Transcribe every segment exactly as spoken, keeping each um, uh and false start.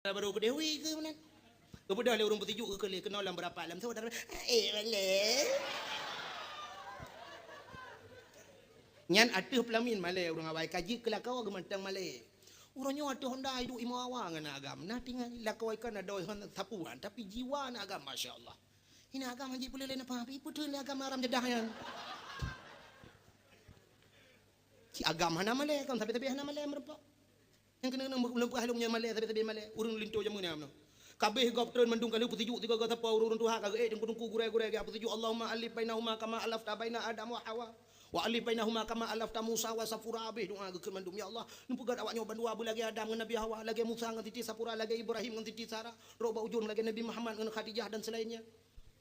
Dara barô keudeh, wi keu meunan. Geubeudôh lé ureuëng peusijuek geukeuleh keunoe lam beurapat lam soe dara. Eh, malée. Nyan ateueh peulamin malée ureuëng awai ka jeuet keu lakoe geumantong malée. Uroe nyoe ateueh honda iduek imoe awa ngon agam. Nah tinggai lakoe ikan adoe hon sapuan, tapi jiwa na agam, masya Allah. Ina agam hanjeuet peuleueh lé napa, tapi ipeutreun lé agam aram jadah nyan. Ci agam hana malée, kon sabe-sabe hana malée meurumpok. Nyang keuneuk-keuneuk meuleumpah lôn nyan malée, sabe-sabe malée. Ureuëng linto jameun nyan meunoe. Kabeh gob treun mandum ka lheueh peusijuek sigoe-goe sapo ureuëng tuha ka geuék teungku-teungku gurée-gurée geuék peusijuek, Allahumma alif bainahuma kama alafta baina Adam wa Hawa. Wa alif bainahuma kama alafta Musa wa Safura, abéh doa geukheun mandum, "Ya Allah, neupeugét awak nyoe bandua beulagée Adam ngon Nabi Hawa, lagée Musa ngon Siti Safura, lagée Ibrahim ngon Siti Sarah, rot bak ujong lagée Nabi Muhammad ngon Khadijah dan selainnya."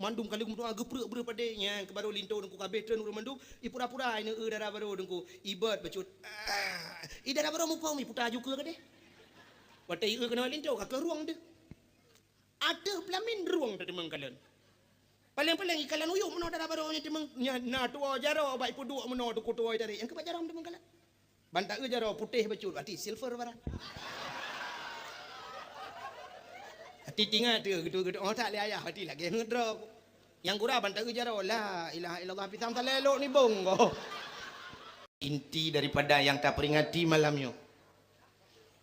Mandum ka lheueh meudoa geupreuek breueh padé nyang keu barô linto teungku kabeh treun ureuëng mandum, ipura-pura ineuk eu dara barô teungku, ibot bacut. Ah, i dara barô muphom iputa ju keue keudeh. Watée ieu keunoe linto ka keu rueng deuh. Ateueh peulamin rueng teuteumeng kalon. Paleng-paleng ikalon uyuek meunoe dara barô nyan teumeung nya na tuwoe jaroe bak ipeuduek meunoe teungku tuwoe tarék nyang keubat jaroe teumeung kalon. Ban taeu jaroe putéh bacut, ati silver barang. Ati tingat teu geutu-geutu oh tak lé ayah, ati lagée ngeudroe. Nyang gura ban taeu jaroe, la ilaha illallah, pisang salelok nibong goh. Inti daripada yang taperingati malam nyoe,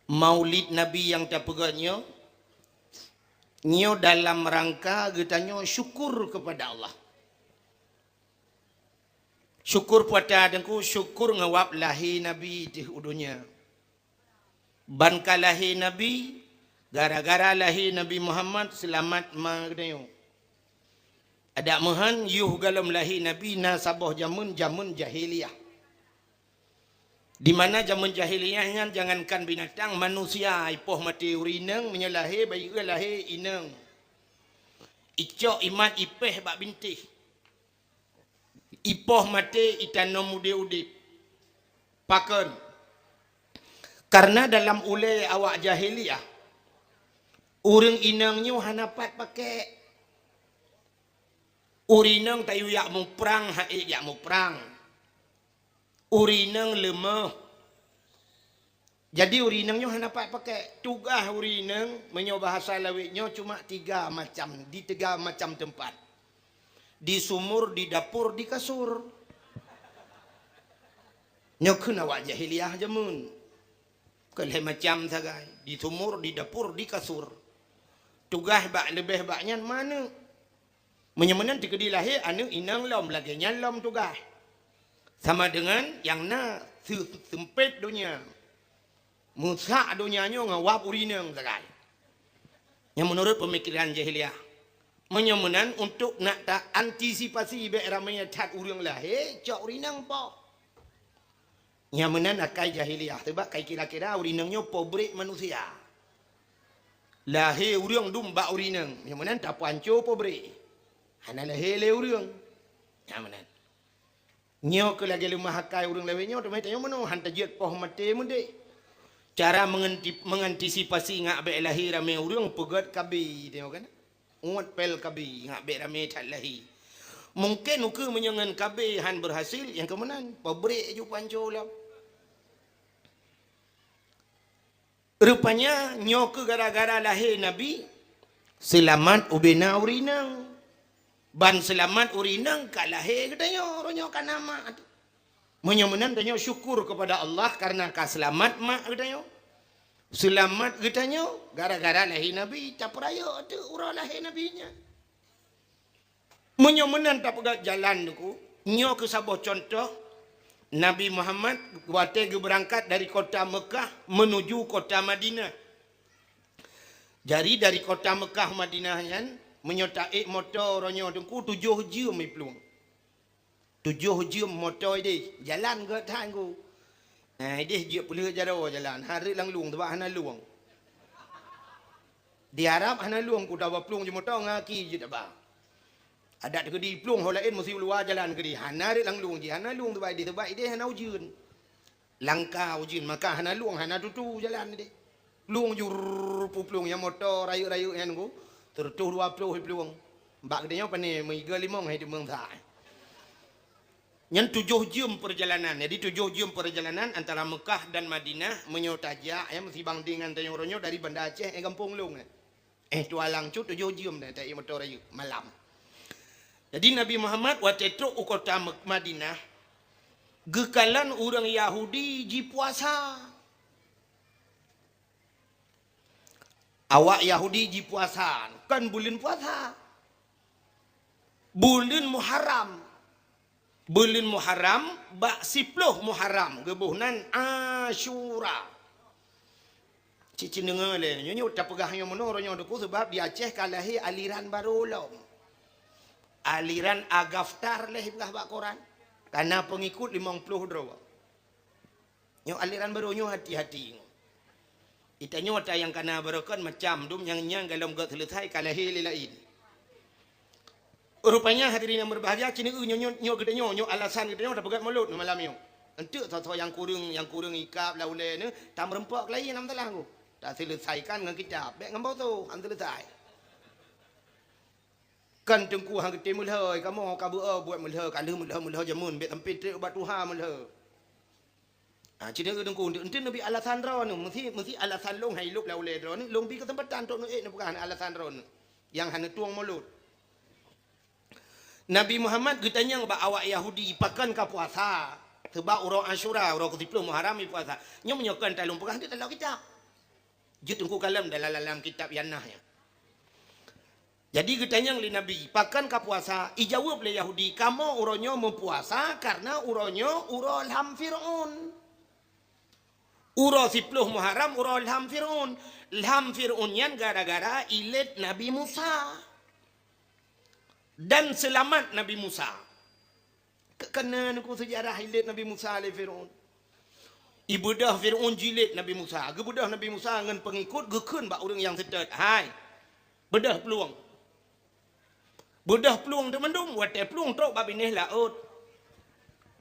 Maulid Nabi yang tapeugét nyoe, nyoe dalam rangka geutanyoe syukur kepada Allah. Syukur puata teungku, syukur ngawab lahé Nabi teuh u donya. Ban ka lahé Nabi, gara-gara lahé Nabi Muhammad seulamat ma geutanyoe. Adak meuhan yoh galom lahé Nabi na saboh jameun, jameun jahiliyah. Di mana jameun jahiliyah nyan jangankan binatang, manusia ipoh maté ureuëng inong meunyoe lahé bayeue lahé inong. Icok imat ipéh bak bintéh. Ipoh maté itanom udeb-udeb. Pakon? Karena dalam ulée awak jahiliyah, ureuëng inong nyoe hana pat pakek. Ureuëng inong tayue jak muprang, hak ék jak muprang. Ureuëng inong leumoh. Jadi ureuëng inong nyoe hana pat pakek. Tugaih ureuëng inong meunyoe bahasa lawét nyoe cuma tiga macam, di tiga macam teumpat. Di sumur, di dapur, di kasur. Nyoe kheun awak jahiliyah jameun. Keu lhée macam sagai, di sumur, di dapur, di kasur. Tugaih bak leubeh bak nyan manök. Meunyoe meunan teukeudi lahé aneuëk inong lom, lagée nyan lom tugaih. Sama deungon nyang na seu-, seumpét donya. Meusak donya nyoe ngon wab ureuëng inong sagai. Nyang meunurot peumikiran jahiliyah. Meunyoe meunan untuk nak ta antisipasi bék ramé that ureuëng lahé, cok ureuëng inong poh. Nyang meunan akai jahiliyah, sabab kai kira-kira ureuëng inong nyoe pabrék manusia. Lahé ureuëng dum bak ureuëng inong, nyang meunan tapeuhanco pabrék. Hana lahé lé ureuëng. Nyang meunan. Nyoe keu lagée leumah akai ureuëng lawét nyoe, teuma tanyoe meunoe han tajeuet poh maté meudeh. Cara menganti-, mengantisipasi ngak bék lahé ramé ureuëng peugét kabi, tanyoe kan? Uet pél kabi ngak bék ramé that lahé. Mungken ukeue meunyoe ngon kabi han berhasil, nyang keu meunan, pabrék ju panco lom. Rupanya nyoe keu gara-gara lahé Nabi, seulamat ubena ureuëng inong. Ban seulamat ureuëng inong ka lahé geutanyoe, uroe nyoe ka na mak. Meunyoe meunan tanyoe syukur keupada Allah kareuna ka seulamat mak geutanyoe. Seulamat geutanyoe gara-gara lahé Nabi, tapeurayeuk teuk uroe lahé Nabi nyan. Meunyoe meunan tapeugah jalan teungku, nyoe keu saboh cuntoh Nabi Muhammad watée geubeurangkat dari kota Meukah meunuju kota Madinah. Jadi dari kota Meukah Madinah nyan, meunyoe taék moto uroe nyoe teungku tujoh jeuem iplueng. Tujoh jeuem moto ideh, jalan gét that teungku. Nah, ideh jeuet peuleueh jaroe jalan, hareuet lam lueng, sabab hana lueng. Di Arab hana lueng, ku taba plueng jeumoto ngon aki jeuet taba. Adak teukeudi plueng ho laén meusi u luwa jalan keudi, hana rot lam lueng jih, hana lueng teubai deh, teubai deh hana ujeuen. Langka ujeuen, maka hana lueng, hana tutu jalan deh. Plueng jur puplueng nyang moto rayeuk-rayeuk nyan ku, seureutôh dua ploh plueng. Bak geutanyoe pane meuiga limong hai teumeung sa. Nyan tujoh jeuem peurjalanan. Jadi, tujoh jeuem peurjalanan antara Meukah dan Madinah, meunyoe tajak, ya, meusibang dengan tanyoe uroe nyoe dari Banda Aceh, eh, gampông lôn, eh. Eh, tualang cut tujoh jeuem dah, taék moto rayeuk malam. Jadi, Nabi Muhammad watée trok u kota Mek-, Madinah, geukalon ureuëng Yahudi jipuasa. Awak Yahudi jipuasa, kon buleuen puasa. Buleuen Muharram. Buleuen Muharram, bak siploh Muharram, geuboh nan Asyura. Cit-cit deungoe lé, nyoe, nyoe tapeugah nyoe meunoe uroe nyoe Teungku, sabab di Aceh ka lahé aliran barô lom. Aliran Agaftar lé ipeugah bak koran. Kana peungikut limong ploh droe. Nyoe aliran barô nyoe hati-hati. Geutanyoe ata nyang kana barokon macam dum nyang nyan golom gét seuleusai ka lahé lé laén. Rupanya hadirin yang berbahagia, cit nyoe, nyoe, nyoe geutanyoe, nyoe alasan geutanyoe tapeugét mulod malam nyoe. Enteuk soe-soe nyang kureueng, nyang kureueng ikab lam ulée nyoe, tameurumpok laén lam salah nyoe. Taseuleusaikan ngon kitab, bék ngon boto, han seuleusai. Kan Teungku han geutem meulhô, kamoe ka beu-o buet meulhô, ka lheueh meulhô, meulhô jameun, bék sampai trép ubak tuha meulhô. Ha, cit nyoe Teungku, enten neubi alasan droeneuh, meusi, meusi alasan lôn hai lôb lam ulée droeneuh, lôn bi keuseumpatan trok neuék neupeugah alasan droeneuh nyang hana tueng mulod. Nabi Muhammad geutanyong bak awak Yahudi, "Pakon ka puasa?" Sabab uroe Asyura, uroe keusiploh Muharram, ipuasa. Nyoe meunyoe kon talôn peugah, hana talok kitab. Jeuet Teungku kalon dalam, dalam kitab nyang na nyan. Jadi geutanyong lé Nabi, "Pakon ka puasa?" Ijaweueb lé Yahudi, "Kamoe uroe nyoe meupuasa kareuna uroe nyoe uroe lham Fir'aun." Uroe siploh Muharram uroe lham Fir'aun. Lham Fir'aun nyan gara-gara ilét Nabi Musa dan seulamat Nabi Musa. Ka-, kana Teungku seujarah ilét Nabi Musa lé Fir'aun. Ibeudôh Fir'aun jilét Nabi Musa. Geubeudôh Nabi Musa ngon peungikut geukheun bak ureuëng nyang seutôt, "Hai, beudôh plueng." Beudôh plueng teumandum, watée plueng trok bak binéh laôt.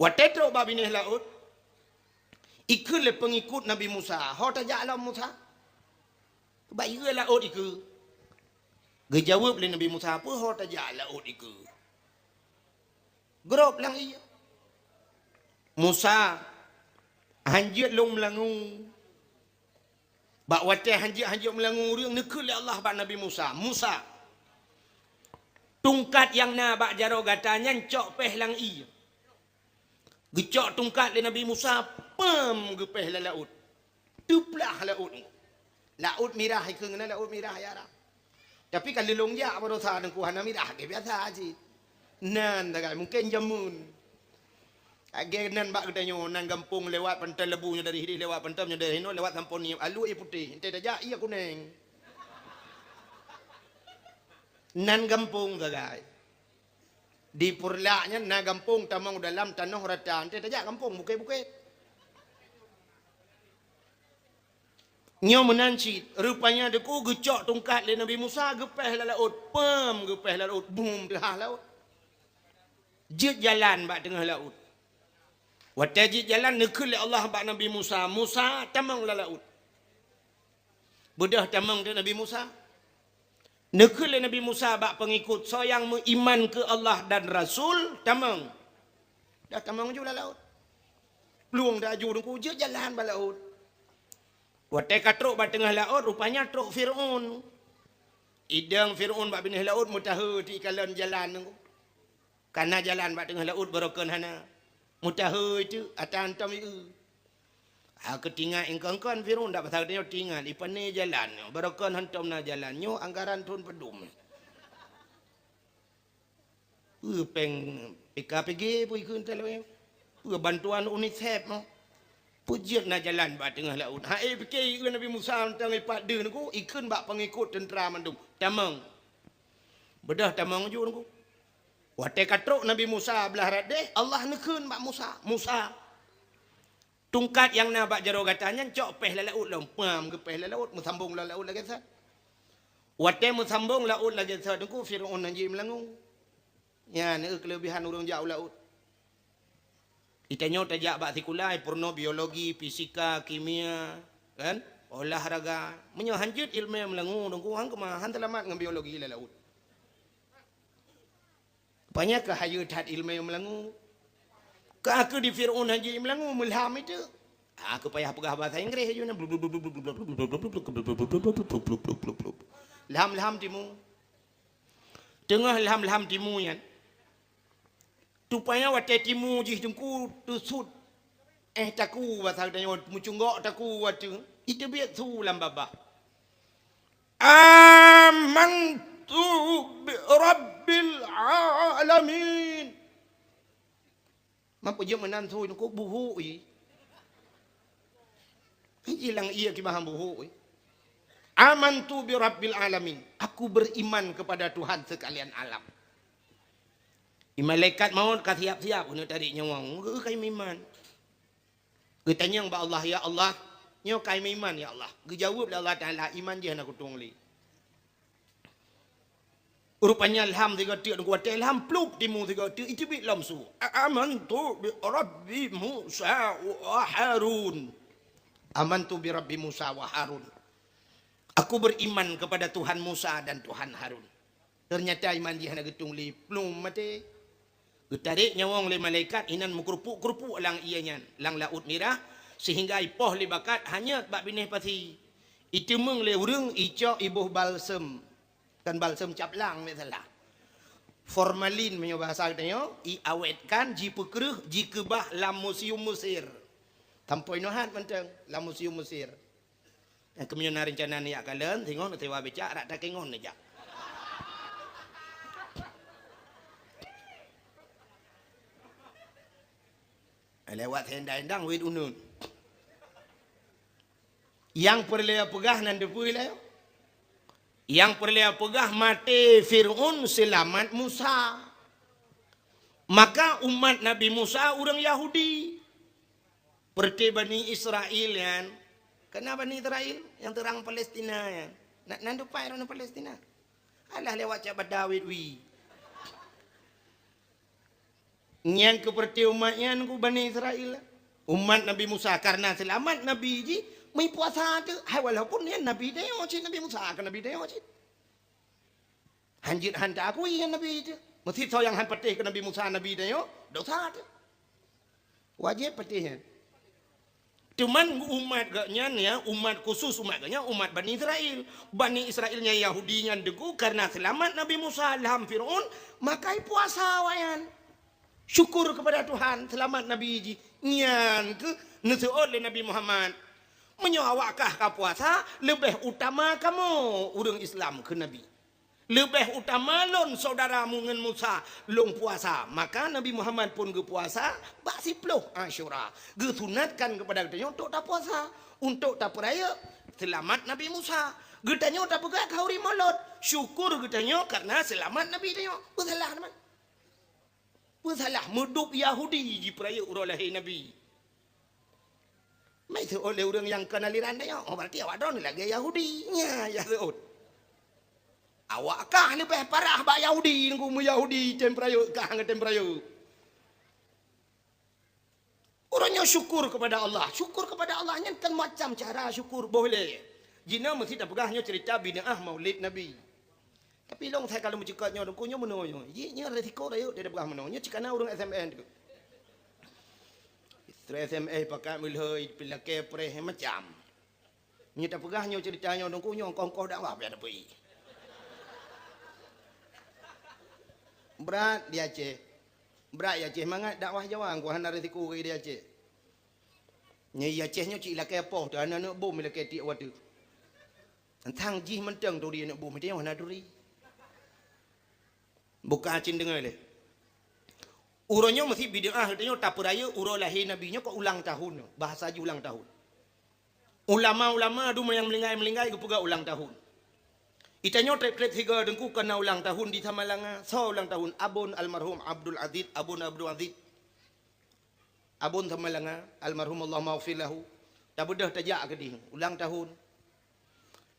Watée trok bak binéh laôt, ikheun lé peungikut Nabi Musa, "Ho tajak lom Musa?" "Bak ié laôt ikeue." Geujaweueb lé Nabi Musa, "Peue ho tajak laôt ikeue?" Grob lam ié. "Musa, hanjeuet lôn meulangue." Bak watée hanjeuet-hanjeuet meulangue ureuëng, neukheun lé Allah bak Nabi Musa, "Musa, tungkat nyang na bak jaroe gata nyan cok péh lam ié." Geucok tungkat lé Nabi Musa, peuem geupéh lam laôt. Teuplah laôt. Laôt Mirah ikheun na Laôt Mirah ya Arab. Tapi ka lheueh lôn jak baroesa Teungku hana mirah, lagée biasa cit. Nan sagai mungken jameun. Lagée nan bak geutanyoe, nan gampông lewat Pantai Lebu nyoe dari hideh lewat Pantai nyoe dari hinoe lewat Sampoe Niep, alue ié putéh, enteuk tajak ié kuneng. Nan gampông sagai. Di Peureulak nyan na gampông tamong dalam tanoh rata, enteuk tajak gampông bukét-bukét. Nyoe meunan cit, rupanya Teungku geucok tungkat lé Nabi Musa geupéh lam laôt, peuem geupéh lam laôt, bum teuhah laôt. Jeuet jalan bak teungoh laôt. Watée jeuet jalan neukheun lé Allah bak Nabi Musa, "Musa, tamong lam laôt." Beudôh tamong teuk Nabi Musa. Neukheun lé Nabi Musa bak peungikut, "Soe nyang meuiman keu Allah dan Rasul, tamong." Dah tamong ju lam laôt. Plueng dah ju Teungku, jeuet jalan bak laôt. Watée ka trok bak teungoh laôt, rupanya trok Fir'aun. Idong Fir'aun bak binéh laôt meutahe teuh ikalon jalan Teungku. Kana jalan bak teungoh laôt barokon hana. Meutahe teuh ata hantom ié. Ha, keutingat ingkon-kon Fir'aun dak pasal geutanyoe tingat, ipané jalan nyoe, barokon hantom na jalan nyoe, anggaran thon padum. Peue péng P K P G peue ikheun teuh lawée? Peue bantuan UNICEF nyoe? Peue jeuet na jalan bak teungoh laôt? Ha, eh, pike ié Nabi Musa hantom ipat deuh Teungku, ikheun bak peungikut teuntra mandum. Tamong. Beudôh tamong ju Teungku. Watée ka trok Nabi Musa blah rot déh, Allah neukheun bak Musa, "Musa, tungkat nyang na bak jaroe gata nyan cok péh lam laôt lom." Pam geupéh lam laôt, meusambong lam laôt lagée that. Watée meusambong laôt lagée that Teungku, Fir'aun hanjeuet meulangue. Nyan keuh keuleubehan ureuëng jak u laôt. Geutanyoe tajak bak sikula, peurunoe biologi, fisika, kimia, kan? Olahraga. Meunyoe hanjeuet ileumé meulangue Teungku, han keumah, han seulamat ngon biologi lam laôt. Rupanya ka hayeue that ileumé meulangue. Ka keuh di Fir'aun haji meulangô, meulham itu. Ah, keu payah peugah bahasa Inggréh aju na. Lham-lham timu. Teungoh lham-lham timu nyan. Tupaya watée timu jih teungku teusut. Eh, taku basa geutanyoe, meucunggok taku watée. Iteubiet su lam babah. Amantu bi rabbil alamin. Meupeujeuet meunan su nyoe buhuk i. Hilang iya kibahan buhuk i. Amantu bi rabbil alamin. Aku beriman kepada Tuhan sekalian alam. I malaikat maut ka siap-siap keuneuk tarék nyawöng. Geu kai meuiman. Geutanyong bak Allah, "Ya Allah, nyoe kai meuiman, ya Allah." Geujaweueb lé Allah Taala, "Iman jih hana kutueng lé." Rupanya lham sigoe teuk, watée lham plup timu sigoe teuk, iteubiet lom su. Amantu bi Rabbi Musa wa Harun. Amantu bi Rabbi Musa wa Harun. Aku beriman kepada Tuhan Musa dan Tuhan Harun. Ternyata iman jih hana geutueng lé, plup maté. Geutarék nyawöng lé malaikat inan meukeurupuk-keurupuk lam ié nyan, lam Laôt Mirah, sehingga ipoh lé bakat hanyot bak binéh pasi. Iteumeung lé ureuëng icok iboh balsem. Kan balsem caplang, misalnya. Formalin meunyoe bahasa geutanyoe, iawetkan, jipeukreueh, jikeubah lam museum Mesir. Sampoe nyoe hat mantong lam museum Mesir. Nyang keumeunyoe na reuncana neujak kalon, singoh neusewa becak, rak takengon neujak. Lewat sendang-endang wit uneun. Nyang peureulée peugah nan teupeue lé. Nyang peureulée peugah maté Fir'aun seulamat Musa. Maka umat Nabi Musa ureuëng Yahudi. Peureuté Bani Israel nyan. Kena Bani Israel nyang teurang Palestina nyan. Na, nan dupai ureuëng Palestina. Alah lewat cak bada wit wi. Nyan keuh peureuté umat nyan keuh Bani Israel. Umat Nabi Musa karena seulamat Nabi jih, meupuasa teuk. Hai walaupun nyan Nabi tanyoe cit, Nabi Musa keuh Nabi tanyoe cit. Hanjeuet han taakui nyan Nabi teuh. Meusisoe nyang han patéh keu Nabi Musa Nabi tanyoe, dosa teuh. Wajéb patéh nyan. Cuman umat geuh nyan ya, umat khusus umat geuh nyan, umat Bani Israel. Bani Israel nyang Yahudi nyan teungku karena seulamat Nabi Musa lam Fir'aun, maka ipuasa awaknyan. Syukur kepada Tuhan, seulamat Nabi jih. Nyan keuh neuseuôt lé Nabi Muhammad. Meunyoe awak kah ka puasa, leubeh utama kamoe ureuëng Islam keu Nabi. Leubeh utama lôn syedara mu ngon Musa, lôn puasa. Maka Nabi Muhammad pun geupuasa bak siploh Asyura. Geusunatkan keupada geutanyoe untuk tapuasa, untuk tapeurayeuk seulamat Nabi Musa. Geutanyoe tapeugah khauri Maulud, syukur geutanyoe karena seulamat Nabi tanyoe. Peusalah teuma. Peusalah, meudub Yahudi jipeurayeuk uroe lahé Nabi. Mai seuôt lé ureuëng nyang kon aliran tanyoe, oh, berarti awak droe lagée Yahudi. Nya, ya seuôt. Awak kah leubeh parah bak Yahudi, nunggu meu Yahudi tem peurayeuk kah ngon tem peurayeuk. Uroe nyoe syukur kepada Allah. Syukur kepada Allah nyan kan macam cara syukur boleh. Jinoe meusti tapeugah nyoe cerita bid'ah Maulid Nabi. Tapi lôn sai ka lôn meucukot nyoe, teungku nyoe meunoe nyoe. Ji nyoe resiko rayeuk dia peugah meunoe. Nyoe cikana ureuëng S M S tu. Istri S M S pakat meulhoi, pilakée preh macam. Nyoe tapeugah nyoe cerita nyoe, teungku nyoe ongkoh-ongkoh dakwah pian teupeu. Brat di Aceh. Brat di Aceh mangat dakwah Jawa, engkau hana resiko di Aceh. Nyoe di Aceh nyoe cit lakée poh tu, hana neuk bom lakée tiek watée. Tang jih mantong turi aneuk bumoe teuh hana turi. Buka cit deungoe lé. Uroe nyoe meusti bid'ah tanyoe tapeurayeuk uroe lahé Nabi nyoe keu ulang tahun nyoe. Bahasa jih ulang tahun. Ulama-ulama dum nyang meulinggai-meulinggai geupeugah ulang tahun. Itanyoe treb-treb sigoe teungku kana ulang tahun di Samalanga. Soe ulang tahun? Abon almarhum Abdul Aziz, Abon Abdul Aziz. Abon Samalanga, almarhum Allah maghfir lahu, tabeudôh tajak keudeh ulang tahun.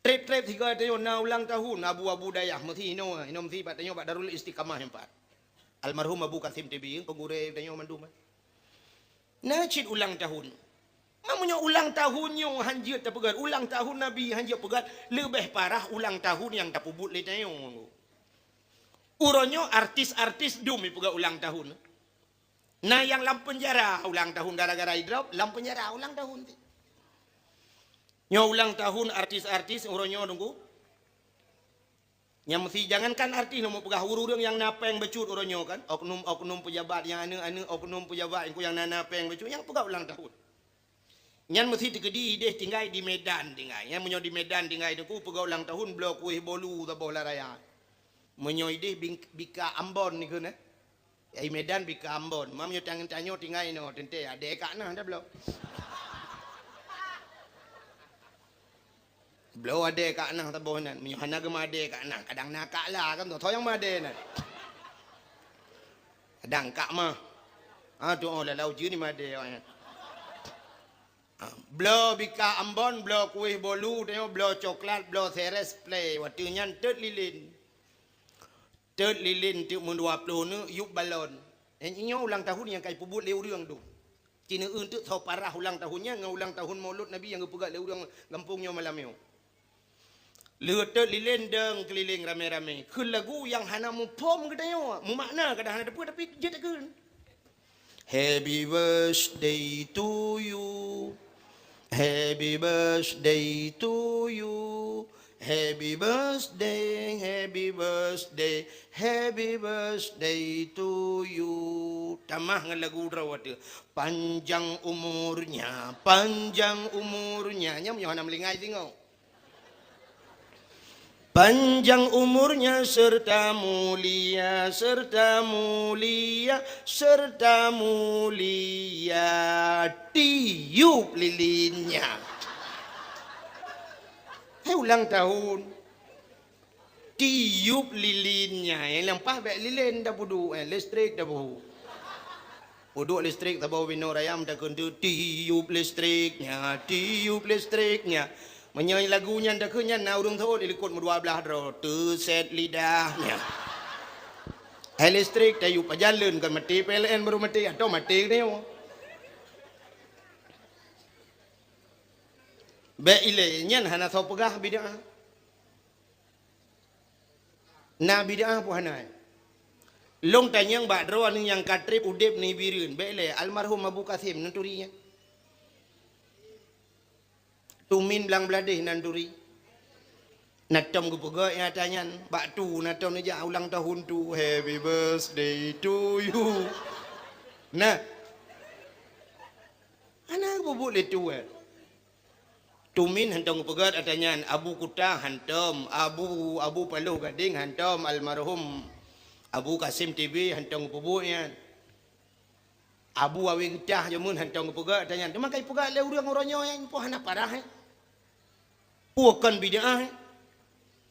Treb-treb sigoe tanyoe na ulang tahun, abu-abu dayah meusi inoe, inoe meusi bak tanyoe bak Darul Istiqamah nyan pat. Almarhum Abu Kasim T B, keu gurée tanyoe mandum. Na cit ulang tahun. Meunyoe ulang tahun nyoe hanjeuet tapeugah, ulang tahun Nabi hanjeuet peugah, leubeh parah ulang tahun nyang tapeubuet lé tanyoe. Uroe nyoe artis-artis dum ipeugah ulang tahun. Na nyang lam peunjara ulang tahun gara-gara idrop, lam peunjara ulang tahun. Nyoe ulang tahun artis-artis uroe nyoe, Teungku. Nyang meusi, jangankan artis, neupeugah ureuëng nyang na péng bacut uroe nyoe kan, oknum-oknum pejabat nyang aneuëk-aneuëk oknum pejabat nyang na, na péng bacut nyang peugah ulang tahun. Nyan meusi teukeudi ideh tinggai di Medan tinggai. Nyan meunyoe di Medan tinggai, Teungku, peugah ulang tahun, bloe kueh bolu saboh lam raya. Meunyoe ideh bing-, bika Ambon nikeue na. Ai Medan bika Ambon. Meunyoe tanyoe tinggai inoe, teuntée adé kak na dah bloe. Bloe adé kak na saboh nan. Meunyoe hana geumeuadé kak na, kadang na kak la kan, toh nyang meuadé nan. Kadang kak mah. Ha, tu oh, lalau jeue ni meuadé awaknyan. Ha, bloe bika Ambon, bloe kueh bolu, tanyoe bloe coklat, bloe seres, play. Watée nyan teut lilin. Teut lilin teuk meudua ploh neuk yup balon. Nyoe ulang tahun nyang ka ipeubuet lé ureuëng tu. Ci neueu teuk soe parah ulang tahun nyan ngon ulang tahun Maulud Nabi nyang geupeugah lé ureuëng gampông nyoe malam nyoe. Lheueh teut lilin deueng keulileng ramé-ramé. Kheun lagu nyang hana muphom geutanyoe, meumakna kadang hana teupeue tapi jeuet takheun. Happy birthday to you. Happy birthday to you. Happy birthday, happy birthday, happy birthday to you. Tamah ngon lagu droe watée. Panjang umurnya, panjang umurnya. Nyan meunyoe hana meulingai singoh. Panjang umurnya serta mulia, serta mulia, serta mulia, tiup lilinnya. Hai ulang tahun. Tiup lilinnya, eh, lampah bék lilin dah peuduek, eh, listrik dah peuhu. Peuduek listrik saboh binoe raya meutakheun tu, "Tiup listriknya, tiup listriknya." Meunyoe lagu nyan takheun nyan na ureuëng seuôt di likot meudua blaih droe, "Teuset lidahnya." Hai listrik tayup pajan leuen kon maté P L N baru maté, atau maté geutanyoe. Bék ilée nyan hana soe peugah bid'ah. Na bid'ah peue hana? Lôn tanyong bak droeneuh nyang ka treb udeb nibak Bireuen, bék lé almarhum Abu Kasim neuturi nyan. Tumin Blang Bladeh nan turi. Na tom geupeugah nyata nyan, bak tu na tom neujak ulang tahun tu, "Happy birthday to you." Nah. Hana geupeubeuet lé tu, eh. Tumin hantom geupeugah ata nyan, Abu Kuta hantom, Abu, Abu Paloh Gadeng hantom, almarhum Abu Kasim T B hantom geupeubeuet nyan. Abu Awe Geutah jameun hantom geupeugah ata nyan. Teuma kai peugah lé ureuëng uroe nyoe nyan, peue hana parah, eh? Peue kon bid'ah, eh?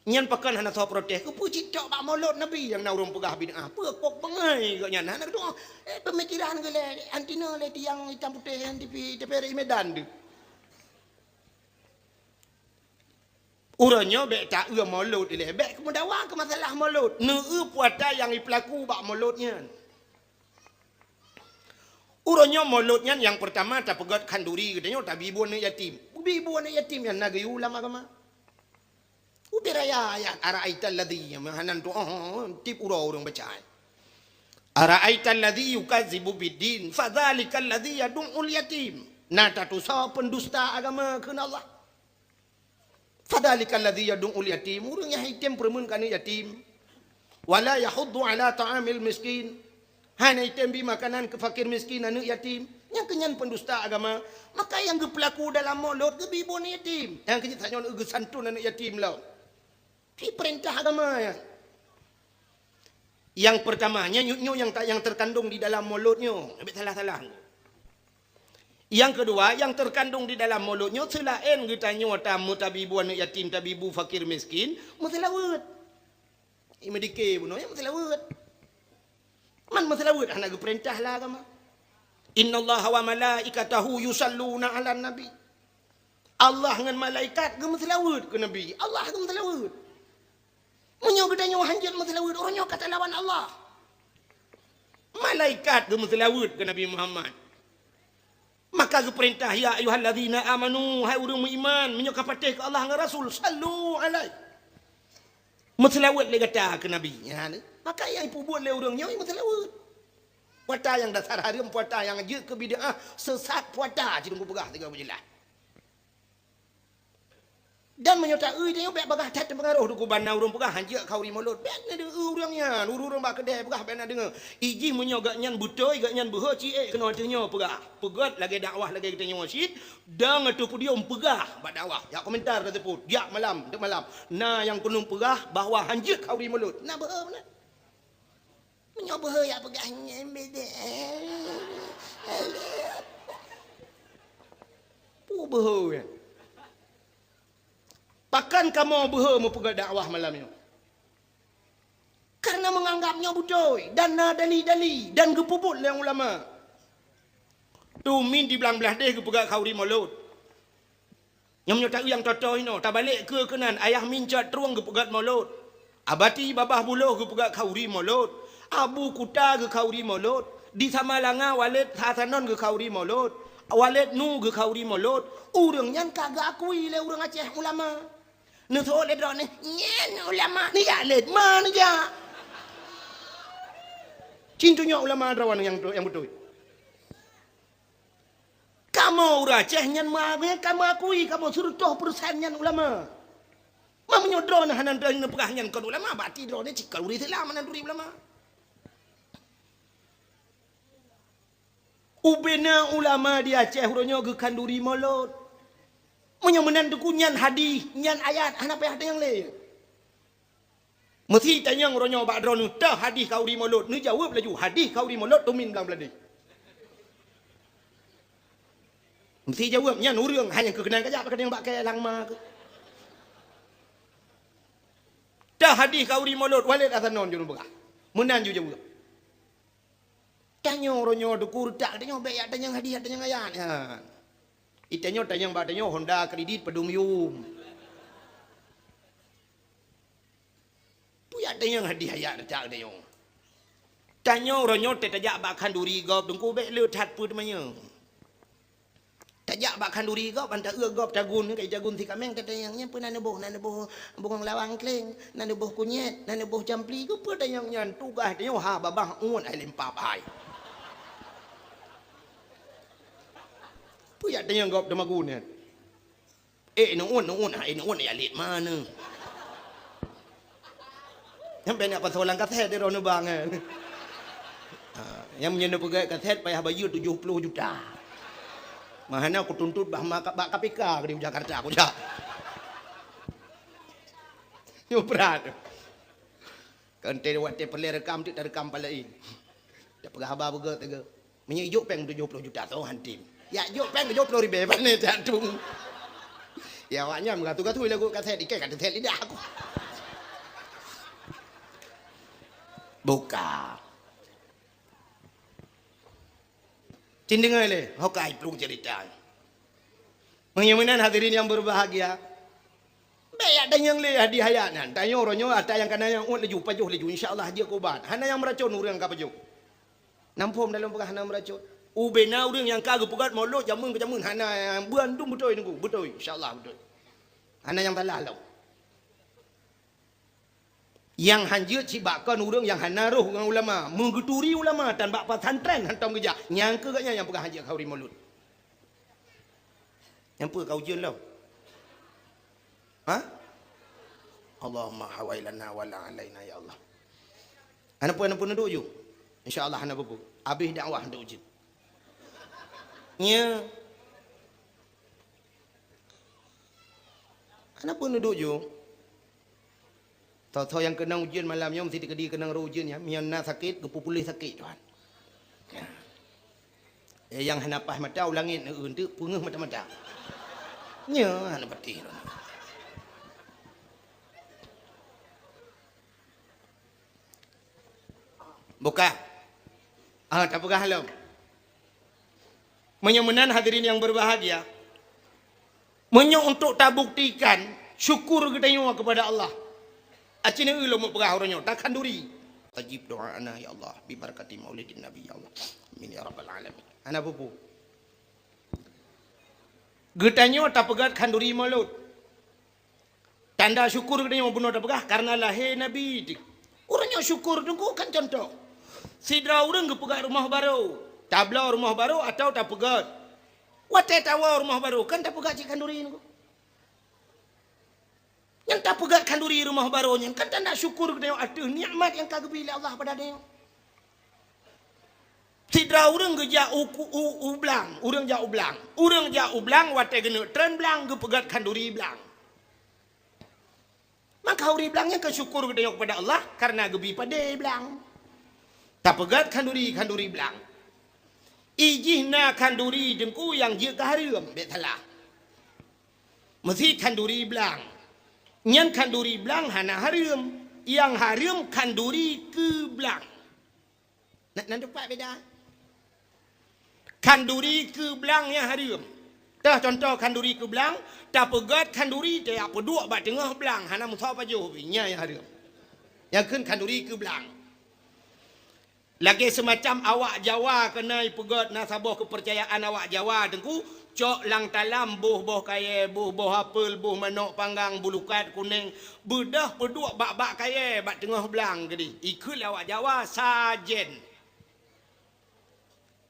Nyan pakon hana soe protes. Keupeue cit tok bak Maulud Nabi nyang na ureuëng peugah bid'ah? Peue kok beungai gobnyan? Hana geutu'oh, eh, pemikiran geuh lé, anti na lé tiang itam putéh nyan T V, T V R I Medan tu. Uroe nyoe bék taeu Maulud ilée, bék keumeudawa keu masalah Maulud. Neueu puata nyang ipeulaku bak Maulud nyan. Uroe nyoe Maulud nyan nyang peurtama tapeugét khanduri geutanyoe tabi bu aneuëk yatim. Bi bu aneuëk yatim nyan na geuyue lam agama. Ubé raya ayat, "Ara'aital ladzi," meuhanan tu, oh, tiep uroe ureuëng baca. "Ara'aital ladzi yukazzibu biddin, fadzalikal ladzi yadu'ul yatim." Na tatusoe peundusta agama kheun Allah. "Fadzalikal ladzi yadu'ul yatim," ureuëng nyang item peureumeun keu aneuëk yatim. "Wala yahuddu ala ta'amil miskin," hana item bi makanan keu fakir miskin, aneuëk yatim. Nyang keu nyan peundusta agama. Maka nyang geupeulaku dalam Maulud geubi bu aneuëk yatim. Nyang keu nyan tanyoe geusantun aneuëk yatim lom. Di peurintah agama nyan. Nyang peurtama, nyan nyoe nyang ta-, nyang teukandong di dalam Maulud nyoe. Bék salah-salah. Nyang keudua, nyang teukandong di dalam Maulud nyoe seulaén geutanyoe tameutabi bu aneuëk yatim, tabi bu fakir miskin, meuseulaweuet. Imedike bunoe nyang meuseulaweuet. Man meuseulaweuet hana geupeurintah lé agama. "Innallaha wa malaikatahu yusalluna 'alan nabi." Allah ngon malaikat geumeuseulaweuet keu Nabi. Allah geumeuseulaweuet. Meunyoe geutanyoe hanjeuet meuseulaweuet, uroe nyoe ka talawan Allah. Malaikat geumeuseulaweuet keu Nabi Muhammad. Maka geupeurintah, "Ya ayyuhalladzina amanu," hai ureuëng meuiman, meunyoe ka patéh keu Allah ngon Rasul, "sallu alaihi." Meuseulaweuet lé gata keu Nabi. Nyan, maka nyang ipubuet lé ureuëng nyoe meuseulaweuet. Puasa nyang dasar hareuem, puasa nyang jeuet keu bid'ah, sesat puasa, cit Teungku peugah sigoe beujeulaih. Dan meunyoe ta-eu tanyoe bék bagaih that teupeungaroh Teungku, ban na ureuëng peugah hanjeuet khauri mulod. Bék na deungoe ureuëng nyan, ureuëng-ureuëng bak keudè peugah bék na deungoe. Ijih meunyoe gobnyan beutôi, gobnyan beuhe ciek keunoe ateueh nyoe peugah. Peugét lagée dakwah lagée geutanyoe cit, dan ateueh podium peugah bak dakwah. Jak komentar tersebut, jak malam, teuk malam. Na nyang keuneuk peugah bahwa hanjeuet khauri mulod. Na beuhe meunan. Meunyoe beuhe jak peugah nyan beda. Peue beuhe nyan? Pakon kamoe beuhe meupeugét dakwah malam nyoe? Kareuna meunganggab nyoe beutôi dan na dali-dali dan geupeubuet lé ulama. Tumin di blang blaih deh geupeugét khauri mulod. Nyoe meunyoe ta-eu nyang toe-toe inoe, tabalek keue keunan, Ayah Min Cot Trueng geupeugét mulod. Abati Babah Buloh geupeugét khauri mulod. Abu Kuta geukhauri mulod. Di Samalanga Waled Hasanon geukhauri mulod. Waled Nu geukhauri mulod. Ureuëng nyan ka geuakui lé ureuëng Aceh ulama. Neuseuôt lé droeneuh, "Nyan ulama neujak lét, ma neujak." Cit tanyoe ulama droeneuh nyang, nyang beutôi. Kamoe ureuëng Aceh nyan meuakui, kamoe akui, kamoe seureutôh peureusén nyan ulama. Ma meunyoe droeneuh hana neupeugah nyan kon ulama, berarti droeneuh cit kon ureuëng Islam, hana turi ulama. Ubena ulama di Aceh uroe nyoe geukhanduri mulod. Meunyoe meunan Teungku nyan hadih, nyan ayat, hana payah tanyong lé. Meusi tanyong uroe nyoe bak droeneuh, "Teuh hadih khauri mulod?" Neujaweueb laju, "Hadih khauri mulod tumin blang blaih deh." Meusi jaweueb, nyan ureuëng hana keukeunang kajak, keukeunang bak kée langma keuh. "Teuh hadih khauri mulod?" Waled Hasanon jeuet peugah. Meunan jeuet jaweueb. Tanyoe uroe nyoe Teungku reutak, tanyoe bék jak tanyong hadih, jak tanyong ayat nyan. Itanyoe tanyong bak tanyoe Honda kredit padum yum. Peue jak tanyong hadih ayat reutak tanyoe. Tanyoe uroe nyoe teuh tajak bak khanduri gob Teungku bék le that peue teumanyong. Tajak bak khanduri gob, ban ta-eu gob tagun, ka tagun si kaméng, tatanyong nyan peue na neuboh, na neuboh bungong lawang kleng, na neuboh kunyét, na neuboh campli, keupeue tanyong nyan, tugaih tanyoe ha babah uet hai lempap hai. Peue jak tanyong gob teumagun nyan? Eh, neuuet, neuuet, hai neuuet, ya lét ma neu. Nyang peureulèe pasoe lam kasét di droeneuh bang, eh. Ha, nyang meunyoe neupeugèt kasét payah bayeue tujoh ploh juta. Meuhana kutuntut bah ma-, bak K P K di Jakarta kujak. Nyoe brat. Kan watèe peureulèe rekam, teuk tarekam palaén. Tapeugah haba beugèt teuga. Meunyoe ijok péng tujoh ploh juta, soe han tem. Ya jok péng tujoh ploh ribèe, pane that tueng. Ya, awak nyan meugatu-gatu lagu kasét, ikèe ka teuthèt lidah aku. Buka. Cit deungö lé, ho ka iplueng cerita. Meunyoe meunan hadirin yang berbahagia, bèk jak tanyong lé hadiah ayat nyan. Tanyoe uroe nyoe ata nyang kana nyang uet laju, pajoh laju, insya Allah jeuet keu ubat. Hana nyang meuracôn ureueng ka pajoh. Nam phom dalam peugah hana meuracôn. Ubena ureueng nyang ka geupeugèt mulod jameun keu jameun hana, bandum beutôi nunggu, beutôi, insya Allah beutôi. Hana nyang salah lom. Nyang han jeuet cit bak kon ureueng nyang hana roh ngon ulama, meugeuturi ulama tan bak pesantren hantom geujak. Nyang keuh gobnyan nyang peugah han jeuet khauri mulod. Nyang peue ka ujeuen lom? Ha? Allahumma hawailana wala alaina ya Allah. Hana peue, hana peue neuduek ju. Insya Allah hana peue-peue. Abéh dakwah neuduek ujeuen. Nya. Hana peue neuduek ju. Tho-tho nyang keunong ujeuen malam nyoe meusti teukeudi keunong roh ujeuen nyan. Meunyoe na sakét, geupeupuléh sakét Tuhan. Eh, nyang hana paih mata u langét, eh, eunteuk peungeuh mata-mata. Nyoe hana patéh. Buka. Ah, tapeugah lom. Meunyoe meunan hadirin yang berbahagia, meunyoe untuk tabuktikan syukur geutanyoe kepada Allah, aci neueu lom peugah uroe nyoe, takhanduri. Tajib doa ana ya Allah, bi barakati maulidin nabi ya Allah. Amin ya rabbal alamin. Hana peue-peue. Geutanyoe tapeugèt khanduri mulod. Tanda syukur geutanyoe bunoe tapeugah karena lahé Nabi. Ureueng nyoe syukur teungku kan contoh. Sidroe ureuëng geupeugöt rumoh barô, tabloe rumoh barô atawa tapeugöt. Watée tawoe rumoh barô, kan tapeugöt cit khanduri nyoe. Nyang tapeugöt khanduri rumoh barô nyan kan tanda syukur geutanyoe ateueh nikmat nyang ka geubri lé Allah bak tanyoe. Sidroe ureuëng geujak u, u, u blang, ureuëng jak u blang. Ureuëng jak u blang watée geuneuk treun blang geupeugöt khanduri blang. Maka ureuëng blang nyan kan syukur geutanyoe keupada Allah kareuna geubri padé blang. Tapeugöt khanduri, khanduri blang. Ijih na khanduri teungku nyang jeuet keu hareuem, bék salah. Meusi khanduri blang. Nyan khanduri blang hana hareuem. Nyang hareuem khanduri keu blang. Na, na teumpat beda. Khanduri keu blang nyang hareuem. Teuh contoh khanduri keu blang, tapeugöt khanduri tajak peuduek bak teungoh blang, hana meusaboh pajoh pih, nyan nyang hareuem. Nyang kheun khanduri keu blang. Lagée seumacam awak Jawa keunoe peugöt na saboh keupeurcayaan awak Jawa teungku, cok lam talam boh-boh kayée, boh-boh apel, boh manök panggang, bulukat kunéng, beudôh peuduek bak-bak kayée bak teungoh blang keudeh. Ikheun lé awak Jawa sajen.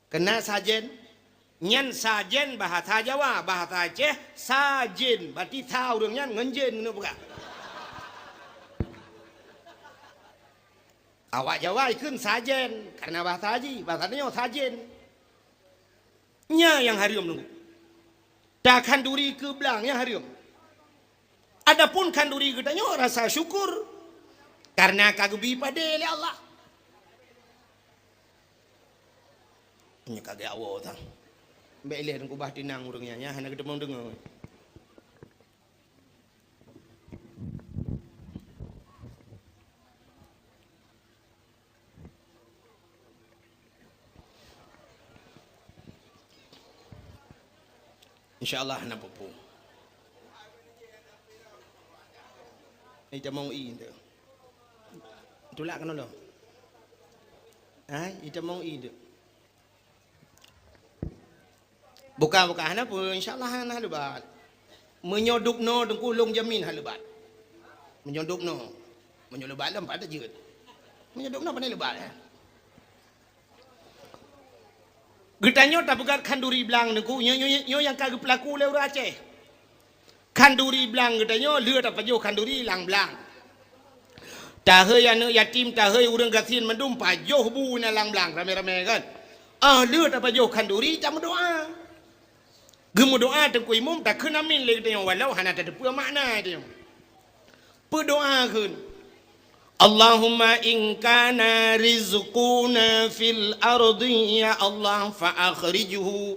Keunoe sajen, nyan sajen bahasa Jawa, bahasa Aceh sajen, berarti sa ureuëng nyan ngon jen keuneuk peugah. Awak Jawa ikheun sajen, karena bahasa jih, bahasa tanyoe sajen. Nyan nyang hareuem nunggu. Takhanduri keu blang nyang hareuem. Adapun khanduri geutanyoe rasa syukur karena ka geubri padé lé Allah. Nyoe ka geuawoe tang. Bék ilée kubah tinang ureuëng nyan, nyan hana geuteumong deungoe. Insya Allah hana peue-peue. Itamong i tu. Tulak keunoe lom. Hai, itamong i tu. Buka-buka hana peue, insya Allah hana lebat. Meunyoe dubnoe teungku lôn jamin hana lebat. Meunyoe dubnoe, meunyoe lebat lom pat jeuet. Meunyoe dubnoe pane lebat, eh. Geutanyoe tapeugöt khanduri blang teungku, nyoe, nyoe, nyoe nyang ka geupeulaku lé ureuëng Aceh. Khanduri blang geutanyoe lheueh tapajoh khanduri lam blang. Tahei aneuëk yatim, tahei ureuëng gasien mandum pajoh bu na lam blang ramé-ramé kan. Ah lheueh tapajoh khanduri tameudoá. Geumeudoá teungku imum takheun amin lé geutanyoe walau hana tateupeue makna tanyoe. Peudoá kheun, Allahumma in kana rizquna fil ardi ya Allah fa akhrijhu.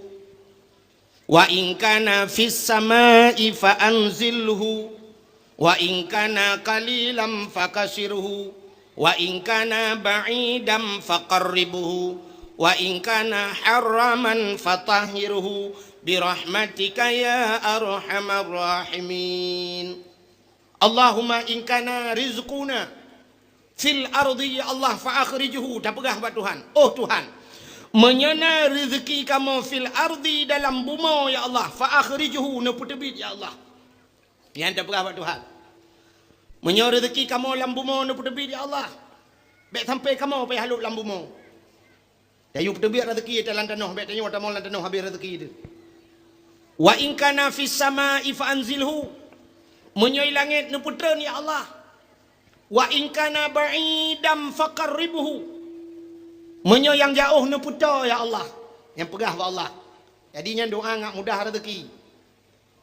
Wa in kana fis samai fa anzilhu, wa in kana qalilan fa kasirhu, wa in kana ba'idan fa qarribhu, wa in kana haraman fa tahhirhu bi rahmatika ya arhamar rahimin. Allahumma in kana rizquna fil ardi ya Allah fa akhrijhu, tapeugah bak Tuhan, oh Tuhan, meunyoe na reuzeuki kamoe fil ardi dalam bumoe ya Allah fa akhrijhu, neupeuteubiet ya Allah. Nyan tapeugah bak Tuhan. Meunyoe reuzeuki kamoe lam bumoe neupeuteubiet ya Allah, bék sampai kamoe payah lhok lam bumoe. Tayue peuteubiet reuzeuki ata lam tanoh, bék tanyoe tamong lam tanoh habéh reuzeuki teuh. Wa in kana fis samai fa anzilhu. Meunyoe i langét neupeutreun ya Allah. Wa in kana ba'idan fa qarribhu. Meunyoe nyang jaoh neupeutoe ya Allah. Nyang peugah bak Allah. Jadi nyan doá ngat mudah reuzeuki.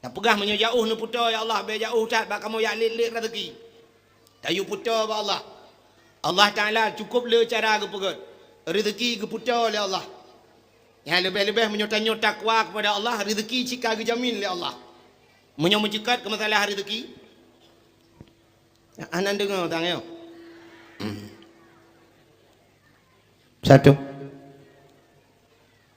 Tapeugah meunyoe jaoh neupeutoe ya Allah, bék jaoh that bak kamoe jak lét-lét reuzeuki. Tayue peutoe bak Allah. Allah Taala cukôp le cara geupeugét. Reuzeuki geupeuteu lé Allah. Nyang leubeh-leubeh meunyoe tanyoe takwa keupada Allah, reuzeuki cit ka geujamin lé Allah. Meunyoe meuceukat keu masalah reuzeuki, hana deungoe tanyoe. Satu.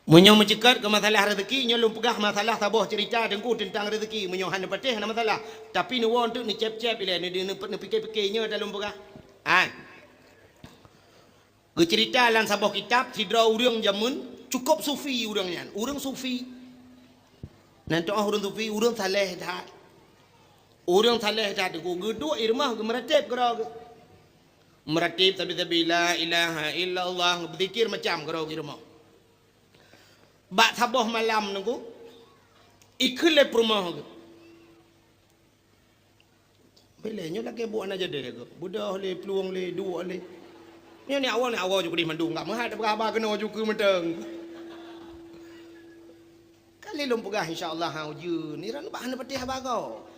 Meunyoe meuceukat keu masalah reuzeuki, nyoe lôn peugah masalah saboh ceurita teungku teuntang reuzeuki. Meunyoe hana patéh, hana masalah. Tapi neuwoe teuk neucép-cép ilée, neu-, neu-, neupike-pike nyoe dah lôn peugah. Hai. Geuceurita lam saboh kitab, sidroe ureuëng jameun cukôp sufi ureuëng nyan. Ureuëng sufi. Nan teu'oh ureuëng sufi, ureuëng saleh that. Ureuëng saleh that teungku geuduek i rumoh geumeuratéb keudroe geuh. Meuratéb sabe-sabe, la ilaha illallah, beuzikir macam keudroe di rumoh. Bak saboh malam nunggu, ikheun lé peurumoh geuh. Bilé nyoe lagèe buet aneuk jadèe geuh. Beudôh lé, plueng lé, duek lé. Nyoe ni awai, ni awai ju keudéh mandum, enggak meuhat peugah haba keunoe ju keu mantong. Kali lôn peugah, insya Allah, ha, ujeuen. Ni ran bah hana patéh haba goe.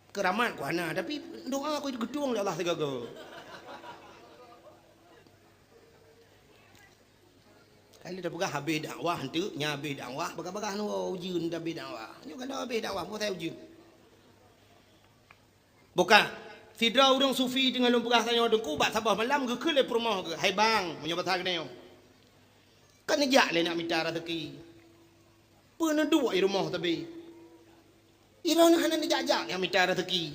Keuramat ku hana, tapi doa ku geutueng lé Allah sigoe-goe. Kali tapeugah habéh dakwah, enteuk nyan habéh dakwah, bagah-bagah nyoe ujeuen tabéh dakwah. Nyoe kan habéh dakwah, peue ujeuen. Buka. Sidroe ureueng sufi teungoh lôn peugah tanyoe teungku bak saboh malam geukheun lé peurumoh geuh, "Hai bang," meunyoe basa geutanyoe. Kan neujak lé nak mita raseuki. Peue neuduek i rumoh sabe. Droeneuh hana neujak-jak nyang mita raseuki.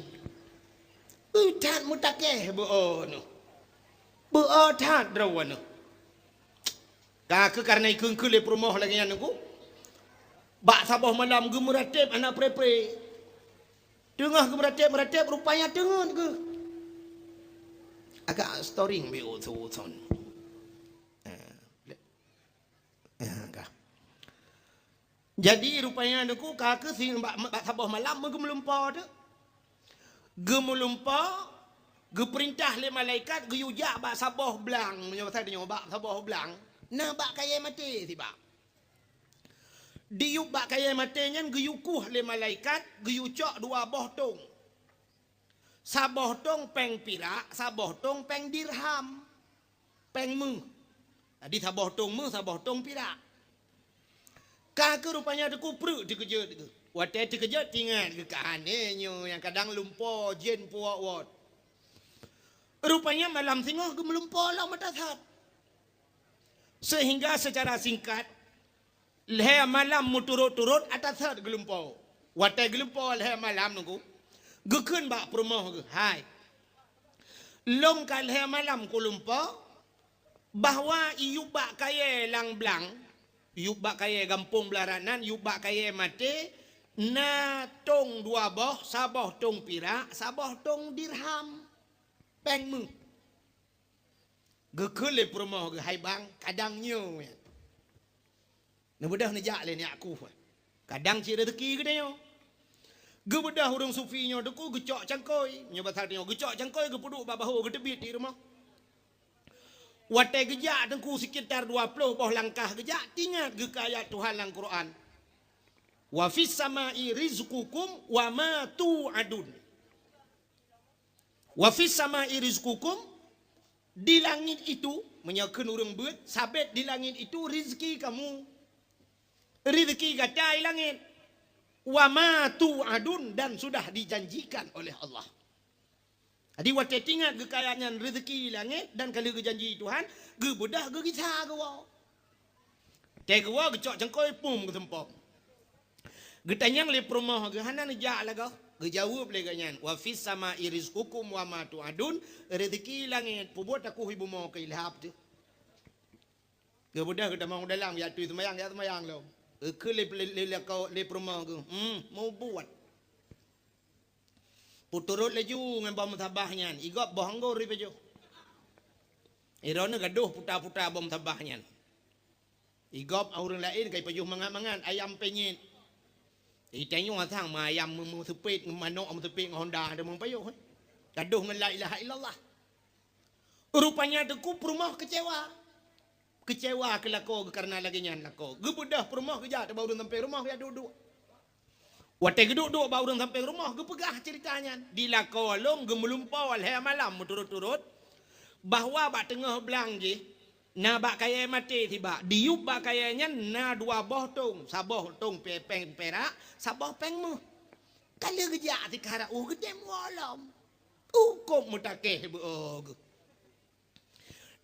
Ui, that meutakeh beu-o neuh. Beu-o that droeneuh. Ka keuh kareuna ikheun-kheun lé peurumoh lagèe nyan nunggu. Bak saboh malam geumeurateb hana pre-pre. Teungoh geumeurateb-meurateb rupanya teungeut geuh. Agak storing bi uthon-uthon. Ah, ah, ka. Jadi rupanya nunggu ka keuh si bak, bak saboh malam meugeumeulimpau tu. Geumeulimpau, geupeurintah lé malaikat geuyue jak bak saboh blang, meunyoe basa tanyoe bak saboh blang, na bak kayèe maté sibak. Diyueb bak kayèe maté nyan geuyue kueh lé malaikat, geuyue cok dua boh tong. Saboh tong pèng pirak, saboh tong pèng dirham. Pèng méuh. Jadi saboh tong méuh, saboh tong pirak. Ka keuh rupanya teuku preuk teukeujot geuh. Watèe teukeujot teuingat geuh ka aneuk nyoe nyang kadang lumpo jén puwot-wot. Rupanya malam singoh geumeulumpo lom ata that. Sehingga secara singkat, lhèe malam meuturot-turot ata that geulumpo. Watèe geulumpo lhèe malam nunggu, geukheun bak peurumoh geuh, "Hai, lôn ka lhèe malam kulumpo, bahwa iyueb bak kayèe lam blang, iyueb bak kayèe gampông Blarat nan, iyueb bak kayèe maté, na tong dua boh, saboh tong pirak, saboh tong dirham, pèng méuh." Geukheun lé peurumoh geuh, "Hai bang, kadang nyoe." Neubeudôh neujak lé nyak kueh. Kadang cit raseuki geutanyoe. Geubeudôh ureueng sufi nyoe teuku geucok cangkôi. Nyoe basa tanyoe geucok cangkôi geupeuduek bak bahô geuteubiet di rumoh. Watèe geujak teungku sekitar dua ploh boh langkah geujak, teuingat geuh keu ayat Tuhan lam Quran. "Wa fis samai rizqukum wa ma tu'adun." "Wa fis samai rizqukum," di langit itu, meunyoe kheun ureueng beuet, sabet di langit itu rezeki kamu. Rezeki gata di langit. "Wa ma tu'adun," dan sudah dijanjikan oleh Allah. Jadi watèe teuingat geuh keu ayat nyan rezeki di langit dan ka lheueh geujanji Tuhan, geubeudôh geugisa geuwoe. Watèe geuwoe geucok cangkôi pum geuseumpom. Geutanyong lé peurumoh geuh, "Hana neujak lagoe?" Geujaweueb lé geuh nyan, "Wa fis samai rizqukum wa ma tu'adun," rezeki langét, peubuet takuh ié bumoe keu ilhab teuh. Geubeudôh geutamong u dalam, jak tui seumayang, jak seumayang lom. Geukheun lé, lé, lé, lé, lé peurumoh geuh, "Hmm, mubuet." Peuturot laju ngon boh musabah nyan, igop boh anggô ripajoh. Droeneuh gadoh puta-puta boh musabah nyan. Igop ureueng laén ka ipajoh mangat-mangat, ayam penyet. Itanyoe sang ma ayam meu-, meuseupet, manok meuseupet ngon honda, ada meupajoh, eh. Gadoh ngon la ilaha illallah. Rupanya teuku peurumoh keucewa. Keucewa keu lakoe geuh kareuna lagée nyan lakoe. Geubeudôh peurumoh geujak teubak ureueng sampéng rumoh geujak duek-duek. Watée geuduek-duek bak ureueng sampéng rumoh, geupeugah ceurita nyan. Di lakoe lôn geumeulumpoe lhée malam meuturot-turot, bahwa bak teungoh blang jih, na bak kayée maté sibak. Diyueb bak kayée nyan na dua boh tong, saboh tong pe-, péng pirak, saboh péng méuh. Ka lheueh geujak sikara uh geudem woe lom. Uh kop meutakeh beu-o geuh.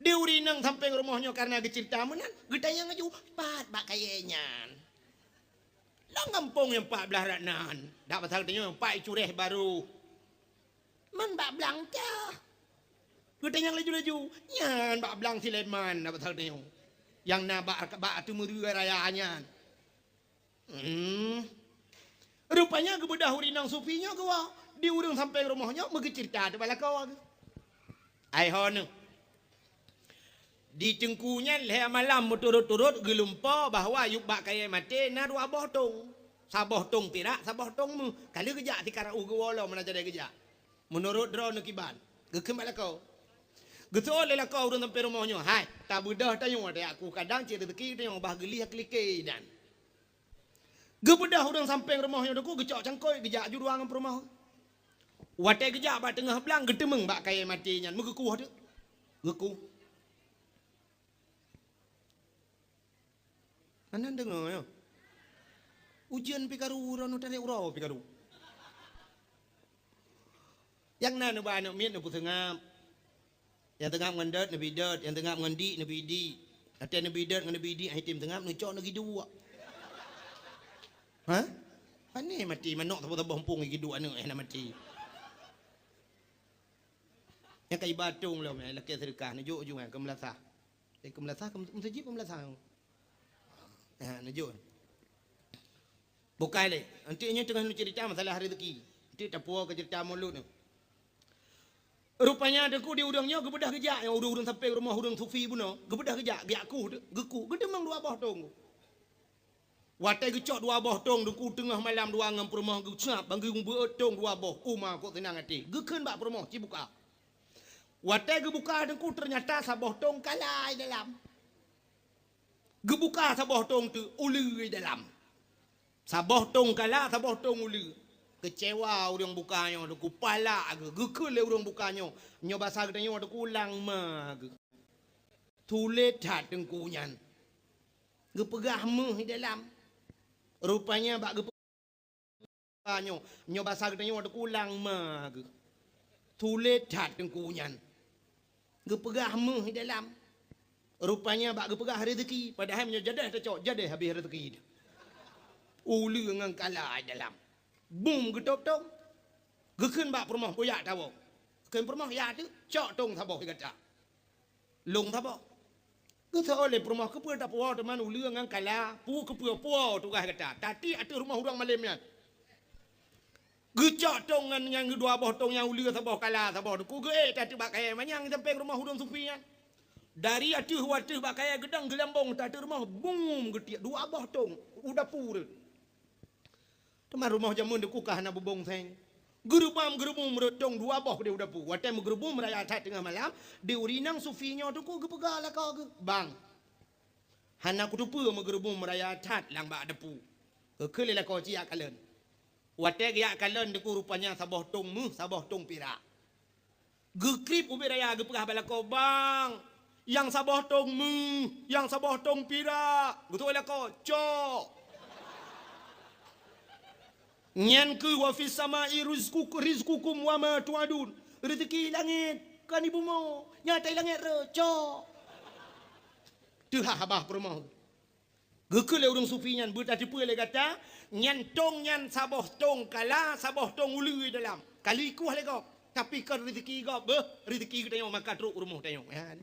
Di ureueng inong sampéng rumoh nyoe kareuna geuceurita meunan, geutanyong laju, "Pat bak kayée nyan?" "Lam gampông nyang pat blaih rot nan." Dak pasal tanyoe, "Pat i Curéh Barô." "Man bak blang teuh?" Geutanyong laju-laju, "Nyan bak blang Sileman," dak pasal tanyoe. "Nyang na bak, bak ateueh meureue raya nyan." Hmm. Rupanya geubeudôh ureueng inong sufi nyoe geuwoe. Di ureuëng sampéng rumoh nyoe meugeuceurita teuh bak lakoe geuh. Ai ho neuh. Di teungku nyan lhée malam meuturot-turot geulumpoe bahwa yub bak kayée maté na dua boh tong. Saboh tong pirak, saboh tong méuh. Ka lheueh geujak sikara'u geuwoe lom meunan jadée geujak. Meunurot droeneuh kiban, geukheun bak lakoe. Geuseuôt lé lakoe ureuëng sampéng rumoh nyoe, "Hai, tabeudôh tanyoe, tajak ku kadang cit reuzeuki tanyoe bah geulieh keulike inan." Geubeudôh ureuëng sampéng rumoh nyoe teungku, geucok cangkôi, geujak ju dua ngon peurumoh. Watée geujak bak teungoh blang, geuteumeung bak kayée maté nyan, meugeukueh teuk. Geukueh. Hana deungoe nyoe. Ujeuen pih karu, droeneuh tarek uroe pih karu. Nyang na neuba aneuëk miet neupeuseungab. Nyang teungab ngon dot neubi dot, nyang teungab ngon dik neubi dik. Watée neubi dot ngon neubi dik, akhé tem teungab neucok neugiduek. Hah? Pane maté manök saboh-saboh muphom giduek aneuëk, eh, na maté. Nyang ka iba tong lom, eh, lakée seudeukah, neujok ju nyan keu meulasah. Eh, keu meulasah, keu meuseujid, keu meulasah. Ha, neujok. Bukai lé. Anti nyoe teungoh neuceurita masalah reuzeuki. Anti tapuwoe keu ceurita mulod nyoe. Rupanya teungku di ureuëng nyoe geubeudôh geujak, nyang ureuëng-ureuëng sampéng rumoh ureuëng sufi bunoe, geubeudôh geujak, geujak kueh teuk, geukueh, geuteumeung dua boh tong. Watée geucok dua boh tong teungku teungoh malam dua ngon peurumoh geucab, ban geubeuet tong dua boh, uma kok seunang até. Geukheun bak peurumoh, "Ci buka." Watée geubuka teungku teunyata saboh tong kala i dalam. Geubuka saboh tong teuk uleue i dalam. Saboh tong kala, saboh tong uleue. Keucewa ureuëng buka nyoe teungku, palak geuh, geukheun lé ureuëng buka nyoe. Nyoe basa geutanyoe teungku lang ma geuh. Tuléh that teungku nyan. Geupeugah méuh i dalam. Rupanya bak geupeugah nyoe, nyoe basa geutanyoe teungku lang ma geuh. Tuléh that teungku nyan. Geupeugah méuh i dalam. Rupanya bak geupeugah reuzeuki, padahai meunyoe jadeh tacok, jadeh habéh reuzeuki. Uleue ngon kala i dalam. Bum geutôb tong. Geukheun bak peurumoh, "Bujak tawoe." Kheun peurumoh, "Ya teuk, cok tong saboh di gata." Lông saboh. Geuseuôt lé peurumoh, "Keupeue tapuwoe teuma uleue ngon kala, peue keupeue puwoe tugaih gata. Tatiek ateueh rumoh ureuëng malém nyan." Geucok tong ngon nyang dua boh tong nyang uleue saboh kala saboh teungku geuék tatiek bak kayée manyang sampéng rumoh ureuëng sufi nyan. Dari ateueh u ateueh bak kayée geudong geulambong tatiek rumoh bum geutiek dua boh tong u dapu rot. Teuma rumoh jameun teungku ka hana bubông seng. Geurubam geurubum rot tong dua boh di u dapu. Watée meugeurubum raya that teungoh malam, di ureuëng inong sufi nyoe teungku geupeugah lakoe geuh, "Bang, hana kuteupeu meugeurubum raya that lam bak dapu." Geukheun lé lakoe, "Ci jak kalon." Watée geujak kalon teungku rupanya saboh tong méuh, saboh tong pirak. Geukrieb ubit raya geupeugah bak lakoe, "Bang, nyang saboh tong méuh, nyang saboh tong pirak." Geutôk lakoe, "Cok." Nyan keuh wa fis samai rizqukum, rizqukum wa ma tu'adun. Reuzeuki langét, kon di bumoe. Nyang ata langét rot, cok. Teuhah babah peurumoh. Geukheun lé ureuëng sufi nyan, "Beutateupeue lé gata, nyan tong nyan saboh tong kala, saboh tong uleue dalam. Ka lheueh ikueh lé gob, tapi kon reuzeuki gob, beuh, reuzeuki geutanyoe maka trok u rumoh tanyoe." Ya.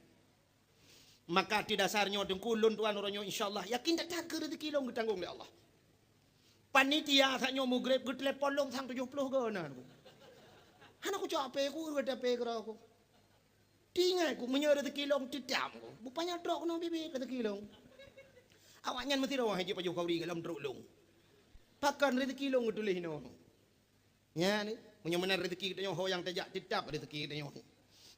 Maka ateueh dasar nyoe teungku lôn tuan uroe nyoe, insya Allah, yakin that-that keu reuzeuki lôn geutanggong lé Allah. Panitia saat nyoe mugreb geutelepon lôn sang tujoh ploh goe na. Hana kucok H P ku, ureuëng H P keudroe ku. Tingai ku, meunyoe reuzeuki lôn teutam ku. Bupanya trok keunoe biet-biet reuzeuki lôn. Awaknyan meusidroe hai jipajoh khauri golom trok lôn. Pakon reuzeuki lôn geutuléh inoe. Nyan, meunyoe meunan reuzeuki geutanyoe ho nyang tajak teutab reuzeuki geutanyoe.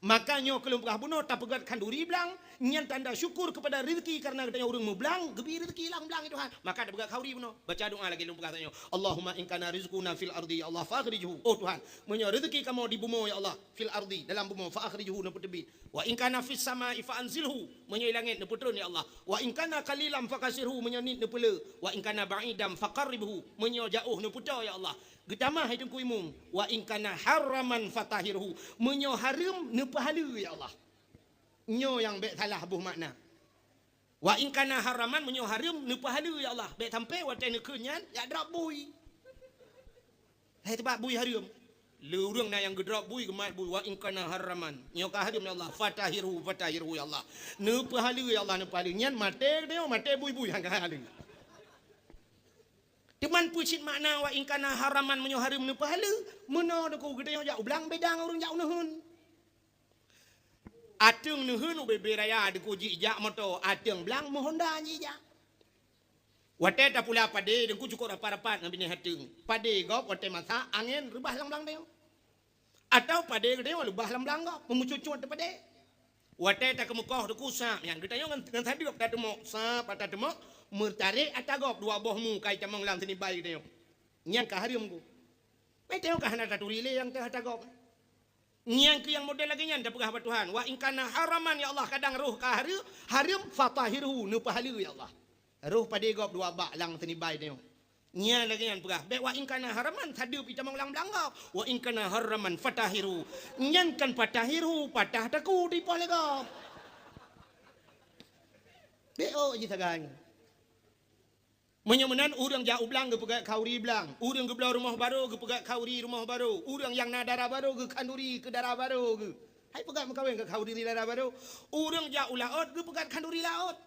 Maka nyoe keu lôn peugah bunoe tapeugét khanduri blang, nyan tanda syukur keupada reuzeuki kareuna geutanyoe ureuëng meublang, geubri reuzeuki lam blang Tuhan. Maka tapeugét khauri bunoe, baca doa lagée lôn peugah tanyoe. Allahumma in kana rizquna fil ardi, ya Allah, fa akhrijhu. Oh Tuhan, meunyoe reuzeuki kamoe di bumoe, ya Allah, fil ardi, dalam bumoe, fa akhrijhu, neupeuteubiet. Wa in kana fis samai fa anzilhu, meunyoe langét neupeutron ya Allah. Wa in kana qalilan fa kassirhu, meunyoe niet neupeulé. Wa in kana ba'idan fa qarribhu, meunyoe jaoh neupeutoe ya Allah. Geutamah hai Teungku Imum, wa in kana haraman fa tahhirhu, meunyoe hareuem neupeuhaleue ya Allah. Nyoe nyang bék salah boh makna. Wa in kana haraman, meunyoe hareuem neupeuhaleue ya Allah. Bék sampai watée neukheun nyan jak drop bui. Hai teubat bui hareuem. Le ureuëng na nyang geudrop bui, geumat bui, wa in kana haraman. Nyoe ka hareuem ya Allah, fa tahhirhu, fa tahhirhu ya Allah. Neupeuhaleue ya Allah, neupeuhaleue. Nyan maté geutanyoe, maté bui-bui nyang ka haleue. Teuma peue cit makna wa in kana haraman meunyoe hareuem neupeuhaleue? Meunoe Teungku, geutanyoe jak u blang beda ngon ureuëng jak u neuheun. Ateueng neuheun u Bebe Raya Teungku jijak moto, ateueng blang meuhonda jijak. Watée tapula padé Teungku cukôp rapat-rapat ngon binéh ateueng. Padé gob watée masak angén reubah lam blang tanyoe. Atawa padé geutanyoe leubah lam blang gob, meumucut-cut teuh padé. Watée takeumeukoh Teungku sab nyan, geutanyoe ngon, ngon sadeueb tateumok, sab tateumok, meutarek ata gob dua boh mu kai tamong lam seunibai geutanyoe. Nyan ka hareuem Teungku. Bèk tanyoe ka hana taturi lé nyang teuh ata gob. Nyang keu nyang model lagée nyan tapeugah bak Tuhan, "Wa in kana haraman, ya Allah," kadang roh ka hareuem, hareuem, "fatahhirhu," neupeuhaleue, ya Allah. Roh padé gob dua bak lam seunibai tanyoe. Nyan lagée nyan peugah, bék "wa in kana haraman" sadeueb itamong lam blang gob. "Wa in kana haraman fatahhirhu." Nyan kan fatahhirhu, patah takue dipoh lé gob. Bék ôk jih sagai. Meunyoe meunan ureuëng jak u blang geupeugét khanduri blang, ureuëng geubloe rumoh barô geupeugét khanduri rumoh barô, ureuëng nyang na dara barô geukhanduri keu dara barô geuh. Hai peugét meukawen keu khanduri dara barô. Ureuëng jak u laôt geupeugét khanduri laôt.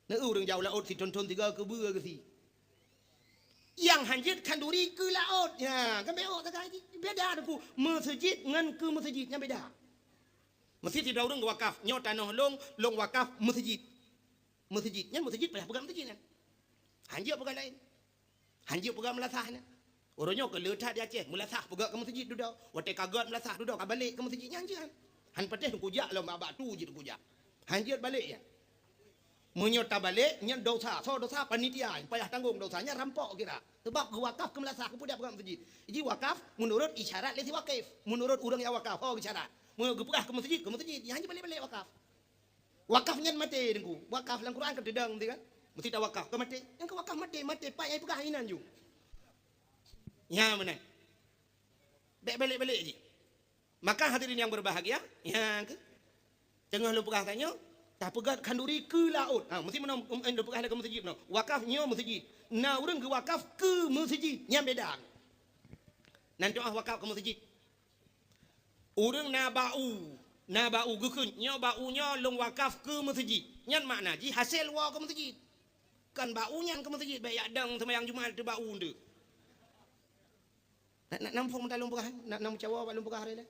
Na ureuëng jak u laôt sithon-thon sigoe keubeue geusie. Nyang hanjeuet khanduri keu laôt. Nya, kan bék ôk sagai jih. Beda Teungku, meuseujid ngon keu meuseujid nyan beda. Meuseujid sidroe ureuëng geuwakaf, "Nyoe tanoh lôn, lôn wakaf meuseujid." Meuseujid. Nyan meuseujid payah peugah meuseujid nyan. Hanjeuet peugah laén. Hanjeuet peugah meulasah nyan. Uroe nyoe keu le that di Aceh, meulasah peugah keu meuseujid dudoe. Watée ka gét meulasah dudoe ka balek keu meuseujid nyan hanjeuet. Han patéh Teungku jak lom bak-bak tu jih Teungku jak. Hanjeuet balek nyan. Meunyoe tabalek nyan dosa, soe dosa? Panitia, payah tanggong dosa nyan rampok kira. Sebab geuwakaf keu meulasah, keupeue dak peugah meuseujid. Jih wakaf meunurot isyarat lé si wakif, meunurot ureuëng nyang wakaf, ho geusyarat. Meunyoe geupeugah keu meuseujid, keu meuseujid, nyan hanjeuet balek-balek wakaf. Wakaf nyan maté Teungku. Wakaf lam Quran ka teudong meusti kan? Meusti tawakaf, ka maté. Nyang ka wakaf maté, maté pat nyang peugah inan ju. Nya meunan. Bék balek-balek jih. Maka hadirin yang berbahagia, nyang keu teungoh lôn peugah tanyoe, tapeugét khanduri keu laôt. Ha, meusti meunan, em, em, lôn peugah lé keu meuseujid meunan. Wakaf nyoe meuseujid. Na ureuëng geuwakaf keu meuseujid, nyan beda. Nan doá wakaf keu meuseujid. Ureuëng na bak u, na bak u geukheun, "Nyoe bak u nyoe lôn wakaf keu meuseujid." Nyan makna jih hasé woe keu meuseujid. Kon bak u nyan keu meuseujid, bék jak dong seumayang Jumat teuh bak u teuh. Nak, nak nampung meutalong peugah, nak, nak meucawa bak lôn peugah hari lé.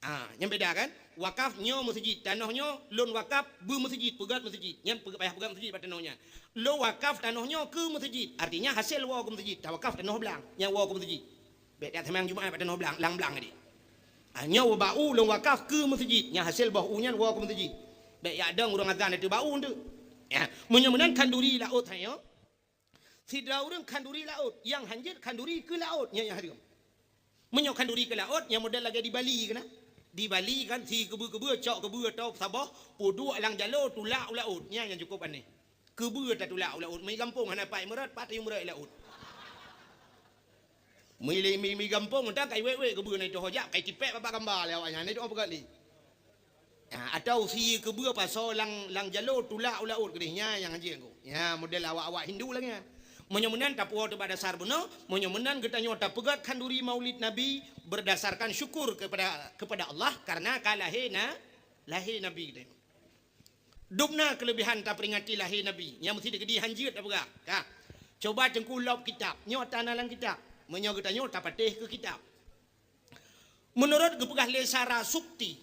Ah, nyan beda kan? Wakaf nyoe meuseujid, tanoh nyoe lôn wakaf beu meuseujid, peugét meuseujid. Nyan peugét, payah peugét meuseujid bak tanoh nyan. Lôn wakaf tanoh nyoe keu meuseujid, artinya hasé woe keu meuseujid, tawakaf tanoh blang, nyang woe keu meuseujid. Bék jak seumayang Jumat bak tanoh blang, lam blang tadi. Ah, nyoe bak u lôn wakaf keu meuseujid, nyang hasé boh u nyan woe keu meuseujid. Bék jak dong ureuëng azan ateueh bak u teuh. Ya, meunyoe meunan khanduri laôt tanyoe, sidroe ureuëng khanduri laôt, nyang hanjeuet khanduri keu laôt, nyan nyang hareuem. Meunyoe khanduri keu laôt, nyang model lagée di Bali keunan. Di Bali kan si keubeue-keubeue, cok keubeue atau saboh, peuduek lam jaloe tulak u laôt. Nyan nyang cukôp aneh. Keubeue tatulak u laôt, meu gampông hana pat meurot, pat tayue meurot laôt. Meu, meu, meu gampông mantong kai wék-wék keubeue na itôh jak, kai tipék babah gamba lé awaknyan, na itôh peugah lé. Ha, atau sie keubeue pasoe lam, lam jaloe tulak u laôt keudeh, nyan nyang hanjeuet Teungku. Nyan model awak-awak Hindu lagée nyan. Meunyoe meunan tapuwoe teuh bak dasar bunoe, meunyoe meunan geutanyoe tapeugét khanduri Maulid Nabi berdasarkan syukur kepada, kepada Allah karena ka lahé na, lahé Nabi geutanyoe. Dum na keuleubehan taperingati lahé Nabi, nyang meusti teukeudi hanjeuet tapeugah. Ka. Coba Teungku lop kitab, nyoe tana lam kitab. Meunyoe geutanyoe tapatéh keu kitab. Meunurot geupeugah lé Sarasukti,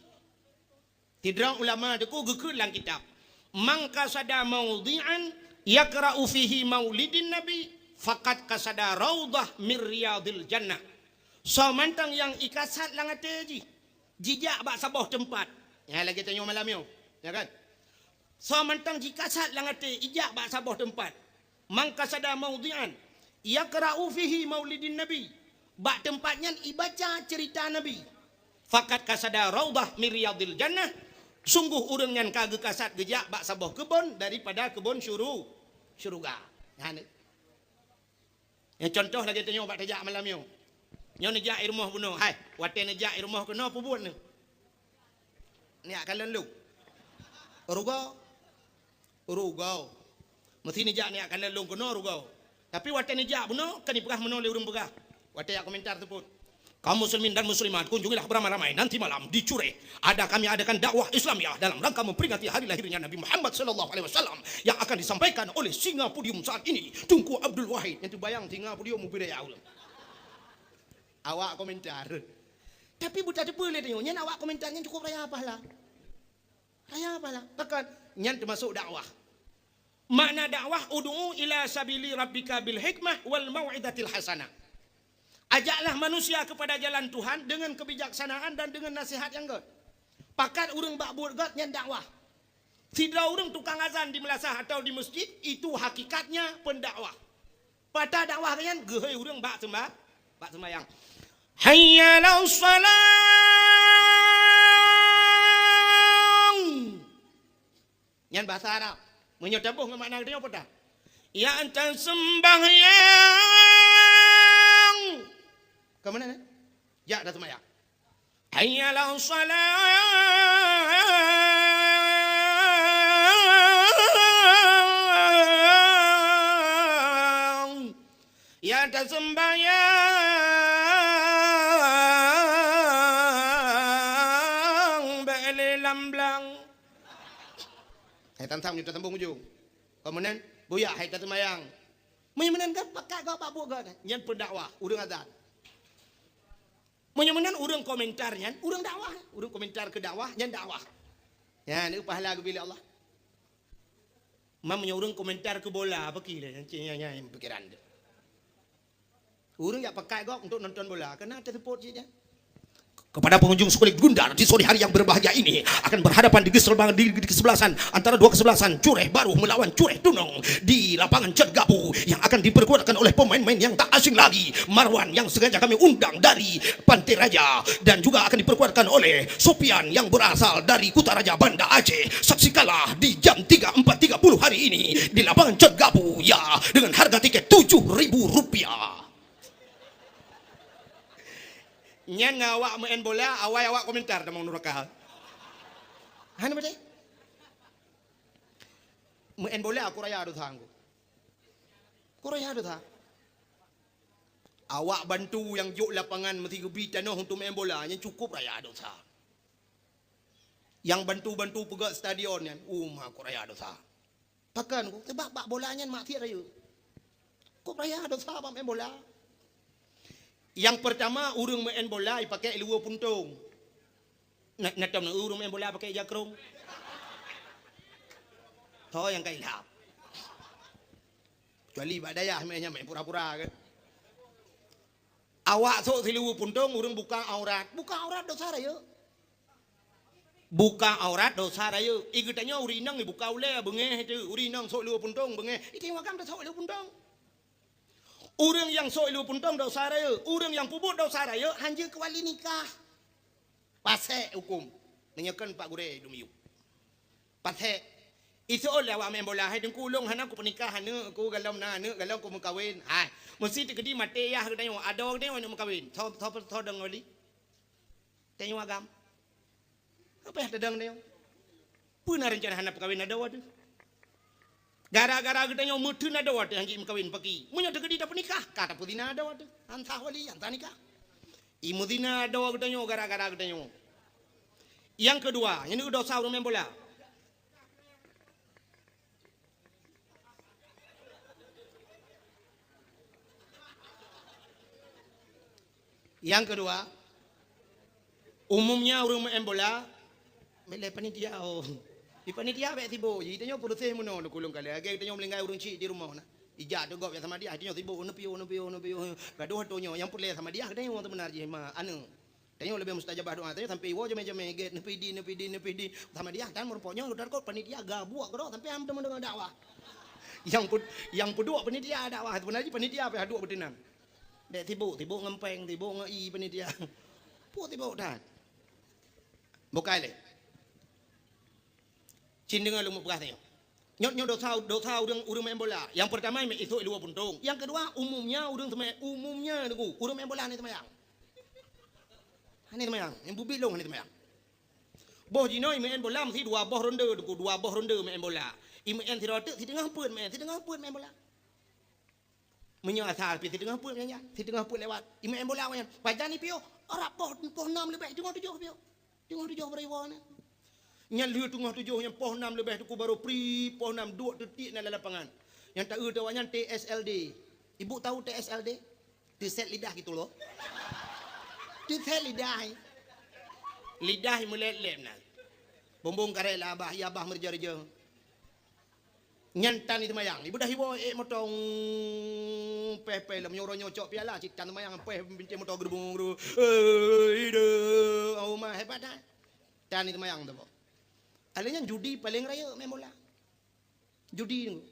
sidroe ulama Teungku geukheun lam kitab, "Man qasada maudhi'an yaqra'u fihi maulidin nabi, faqad qasada raudhah min riyadhil jannah." Soe mantong nyang ikasat lam até jih, jijak bak saboh teumpat. Nyan lagée tanyoe malam nyoe, ya kan? Soe mantong jikasat lam até, ijak bak saboh teumpat. "Man qasada maudhi'an yaqra'u fihi maulidin nabi." Bak teumpat nyan ibaca ceurita Nabi. "Faqad qasada raudhah min riyadhil jannah." Sungguh ureuëng nyan ka geukasat geujak bak saboh keubon daripada keubon syuru-, syeuruga. Nyan. Nyang contoh lagée tanyoe bak tajak malam nyoe. Nyoe neujak i rumoh bunoe. Hai, watée neujak i rumoh keunoe, peue buet neuh? Neujak kalon lôn. Rugoe. Rugoe. Meusti neujak neujak kalon lôn keunoe rugoe. Tapi watée neujak bunoe, kan ipeugah meunoe lé ureuëng peugah. Watée jak komentar seupôt. Kaum muslimin dan muslimat, kunjungilah beramai-ramai nanti malam di Cureh. Ada kami adakan dakwah Islamiah dalam rangka memperingati hari lahirnya Nabi Muhammad sallallahu alaihi wasallam yang akan disampaikan oleh singa podium saat ini, Teungku Abdul Wahid. Nyan teubayang singa podium ubé raya ulôn. Awak komentar. Tapi buta teupeu lé tanyoe, nyan awak komentar nyan cukup raya pahala. Raya pahala. Pakon? Nyan teumasuk dakwah. Makna dakwah, "Ud'u ila sabili rabbika bil hikmah wal mau'izatil hasanah." Ajaklah manusia kepada jalan Tuhan dengan kebijaksanaan dan dengan nasihat nyang gét. Pakat ureuëng bak buet gét nyan dakwah. Sidroe ureuëng tukang azan di meulasah atau di masjid, itu hakikatnya pendakwah. Pata dakwah nyan geuhôi ureuëng bak seumba-, bak seumbayang. Hayya 'alas shalah. Nyan bahasa Arab. Meunyoe taboh ngon makna geutanyoe peue teuh? Ya, ata seumbahyang. Ka meunan, eh? Jak ata seumbahyang. Hayya 'alas shalah. Ya, ata seumbahyang bèk lé lam blang. Hai, tam-tam nyoe tasambong ujong. Ka meunan, buya hai ata seumbahyang. Meunyoe meunan kan pakat gob bak buet gob nyan. Nyan pendakwah, ureuëng azan. Meunyoe meunan ureuëng komentar nyan, ureuëng dakwah. Ureuëng komentar keu dakwah, nyan dakwah. Nyan, neu pahala geubri lé Allah. Meunyoe ureuëng komentar keu bola, apa kira nyan, nyan, nyan pikiran teuh. Ureuëng jak pakat gob untuk nonton bola, keunan teusupport cit nyan. Kepada pengunjung sekolah Gundar, di sore hari yang berbahagia ini akan berhadapan di kesebelasan, di, di kesebelasan antara dua kesebelasan, Cureh Baru melawan Cureh Tunong di lapangan Cot Gabu yang akan diperkuatkan oleh pemain-pemain yang tak asing lagi, Marwan yang sengaja kami undang dari Pantai Raja dan juga akan diperkuatkan oleh Sopian yang berasal dari Kutaraja, Banda Aceh. Saksikanlah di jam tiga empat tiga puluh hari ini di lapangan Cot Gabu, ya, dengan harga tiket tujuh ribu rupiah. Nyan ngon awak meu'en bola, awai awak komentar tamong nuraka. Hana beutôi? Meu'en bola ku raya dosa ngku. Ku raya dosa. Awak bantu nyang jok lapangan meusigeubri tanoh untuk meu'en bola, nyan cukup raya dosa. Nyang bantu-bantu peugöt stadion nyan, uma ku raya dosa. Pakon ku, sabab bak bola nyan maksiat rayeuk. Kok raya dosa bak main bola? Nyang pertama, ureuëng main bola ipakèk luweue puntông. Na, na tom ureuëng main bola pakèk ija krông? Ho nyang ka ilham. Kecuali bak dayah main nyan main pura-pura kan. Awak sôk siluweue puntông, ureuëng buka aurat. Buka aurat dosa rayeuk. Buka aurat dosa rayeuk. I geutanyoe ureuëng inong ibuka ulèe beungéh teuh. Ureuëng inong sôk luweue puntông beungéh. I tanyoe agam tasôk luweue puntông. Ureuëng nyang sôk luweue puntông dosa rayeuk. Ureuëng nyang peubuet dosa rayeuk hanjeuet keu wali nikah. Pasék hukôm. Meunyoe kon Pak Gurèe dum yub. Pasék. Iseuôt lé awak main bola, "Hai Teungku, ulôn hana kupeunikah aneuk ku, galom na aneuk, galom kumeukawen." Hai, meusti teukeudi maté yah geutanyoe, adoe geutanyoe aneuk meukawen. Tho, tho, tho deungoe li. Tanyoe agam. Apa nyang tadong tanyoe? Peue na reuncana hana peukawen adoe teuh? Gara-gara geutanyoe meuteun adoe teuh nyang jimeukawen paki. Meunyoe teukeudi tapeunikah, ka tapeuzina adoe teuh. Ansah wali, ansah nikah. Imeuzina adoe geutanyoe gara-gara geutanyoe. Nyang keudua, nyan dosa ureuëng main bola. Nyang keudua, umumnya ureuëng main bola, mileh panitia, oh. Di panitia bèk sibuk, jadi tanyoe peureséh meunoe lôn kulong kali. Lagèe tanyoe meulinggai ureuëng chik di rumoh na. Ija teuh gob nyang sama dia, tanyoe sibuk, neupiôh, neupiôh, neupiôh. Gadoh tanyoe, nyang peureulèe sama dia, tanyoe sebenar jih ma, aneuk. Tanyoe leubeh mustajabah doa, tanyoe sampai iwoe jamé-jamé gét, neupidi, neupidi, neupidi. Sama dia, tan meureumpok nyoe, udah kot panitia gabuak keudroe, sampai ham teuma deungoe dakwah. Nyang ped-, nyang peuduek panitia dakwah, sebenar jih panitia pih haduek beuteunang. Dek sibuk, sibuk ngon péng, sibuk ngon i panitia. Peue sibuk that. Bukai lé. Cit deungoe lôn mupeugah tanyoe. Nyoe, nyoe dosa, dosa ureuëng, ureuëng main bola. Nyang pertama, isôk luweue puntông. Nyang keudua, umumnya ureuëng seumay-, umumnya Teungku, ureuëng main bola hana seumayang. Hana seumayang. Nyang bubit lôn hana seumayang. Boh jinoe main bola meusti dua boh ronde Teungku, dua boh ronde main bola. Imain sidroe teuk, siteungoh peuet main, siteungoh peuet main bola. Meunyoe asai pih siteungoh peuet nyan, siteungoh peuet lewat. Imeu'en bola awaknyan. Pajan ipiôh, rab poh, poh nam leubeh, teungoh tujoh piôh. Teungoh tujoh beureubôh na. Nyan lheueh teungoh tujoh nyan poh nam leubeh teungku barô pri poh nam duek teutiek na lam lapangan. Nyang taeu teuh awaknyan T S L D. Ibu tahu T S L D? Teuset lidah gitu loh. Teuset lidah. Lidah meulet-let na. Bumbong karek lah abah, ya abah meureuja-reuja. Nyan tan seumayang. Ibu dah iwoe ék moto, peh-peh lom nyoe uroe nyoe cok piala cit tan seumayang, peh bintéh moto geurubung-geurubung. Eh, ide, oh ma hebat dah. Tan seumayang tu. Alèh nyan judi paleng rayeuk main bola. Judi tu.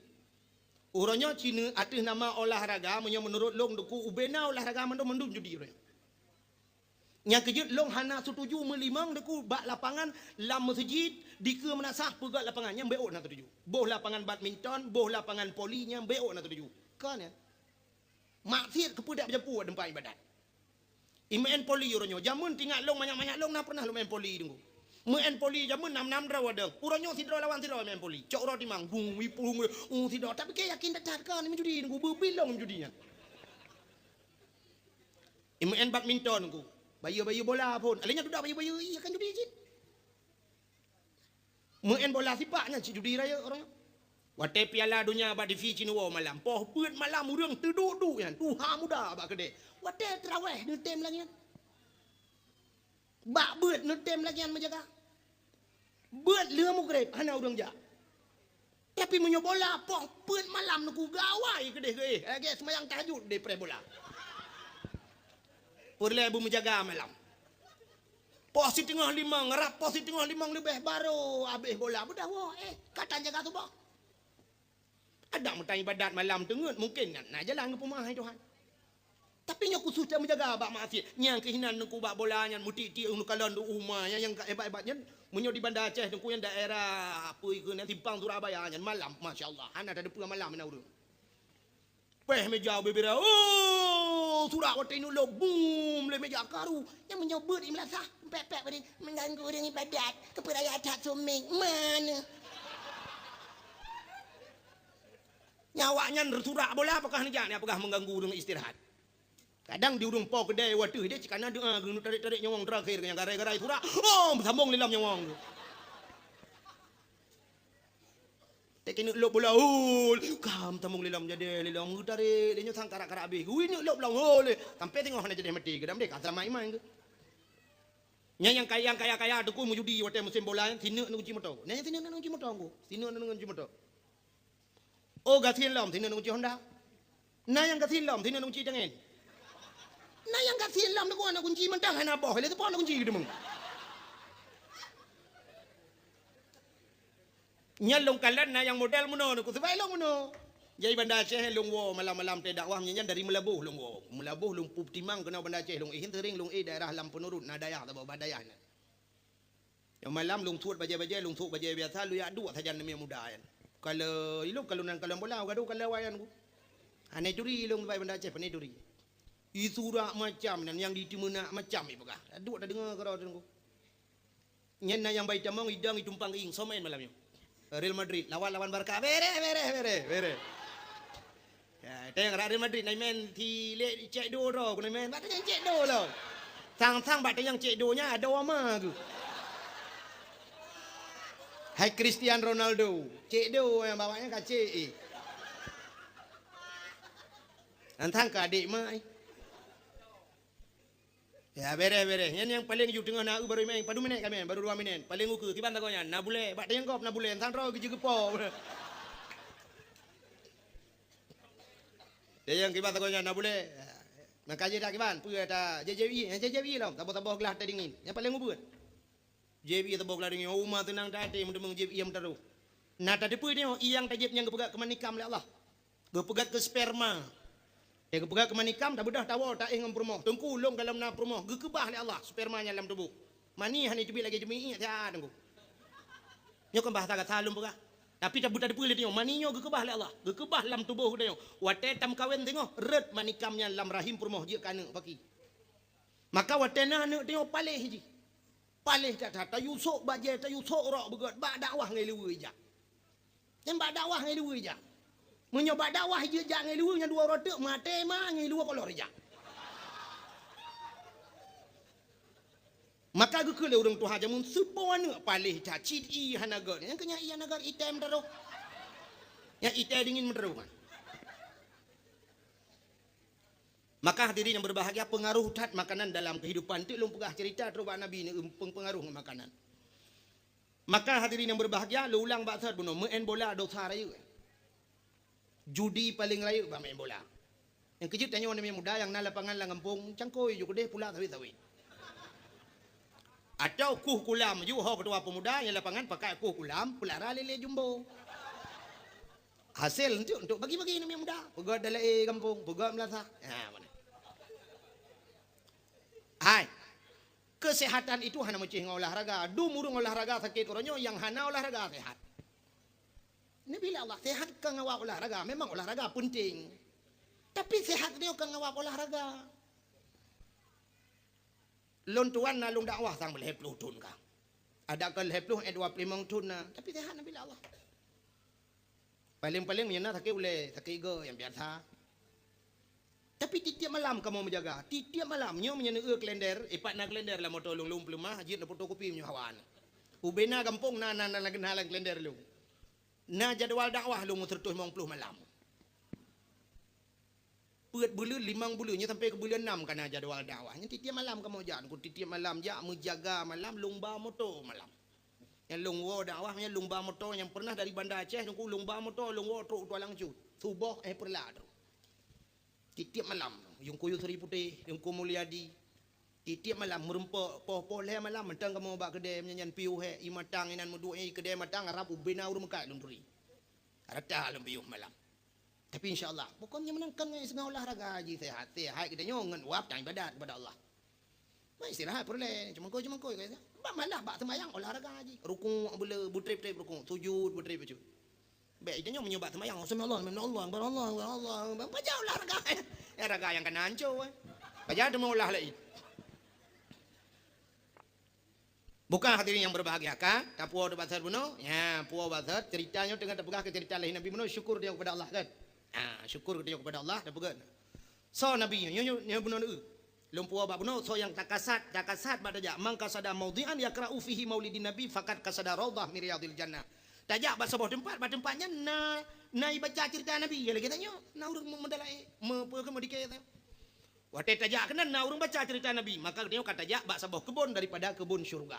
Uroe nyoe cina ateueh nama olahraga, meunyoe meunurot lôn teungku ubena olahraga mandum-mandum judi uroe nyoe. Nyang keujeuet lôn hana setuju meulimong teungku bak lapangan lam meuseujid dikeue meunasah peugöt lapangan nyan beu na setuju. Boh lapangan badminton, boh lapangan voli nyan beu na setuju. Kon nyan. Maksiet keupeue dak beujampu teumpat ibadat. Imeu'en voli uroe nyoe. Jameun tingat lôn manyak-manyak lôn na pernah lôn main voli teungku. Meu'en voli jameun nam-nam droe wadong. Uroe nyoe sidroe lawan sidroe main voli. Cok uroe timang, bung, wipung, uh, sidroe. Tapi keu yakin that-that kon meujudi teungku. Beubilong meujudi nyan. Imeu'en badminton teungku. Bayeue-bayeue bola phon. Alèh nyan dudoe bayeue-bayeue, iya kan judi cit. Meu'en bola sipak nyan cit judi rayeuk uroe nyoe. Watèe Piala Donya bak T V cit neuwoe malam, poh peuet malam ureueng teuduek-duek nyan, tuha muda bak keudè. Watèe teurawèh neutem lagèe nyan. Bak beuet neutem lagèe nyan meujaga. Beuet lheueh mugreb hana ureueng jak. Tapi meunyoe bola poh peuet malam neuku gawai keudeh geuh, lagèe seumayang tahajud deh preh bola. Peureulèe beumeujaga malam. Poh siteungoh limong, rab poh siteungoh limong leubeh barô abéh bola. Beudah woe, eh, ka tan jaga tuboh. Adak meutan ibadat malam teungeut, mungken na, na jalan geupeumaha hai Tuhan. Tapi nyoe khusus that meujaga bak maksiet. Nyang keuh inan teungku bak bola nyan, meutik-tik u kalon u uma, nyang, nyang ka hebat-hebat nyan. Meunyoe di Banda Aceh teungku nyan daerah apa ikeu nyan, Simpang Surabaya nyan, malam, masya Allah, hana tateupeue malam na ureueng. Peh meja bubira, oh, surak watèe ineuk lom, bum, lé meja karu. Nyang meunyoe beuet i meulasah, pek-pek bari, mengganggu ureueng ibadat, keupeue raya that suméng, mana? Nyan awaknyan surak bola, apakah neujak ni, apakah mengganggu ureueng istirahat? Kadang di ureueng po keudè watèe deh, cit kana doa, geuneuk tarek-tarek nyawong terakhir, nyang garai-garai surak, oh, sambong lé lom nyawong tu. Tek keuneuk lôb bola, hol, kam tamong lé lom jadeh lé lom, geutarek lé nyoe sang karak-karak abéh. Ui, neuk lôb lom, hol, lé. Sampai teungoh hana jadeh maté, geudam deh, ka seulamat iman keuh. Nyan nyang kaya, kaya-kaya teungku meujudi watèe musém bola nyan, sineuk neuk kunci moto. Nyan sineuk neuk kunci moto teungku. Sineuk neuk kunci moto. Oh, gasien lom, sineuk neuk kunci Honda. Na nyang gasien lom, sineuk neuk kunci tangen. Na nyang gasien lom, teungku, neuk kunci mantong hana boh, lé teupon neuk kunci geudeumeung. Nyan lôn kalon na nyang model meunoe, neuk kuseubai lôn meunoe. Jadi Banda Aceh lôn woe malam-malam teuh dakwah, nyan dari Meulaboh lôn woe. Meulaboh lôn peutimang keunoe Banda Aceh lôn, eh, sering lôn, eh, daerah lam Peunurut na dayah saboh bah dayah nyan. Nyang malam lôn suet bajèe-bajèe, lôn suet bajèe biasa, lôn jak duek sajan namiet muda nyan. Kalau ilôn, kalau nan kalon bola, gadoh kalau awaknyan ku. Hana turi lôn bai Banda Aceh, pane turi. Isurak macam nan nyang di teumeunak macam ipeugah. Duek tadeungoe keudroe teungku. Nyan na nyang bai tamong idong itumpang ieng somen malam nyoe. Real Madrid lawan, lawan Barca. Bere, bere, bere, bere. Ya, tayang Real Madrid na imen si lé cek do droe, ku na imen. Bak tayang cek do lom. Sang-sang bak tayang cek do nyan ada wama tu. Hai Cristiano Ronaldo, cek do nyang bawaknya ka cek, eh. Nantang ka adik mak, eh. Ya, bereh, bereh. Nyan nyang paleng ju teungoh na eu baru imen, padum minét ka imen, baru dua minét. Paleng ukeue, kiban sagoe nyan, na bulèe, bak tayang gob na bulèe, sang droe geujeuet geupo. Tayang kiban sagoe nyan, na bulèe. Na ka jeuet dak kiban, peue ata J J I, J J I lom, saboh-saboh glah teh dingin. Nyang paleng ubeut. Jieb ie saboh glah deungoe, uma teunang that até meuteumèe jieb ie meutarôh. Na tateupeue nyoe, ie nyang tajieb nyan geupeugöt keu manikam lé Allah. Geupeugöt keu sperma. Geupeugöt keu manikam, tabeudôh tawoe taéh ngon peurumoh. Teungku, lôn gohlom na peurumoh, geukeubah lé Allah sperma nyan lam tuboh. Mani hana teubiet lagèe jeumiék siat, Teungku. Nyoe kon bahasa gata lôn peugah. Tapi tabeuteupeue lé tanyoe, mani nyoe geukeubah lé Allah. Geukeubah lam tuboh geutanyoe. Watèe tameukawen singoh, rhot manikam nyan lam rahim peurumoh jeuet keu aneuk paki. Maka watèe na aneuk tanyoe paléh jih. Paléh that-that, tayue sôk bajèe, tayue sôk rok beugöt, bak dakwah ngon luweue ijak. Nyan bak dakwah ngon luweue ijak. Meunyoe bak dakwah jeuet jak ngon luweue nyang dua uroe teuk, maté ma ngon luweue kolor jak. Maka geukheun lé ureuëng tuha jameun, "Soe po aneuëk paléh that, cit ié hana gét. Nyang keu nyan ié hana gét, item teurôh. Nyang item dingin meuteurôh." Maka hadirin yang berbahagia, pengaruh that makanan dalam kehidupan. Teuk lôn peugah cerita trok bak Nabi ni, peungaruh ngon makanan. Maka hadirin yang berbahagia, lôn ulang bak thot bunoe, meu'en bola dosa rayeuk. Judi paleng rayeuk bak meu'en bola. Nyang keujeuet tanyoe aneuk muda nyang na lapangan lam gampông, cangkôi ju keudeh pula sawét-sawét. Atawa kueh kulam ju ho ketua pemuda nyang lapangan pakai kueh kulam, peulara lé-lé jumbo. Hasé untuk, untuk bagi-bagi aneuk muda, peugöt dalam gampông, peugöt meulasah. Ha, mana? Hai. Kesehatan itu hana meucéh ngon olahraga. Dum ureuëng olahraga sakét uroe nyoe, nyang hana olahraga sehat. Nabi Allah, sehat ka ngon wab olahraga, memang olahraga penting. Tapi sehat nyoe ka ngon wab olahraga. Lôn tuan na lôn dakwah sang lhèe ploh thon ka. Ada ka lhèe ploh, eh, dua ploh limong thon na, tapi sehat Nabi Allah. Paling-paling meunyoe na sakét ulèe, sakét igoe nyang biasa. Tapi tiep-tiep malam kamoe meujaga. Tiep-tiep malam, nyoe meunyoe neueu kalender, ipat na kalender lam moto lôn, lôn peuleumah, jeuet neufotokopi meunyoe hawa na. Ubena gampông na, na, na, na, na lam kalender lôn. Na jadwal dakwah lôn meuseureutoh limong ploh malam. Peuet buleuen, limong buleuen, nyoe sampai keu buleuen nam ka na jadwal dakwah. Nyan tiep-tiep malam kamoe jak, ku tiep-tiep malam jak, meujaga malam, lôn ba moto malam. Nyang lôn woe dakwah, nyang lôn ba moto nyang pernah dari Banda Aceh, nungku lôn ba moto, lôn woe trok u Tualang Cut. Suboh, eh, peureulak trok. Tiep-tiep malam, Teungku Yusri Putéh, Teungku Mulyadi. Tiep-tiep malam, meureumpok poh-poh lhèe malam, mantong kamoe bak keudè, meunyan piôh hèk, ié matang, inan meuduek, ié keudè matang, harab ubena ureuëng meukat lôn turi. Rata lôn piôh malam. Tapi insya Allah, pokoknya meunangkang ngon iseumeung olahraga jih sehat. Sehat geutanyoe ngon wab dan ibadat kepada Allah. Mai istirahat peureulèe, cumangkôi-cumangkôi, kata. Bak malah bak seumayang olahraga jih. Rukuk beule, beutrép-trép rukuk, sujud beutrép-trép. Bèk geutanyoe meunyoe bak seumayang, "Subhanallah, subhanallah, subhanallah, subhanallah." Pajan olahraga. Olahraga nyang kana ancô, eh. Pajan teuma olah laén. Bukan hadirin yang berbahagia, kan? Tapuo tu bak thot bunoe? Ya, puo bak thot. Cerita nyoe teungoh tapeugah keu cerita lahé Nabi bunoe, syukur dia kepada Allah, kan? Ha, syukur dia kepada Allah, tapeugah. Soe Nabi nyoe, nyoe, nyoe bunoe neu. Lôn puo bak bunoe, soe nyang takasad, takasad bak tajak. "Man qasada maudhi'an yaqra'u fihi maulidin Nabi, faqad qasada raudhah min riyadhil jannah." Tajak bak saboh teumpat, bak teumpat nyan na, na ibaca cerita Nabi. Ya lagèe tanyoe, na ureueng meudalai, me-, peue keu meudikè. Watèe tajak keunan na ureueng baca cerita Nabi, maka geutanyoe ka tajak bak saboh keubon daripada keubon syeuruga.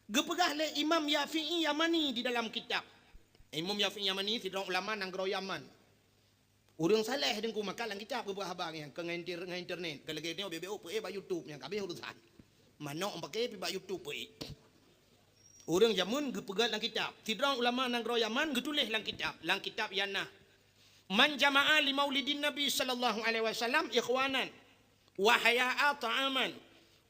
Geupeugah lé Imam Yafi'i Yamani di dalam kitab. Imam Yafi'i Yamani sidroe ulama nanggroe Yaman. Ureueng saleh Teungku, maka lam kitab geupeugah haba nyan, keu ngon inter-, ngon internet, keu lagèe nyoe B B O peuék bak YouTube nyang ka habéh urusan. Manok paké pi bak YouTube peuék. Ureueng jameun geupeugah lam kitab. Sidroe ulama nanggroe Yaman geutuléh lam kitab, lam kitab Yanah. "Man jama'a li maulidin Nabi sallallahu alaihi wasallam ikhwanan, wa haya'a ta'aman,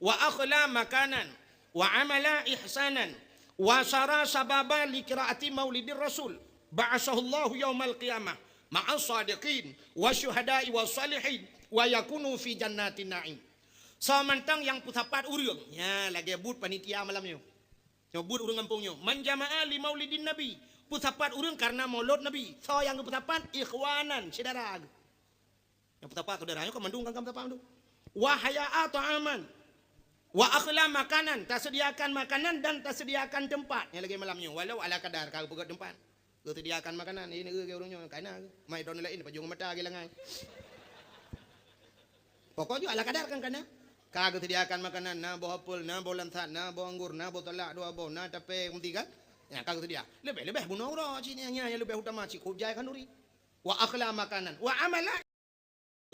wa akhla makanan, wa amala ihsanan, wa sara sababa li qiraati maulidir Rasul, ba'asahullahu yaumal qiyamah ma'as sadiqin, wa syuhada'i wa salihin, wa yakunu fi jannatin na'im." Soe mantong nyang peusapat ureueng, nya lagèe buet panitia malam nyoe. Nyoe buet ureueng gampông nyoe, "Man jama'a li maulidin Nabi," peusapat ureueng karena maulud Nabi. Soe nyang geupeusapat? Ikhwanan, syedara geuh. Nyang peusapat syedara nyoe kan mandum kan peusapat mandum. "Wa haya'a ta'aman, wa akhla makanan," taseudiakan makanan dan taseudiakan teumpat. Nyang lagèe malam nyoe, walau ala kadar ka geupeugöt teumpat. Geuseudiakan makanan, ini ke ureueng nyoe, kana ke. Mai droeneuh laén, pajoh mata lagèe langai. Pokok jih ala kadar kan kana. Ka geuseudiakan makanan, na boh apel, na boh lansat, na boh anggur, na boh salak dua boh, na tapè meuti kan. Nyan ka geuseudia. Leubeh-leubeh bunoe uroe cit nyan, nyan leubeh utama cit kujai khanduri. Wa akhla makanan, wa amala.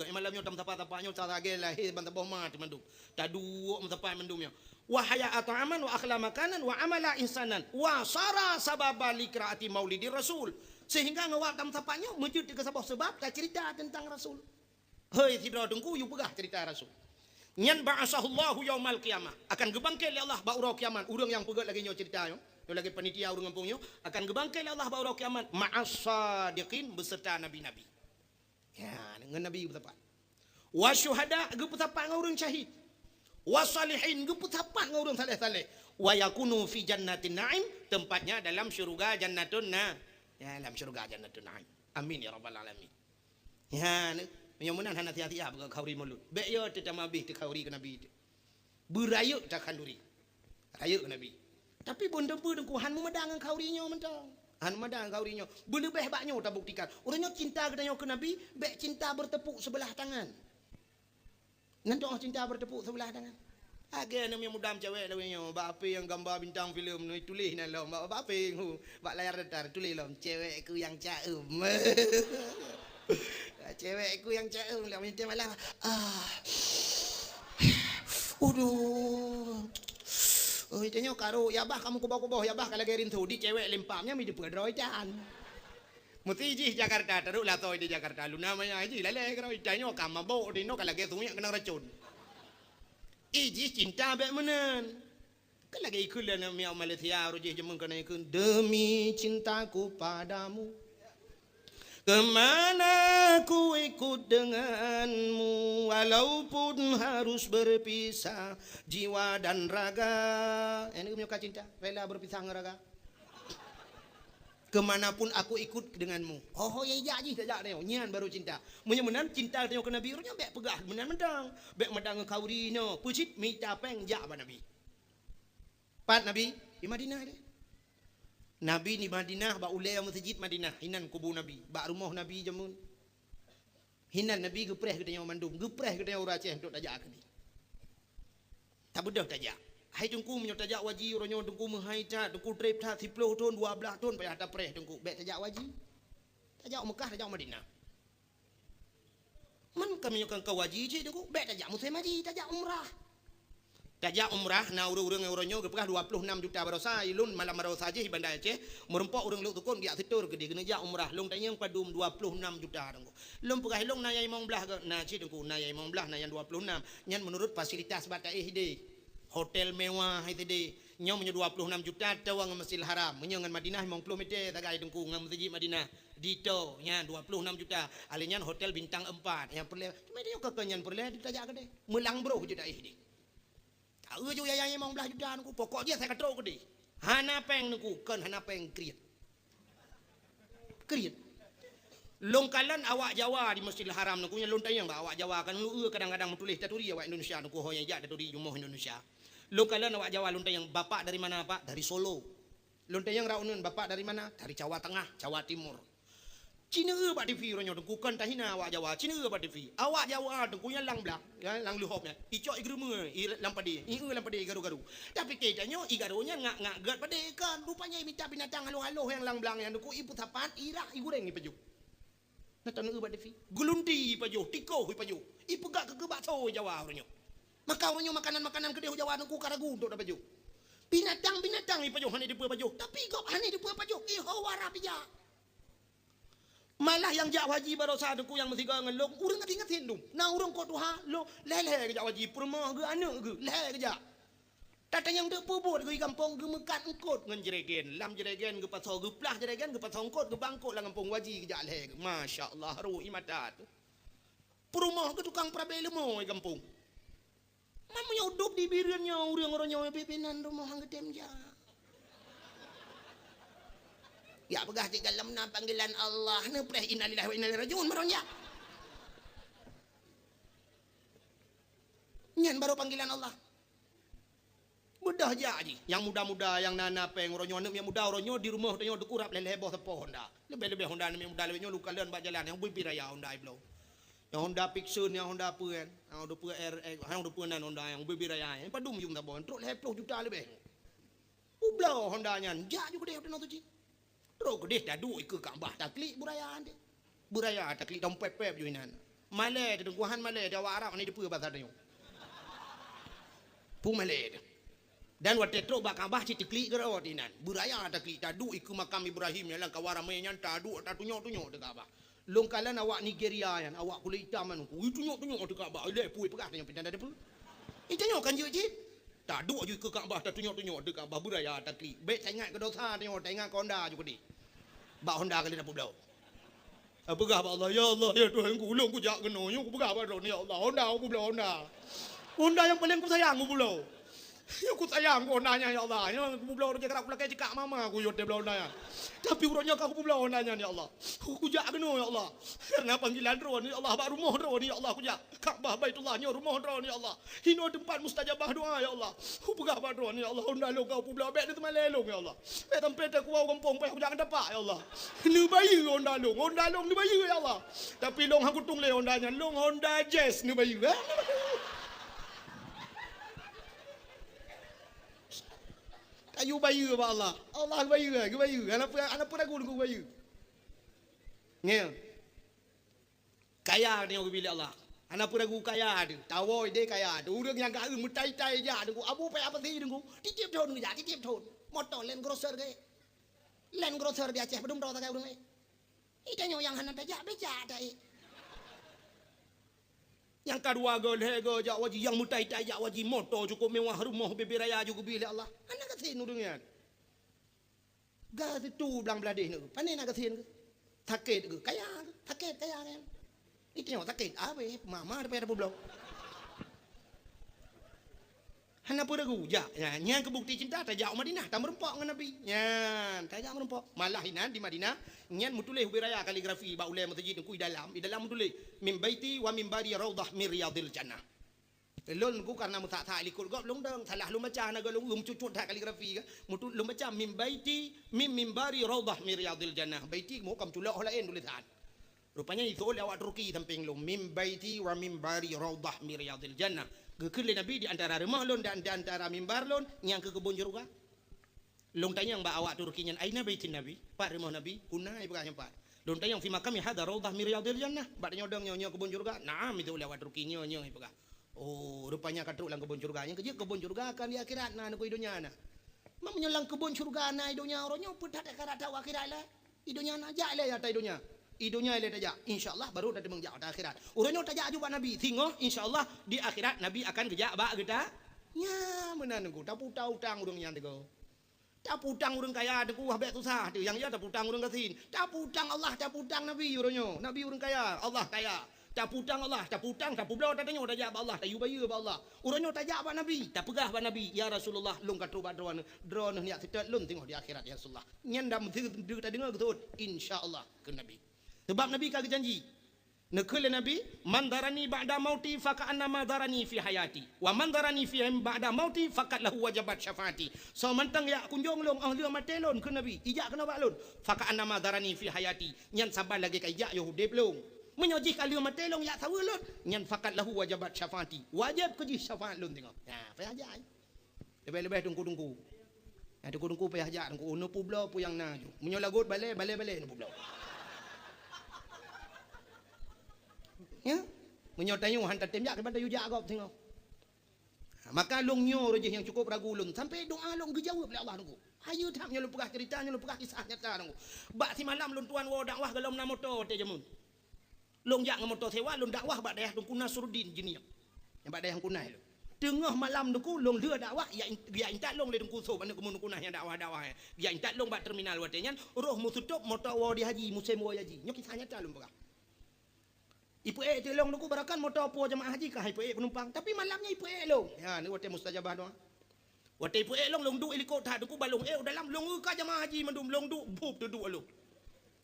Malam nyoe tam sapa-sapa nyoe, sa lagèe lahé ban saboh ma teumandum. Taduek meusapat mandum nyoe. Wa haya'a ta'aman wa akhla makanan wa amala ihsanan wa sara sababa li qiraati maulidir Rasul. Sehingga ngon wab tam sapa nyoe meujeuet keu saboh seubab tacerita teuntang Rasul. Hei sidroe teungku, yue peugah cerita Rasul. Nyan ba'asahullahu yaumal qiyamah. Akan geubangkét lé Allah bak uroe kiamat. Ureueng nyang peugöt lagèe nyoe cerita nyoe, nyoe lagèe panitia ureueng gampông nyoe, akan geubangkét lé Allah bak uroe kiamat ma'as sadiqin, beuseurta nabi-nabi. Ya, ngon nabi geupeusapat. Wa syuhada, geupeusapat ngon ureueng syahid. Wa salihin, geupeusapat ngon ureueng saleh-saleh. Wa yakunu fi jannatin na'im, tempatnya dalam syurga Jannatun Na-, ya, dalam syurga Jannatun Na'im. Amin ya rabbal alamin. Ya, ni, meunyoe meunan hana siah-siah bak khanduri mulod. Bék yo teutamah bih teu khanduri keu Nabi teu. Beurayeuk takhanduri. Rayeuk keu Nabi. Tapi bun teumpeue teungku han meumada ngon khanduri nyoe mantong. Han meumada ngon khanduri nyoe. Beuleubeh bak nyoe tabuktikan. Ureuëng nyoe cinta geutanyoe keu Nabi, bék cinta bertepuk sebelah tangan. Nyan doh cinta bertepuk sebelah tangan. Lagée aneuk miet muda cewek lawée nyoe, bak H P nyang gamba bintang filem nyoe tuléh nan lom, bak, bak H P hu, bak layar datar tuléh lom, "Cewekku yang caem." "Cewekku yang caem," lom nyan malam. Ah. Aduh. Oh, tanyoe karok, ya bah kamu kuboh-kuboh, ya bah ka lagée rinso, di cewek lempam nyan mi dipeudroe tan. Meusti jih Jakarta, taruhlah toh di Jakarta, luna maya jih lalée keudroe, tanyoe ka mabok di noe ka lagée sungiek keunong racun. Ih, jih cinta bék meunan. Kan lagée ikheun lé aneuk miet Malaysia, roh jih jameun keunan ikheun, "Demi cintaku padamu, kemana ku ikut denganmu, walaupun harus berpisah jiwa dan raga." Eh, ni meunyoe ka cinta, rela berpisah ngon raga. "Kemanapun aku ikut denganmu." Oh, ya jak jih, tajak nyoe. Nyan baru cinta. Meunyoe meunan cinta tanyoe keu Nabi, ureuëng nyoe bék peugah meunan mantong. Bék mada ngon khanduri nyoe. Peue cit mita péng jak bak Nabi. Pat Nabi? Di Madinah deh. Nabi di Madinah bak ulée meuseujid Madinah. Inan kubu Nabi. Bak rumoh Nabi jameun. Hinan Nabi geupreh geutanyoe mandum, geupreh geutanyoe ureuëng Aceh untuk tajak keudeh. Tabeudôh tajak. Hai teungku, meunyoe tajak haji, uroe nyoe teungku meuhai that, teungku treb that, siploh thon, dua blaih thon payah tapreh teungku. Bék tajak haji. Tajak Meukah, tajak Madinah. Man ka meunyoe kan ka haji cit teungku, bék tajak musém haji, tajak umrah. Tajak umrah, na ureuëng-ureuëng nyang uroe nyoe geupeugah dua ploh nam juta baroesa, ilôn malam baroesa jih i Banda Aceh, meurumpok ureuëng lhok sukon geujak seutôt keudeh keuneuk jak umrah, lôn tanyong padum dua ploh nam juta teungku. Lôn peugah ilôn na nyang limong blaih gét, na cit teungku, na nyang limong blaih, na nyang dua ploh nam. Nyan meunurot fasilitas bak taéh ideh. Hotel mewah hai sideh. Nyoe meunyoe dua ploh nam juta tawa ngon Masjidil Haram. Meunyoe ngon Madinah limong ploh mètè sagai teungku ngon Meuseujid Madinah. Ditoe nyan dua ploh nam juta. Alèh nyan hotel bintang empat nyang peureulèe. Cuma nyoe keu nyan peureulèe tajak keudeh. Meulang broh jeuet taéh deh. Taeu ju yaya limong blaih juta teungku, pokok jih asai ka trok keudeh. Hana péng teungku, kon hana péng kriet. Kriet. Lôn kalon awak Jawa di Masjidil Haram teungku, nyan lôn tanyong bak awak Jawa, kan lôn eu kadang-kadang meutuléh taturi awak Indonesia teungku, ho nyang jak taturi rumoh Indonesia. Lôn kalon awak Jawa lôn tanyong, "Bapak dari mana, Pak?" "Dari Solo." Lôn tanyong raunun, "Bapak dari mana?" "Dari Jawa Tengah, Jawa Timur." Ci neueu bak T V uroe nyoe teungku, kon tahina awak Jawa, ci neueu bak T V. Awak Jawa teungku nyang lam blang, ya, lam leuhop nyan. Icok igeurumeue, i lam padé, ieu lam padé igaru-garu. Tapi keu tanyoe igaru nyan ngak-ngak gét padé kan. Rupanya imita binatang haloh-haloh nyang lam blang nyan teungku, ipeusapat, irah, igureng, ipajoh. Na taneueu bak T V. Geulunti ipajoh, tikoh ipajoh. Ipeugah keu bakso Jawa uroe nyoe. Maka uroe nyoe makanan-makanan keudeh Jawa teungku ka ragu untuk tapajoh. Binatang-binatang ipajoh hana dipeue pajoh, tapi gob hana dipeue pajoh, iho wara pija. Malah nyang jak haji baroesa teungku nyang meusigoe ngon lôn, ureueng ngading ngasien dum. Na ureueng kot tuha, lôn lhèe-lhèe geujak haji, peurumoh geuh, aneuk geuh, lhèe geujak. Tatanyong deuk peubuet geuh di gampông, geumeukat eungkot ngon jregen. Lam jregen geupasoe, geuplah jregen, geupasoe eungkot, geuba eungkot lam gampông, haji geujak lhèe geuh. Masya Allah, rhot ie mata teuh. Peurumoh geuh tukang peurabé leumo di gampông. Man meunyoe udeb di Bireuen nyoe ureueng uroe nyoe, bèk-bèk nan rumoh han geutem jak. Jak peugah cit galom na panggilan Allah, neupreh innalillahi wa inna ilaihi raji'un, barô jak. Nyan barô panggilan Allah. Beudôh jak jih. Nyang muda-muda, nyang na-na péng uroe nyoe, aneuk miet muda uroe nyoe di rumoh tanyoe teukurab lhèe-lhèe boh sapo Honda. Leubeh-leubeh Honda aneuk miet muda lawét nyoe lôn kalon bak jalan, nyang bui-bui raya Honda ibloe. Nyang Honda Vixion, nyang Honda peue kan? Nyang Honda peue R X, nyang Honda peue nan Honda nyang bui-bui raya. Nyang padum jum saboh, trok lhèe ploh juta leubeh. Ubloe Honda nyan, jak ju keudeh u Tanoh Suci. Trok keudeh taduek ikeue Ka'bah taklik beuraya teuh. Beuraya taklik dong pép-pép ju inan. Malèe teuh teungku, han malèe teuh awak Arab hana dipeue basa tanyoe. Peue malèe teuh. Dan watèe trok bak Ka'bah cit taklik keudroe teuh inan. Beuraya taklik taduek ikeue makam Ibrahim nyang lam kawan ramè nyan taduek tatunyok-tunyok teuh Ka'bah. Lôn kalon awak Nigeria nyan, awak kulét itam nyan, ui tunyok-tunyok ateueh Ka'bah, ilèe peue peugah tanyoe pih tan na dipeue. Ih, tanyoe kan jeuet cit. Taduek ju ikeue Ka'bah, tatunyok-tunyok ateueh Ka'bah, beuraya taklik. Bèk taingat keu dosa tanyoe, taingat keu Honda ju keudeh. Bak Honda ka lheueh tapeubloe. Tapeugah bak Allah, "Ya Allah, ya Tuhanku, ulôn kujak keunoe, nyoe kupeugah bak Droeneuh, ya Allah, Honda kubloe Honda. Honda nyang paleng kusayang kubloe." Nyoe kusayang keu Honda nyan, ya Allah. Nyoe kupeubloe rot jih, karab kulakée cikak mama kuyue teuh bloe Honda nyan. Tapi uroe nyoe ka kupeubloe Honda nyan, ya Allah. Kujak keunoe, ya Allah. Kareuna panggilan droeneuh, ya Allah, bak rumoh droeneuh, ya Allah, kujak. Ka'bah Baitullah nyoe rumoh droeneuh, ya Allah. Hinoe teumpat mustajabah doa, ya Allah. Kupeugah bak droeneuh, ya Allah, Honda lôn ka kupeubloe, bék neuteumalée lôn, ya Allah. Bék sampoe teukuwoe u gampông, payah kujak ngon tapak, ya Allah. Neubayeue Honda lôn, Honda lôn neubayeue, ya Allah. Tapi lôn han kutueng lé Honda nyan, lôn Honda Jazz neubayeue, eh? Kayue bayeue bak Allah. Allah geubayeue, geubayeue. Hana peu-, hana peu ragu Teungku geubayeue. Ngieng. Kaya tanyoe geubri lé Allah. Hana peu ragu kaya teuh. Tawoe idéh kaya teuh. Ureueng nyang ka meutai-tai jak Teungku. Abu payah pasi Teungku. Tieb-tieb thon geujak, tieb-tieb thon. Moto Land Cruiser gét. Land Cruiser di Aceh padum droe sagai ureueng laén. Ih, tanyoe nyang hana tajak, bék jak ta-ék. Nyang ka dua go, lhée go jak u haji, nyang meutai-tai jak u haji, moto cukup mewah, rumoh bubé raya jih geubri lé Allah. Hana gasien ureueng nyan. Gasien tu blang bladeh nyoe, pane na gasien keuh? Sakét keuh, kaya keuh, sakét kaya nyan. Ih, tanyoe sakét, abéh, mama daripada peubloe. Hana peu ragu, jak. Nyan, nyan keuh bukti cinta, tajak u Madinah, tameurumpok ngon Nabi. Nyan, tajak meurumpok. Malah inan di Madinah, nyan meutuléh ubé raya kaligrafi bak ulée meuseujid Teungku, i dalam, i dalam meutuléh, "Min baiti wa mimbari raudhah min riyadhil jannah." Lôn Teungku kareuna meusak-sak likot gob lôn dong, salah lôn baca, hana gob lôn, lôn cucut that kaligrafi ka. Meutu-, lôn baca, "Min baiti, min mimbari raudhah min riyadhil jannah." Baiti, meuhom ka meuculok ho laén tulésan. Rupanya iseuôt lé awak Turki sampéng lôn, "Min baiti wa mimbari raudhah min riyadhil jannah." Geukheun lé Nabi, "Di antara rumoh lôn dan di antara mimbar lôn, nyan keuh keubon syeuruga." Lôn tanyong bak awak Turki nyan, "Aina baitin Nabi?" "Pat rumoh Nabi?" "Huna," ipeugah, "nyoe pat." Lôn tanyong, "Fi maqami hadza raudhah min riyadhil jannah?" Bak tanyoe dong nyoe, nyoe keubon syeuruga? "Na'am," iseuôt lé awak Turki, "nyoe, nyoe," ipeugah. Oh, rupanya ka trok lam keubon syeuruga. Nyang keujeuet keubon syeuruga kan di akhirat na, hana keu i donya na. Meunyoe lam keubon syeuruga na i donya, uroe nyoe peue that ka rata u akhirat lé? I donya na, jak ilée ata i donya. I donya ilée tajak. Insya Allah baru tateumeung jak ata akhirat. Uroe nyoe tajak aju bak Nabi. Singoh insya Allah di akhirat Nabi akan geujak bak geuta. Nya meunan Teungku, tapeutang utang ureueng nyan Teungku. Tapeutang ureueng kaya Teungku, wah bék susah teuh. Nyang ya tapeutang ureueng gasien. Tapeutang Allah, tapeutang Nabi uroe nyoe. Nabi ureueng kaya, Allah kaya. Tapeutang Allah, tapeutang, tapeubloe, tatanyoe tajak bak Allah, tayue bayeue bak Allah. Uroe nyoe tajak bak Nabi, tapeugah bak Nabi, "Ya Rasulullah, lôn ka trok bak droeneuh, droeneuh neujak seutôt lôn singoh di akhirat, ya Rasulullah." Nyan dam teu-, teu-, tadeungoe geuseuôt, "Insya Allah," kheun Nabi. Sabab Nabi ka geujanji. Neukheun lé Nabi, "Man zarani ba'da mauti faka'annama zarani fi hayati, wa man zarani fi ba'da mauti faqad lahu wajabat syafaati." Soe mantong jak kunjong lôn óh lheueh maté lôn, kheun Nabi, ijak keunoe bak lôn, "Faka'annama zarani fi hayati," nyan saban lagée ka ijak yoh udeb lôn. Meunyoe jih ka lheueh maté lôn jak saweue lôn, nyan "faqad lahu wajabat syafaati," wajéb keu jih syafaat lôn singoh. Nah, payah jak ai. Leubeh-leubeh teungku-teungku. Nah, teungku-teungku payah jak teungku, neupeubloe peue nyang na ju. Meunyoe lagot balée, balée-balée neupeubloe. Ya? Meunyoe tanyoe han tatem jak, kiban tayue jak gob singoh. Ha, maka lôn nyoe roh jih nyang cukup ragu lôn, sampai doa lôn geujaweueb lé Allah teungku. Hayeue that nyoe lôn peugah ceurita, nyoe lôn peugah kisah nyata teungku. Bak simalam lôn tuan woe dakwah gohlom na moto watée jameun. Lôn jak ngon moto sewa, lôn dakwah bak dayah Teungku Nasruddin Jeunieb. Nyang bak dayah Meukunai lôn. Teungoh malam teungku, lôn lheueh dakwah, jak in-, jak intat lôn lé Teungku Sop, aneuk keumun Meukunai nyang dakwah-dakwah nyan. Jak intat lôn bak terminal watée nyan, roh meuseutôt moto woe di haji, musém woe haji. Nyoe kisah nyata lôn peugah. Ipeuék teuk lôn teungku, barangkahan moto po jamaah haji ka ipeuék peunumpang. Tapi malam nyan ipeuék lôn. Ya, ni watée mustajabah doa. Watée ipeuék lôn, lôn duek i likot that teungku, ban lôn ék u dalam, lôn euka jamaah haji mandum, lôn duek bup teuduek lôn.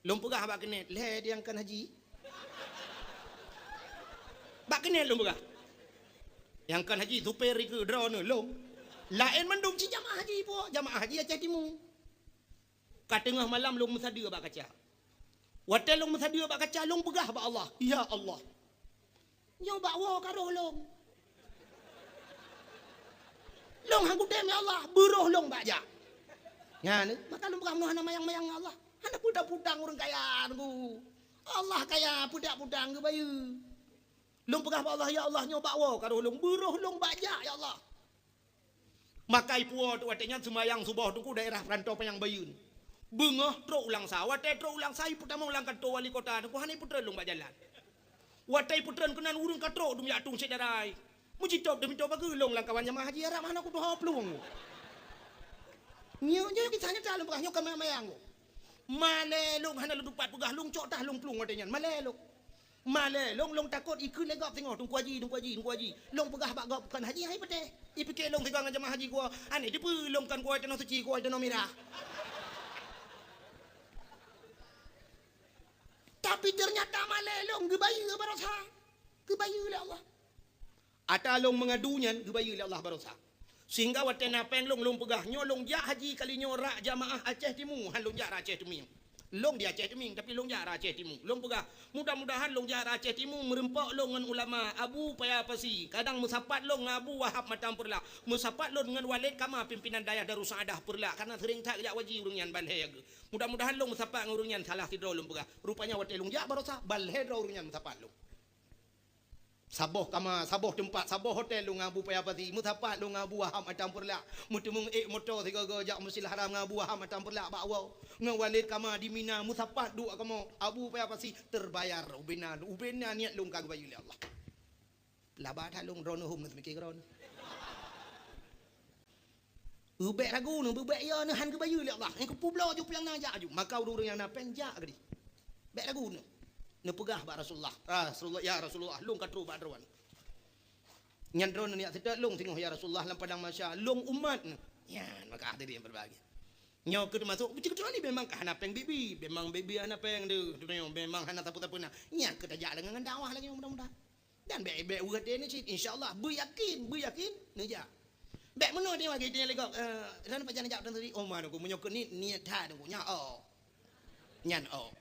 Lôn peugah bak keuneuk, "Lhée nyang kon haji." Bak keuneuk lôn peugah. Nyang kon haji supir dikeue droeneuh lôn. Laén mandum cit jamaah haji po, jamaah haji Aceh Timu. Ka teungoh malam lôn meusadeue bak kaca. Watée lôn meusadeue bak kaca, lôn peugah bak Allah, "Ya Allah, nyoe bak woe ka roh lôn. Lôn han kutem, ya Allah, beuroh lôn bak jak." Nyan, maka lôn peugah, "Meunyoe hana mayang-mayang ngon Allah, hana peue tapeutang ureuëng kaya teungku. Allah kaya, peue tapeutang geubayeue." Lôn peugah bak Allah, "Ya Allah, nyoe bak woe ka roh lôn, beuroh lôn bak jak, ya Allah." Maka ipuwoe teuk watée nyan seumayang suboh teungku daerah Peurantô Panyang Bayeuen. Beungoh trok u Langsa, watée trok u Langsa ipeutamong lam kantô wali kota teungku, hana ipeutreun lôn bak jalan. Watée ipeutreun keunan ureuëng ka trok dum jak tueng syedara. Meujitôb deuh mito bageue lôn lam kawan jamaah haji Arab hana kutuho plueng. Nyoe, nyoe kisah nyata lôn peugah, nyoe ka mayang-mayang. Malée lôn hana lôn tupat peugah, lôn cok tah lôn plueng watée nyan. Malée lôn. Malèe lôn, lôn takot ikheun lé gob singoh, "Teungku Haji, Teungku Haji, Teungku Haji." Lôn peugah bak gob, "Kon haji hai patéh." Ipike lôn sigoe ngon jamaah haji gua, "Aneuk tipeue lôn kon gua tanoh suci, gua tanoh mirah." Tapi ternyata malèe lôn geubayeue baroesa. Geubayeue lé Allah. Ata lôn meungadu nyan geubayeue lé Allah baroesa. Sehingga watèe na pèng lôn, lôn peugah, "Nyoe lôn jak haji kali nyoe rak jamaah Aceh Timu, han lôn jak rak Aceh Teumieng." Lôn di Aceh Teumieng, tapi lôn jak rak Aceh Timu. Lôn peugah, "Mudah-mudahan lôn jak rak Aceh Timu meureumpok lôn ngon ulama Abu Paya Pasi. Kadang meusapat lôn ngon Abu Wahab Matang Peureulak. Meusapat lôn ngon Walid Kama, pimpinan dayah Darussaaddah Peureulak, karena sering that jak haji ureueng nyan ban lhèe geuh. Mudah-mudahan lôn meusapat ngon ureueng nyan salah sidroe," lôn peugah. Rupanya watèe lôn jak baroesa, ban lhèe droe ureueng nyan meusapat lôn. Saboh kama, saboh teumpat, saboh hotel lôn ngon Abu Paya Pasi, meusapat lôn ngon Abu Wahab Matang Peureulak, meuteumeung ék moto sigoe-goe jak Masjidil Haram ngon Abu Wahab Matang Peureulak bak woe, ngon Walid Kama di Mina, meusapat duek kamoe, Abu Paya Pasi terbayar, ubena, ubena niet lôn ka geubayeue lé Allah. Laba that lôn droeneuh hom neuseumiké keudroe. Ubek ragu neu, beubek yo neu han geubayeue lé Allah. Nyang keupubloe ju piang na jak aju. Maka ureueng-ureueng nyang na pèng jak keudeh. Bek ragu neu. Neupeugah bak Rasulullah, "Rasulullah, ya Rasulullah, lôn ka trok bak droeneuh." Nyan droeneuh niat seutôt lôn singoh, "Ya Rasulullah, lam padang mahsyar, lôn umat neu." Nyan maka hadirin berbahagia. Nyoe keuh teumasok, beutôi-beutôi ni memang ka hana pèng bibi, memang bibi hana pèng deuh, dunia memang hana sapeue-sapeue na. Nyan keuh tajak lagèe ngon dakwah lagèe nyoe mudah-mudahan. Dan bèk, bèk ureut deh ni cit, insya Allah, beuyakin, beuyakin, neujak. Bèk meunoe deh wahai geutanyoe lé gob, eh, "Droeneuh pajan neujak droeneuh tadi?" Oh, ma Teungku, meunyoe keu niet, niet that Teungku, nyan oh. Nyan oh.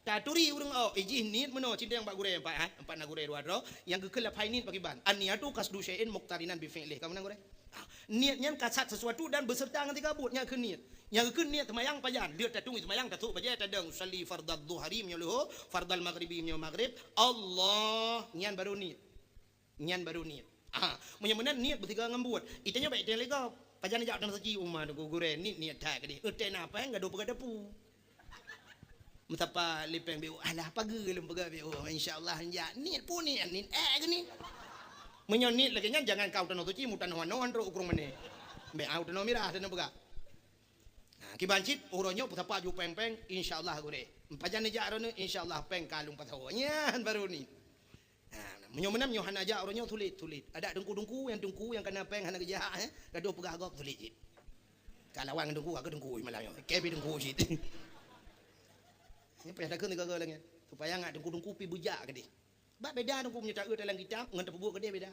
Taturi ureueng oh, ijih niet meunoe cindeng bak gurèe empat, ha? Empat na gurèe dua droe, nyang geukheun lafai niet pakriban. An-niyatu qasdu syai'in muqtarinan bi fi'lih. Ka meunan gurèe? Ha, niet nyan kasat sesuatu dan beserta ngon tingkah buet, nyan keuh niet. Nyang geukheun niet seumayang pajan, lheueh tatueng seumayang, tasôk bajèe tadong, usalli fardadz dhuhri meunyoe leuhô, fardal maghribi meunyoe maghrib, Allah, nyan baru niet. Nyan baru niet. Ha, meunyoe meunan niet beutiga ngon buet. Itanyoe bèk itanyoe lé gob. Pajan jak dan suci umat Teungku gurèe, niet, niet that keudeh. Eutée na pèng gadôh peugah teupeu. Meusapat lé pèng B O, alah pageue lôn peugah B O, insya Allah jak. Niet pun niet, niet eh geuh niet. Meunyoe niet lagèe nyan, jangan kau tanoh suci, mu tanoh anoe trok u Krueng Mané. Bèk au tanoh mirah tanoh peugah. Ha, kiban cit, uroe nyoe peusapat ju pèng-pèng, insya Allah gurèe. Pajan neujak droeneuh, insya Allah pèng ka lôn pasoe. Nyan baru niet. Ha, meunyoe meunan, meunyoe hana jak uroe nyoe, sulet, sulet. Adak teungku-teungku, nyang teungku nyang kana pèng hana geujak, eh, gadôh peugah gob sulet cit. Ka lawan ngon teungku, ka keu teungku malam nyoe. Keu pih teungku cit. Nyoe payah takheun sigoe-goe lagèe nyan. Supaya ngat teungku-teungku pih beujak keudeh. Bak beda teungku meunyoe taeu dalam kitab ngon tapeubuet keudeh beda.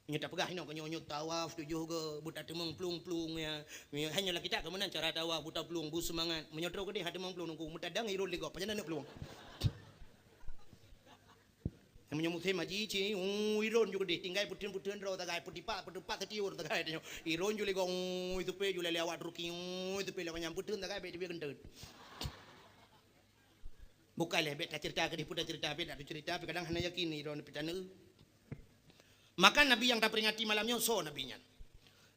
Meunyoe tapeugah inoe keu nyoe, nyoe tawaf tujoh goe, beutateumeung plueng-plueng ya. Meunyoe hana lam kitab keu meunan cara tawaf, beutaplueng, beuseumangat. Meunyoe trok keudeh han teumeung plueng teungku, meutadang iron lé gob, pajan na plueng. Meunyoe musém haji, ci, ui, iron ju keudeh, tinggai peuteun-peuteun droe sagai, peudipat, peudipat seutiur sagai tanyoe. Iron ju lé gob, ui, teupé ju lé awak Turki, ui, teupé lé awak nyan peuteun sagai, bèk teubiet keunteut. Bukan lé, bèk taceurita keudeh, peue taceurita, bèk taceurita, tapi kadang hana yakin iron pih taneuk. Maka Nabi yang taperingati malam nyoe soe Nabi nyan?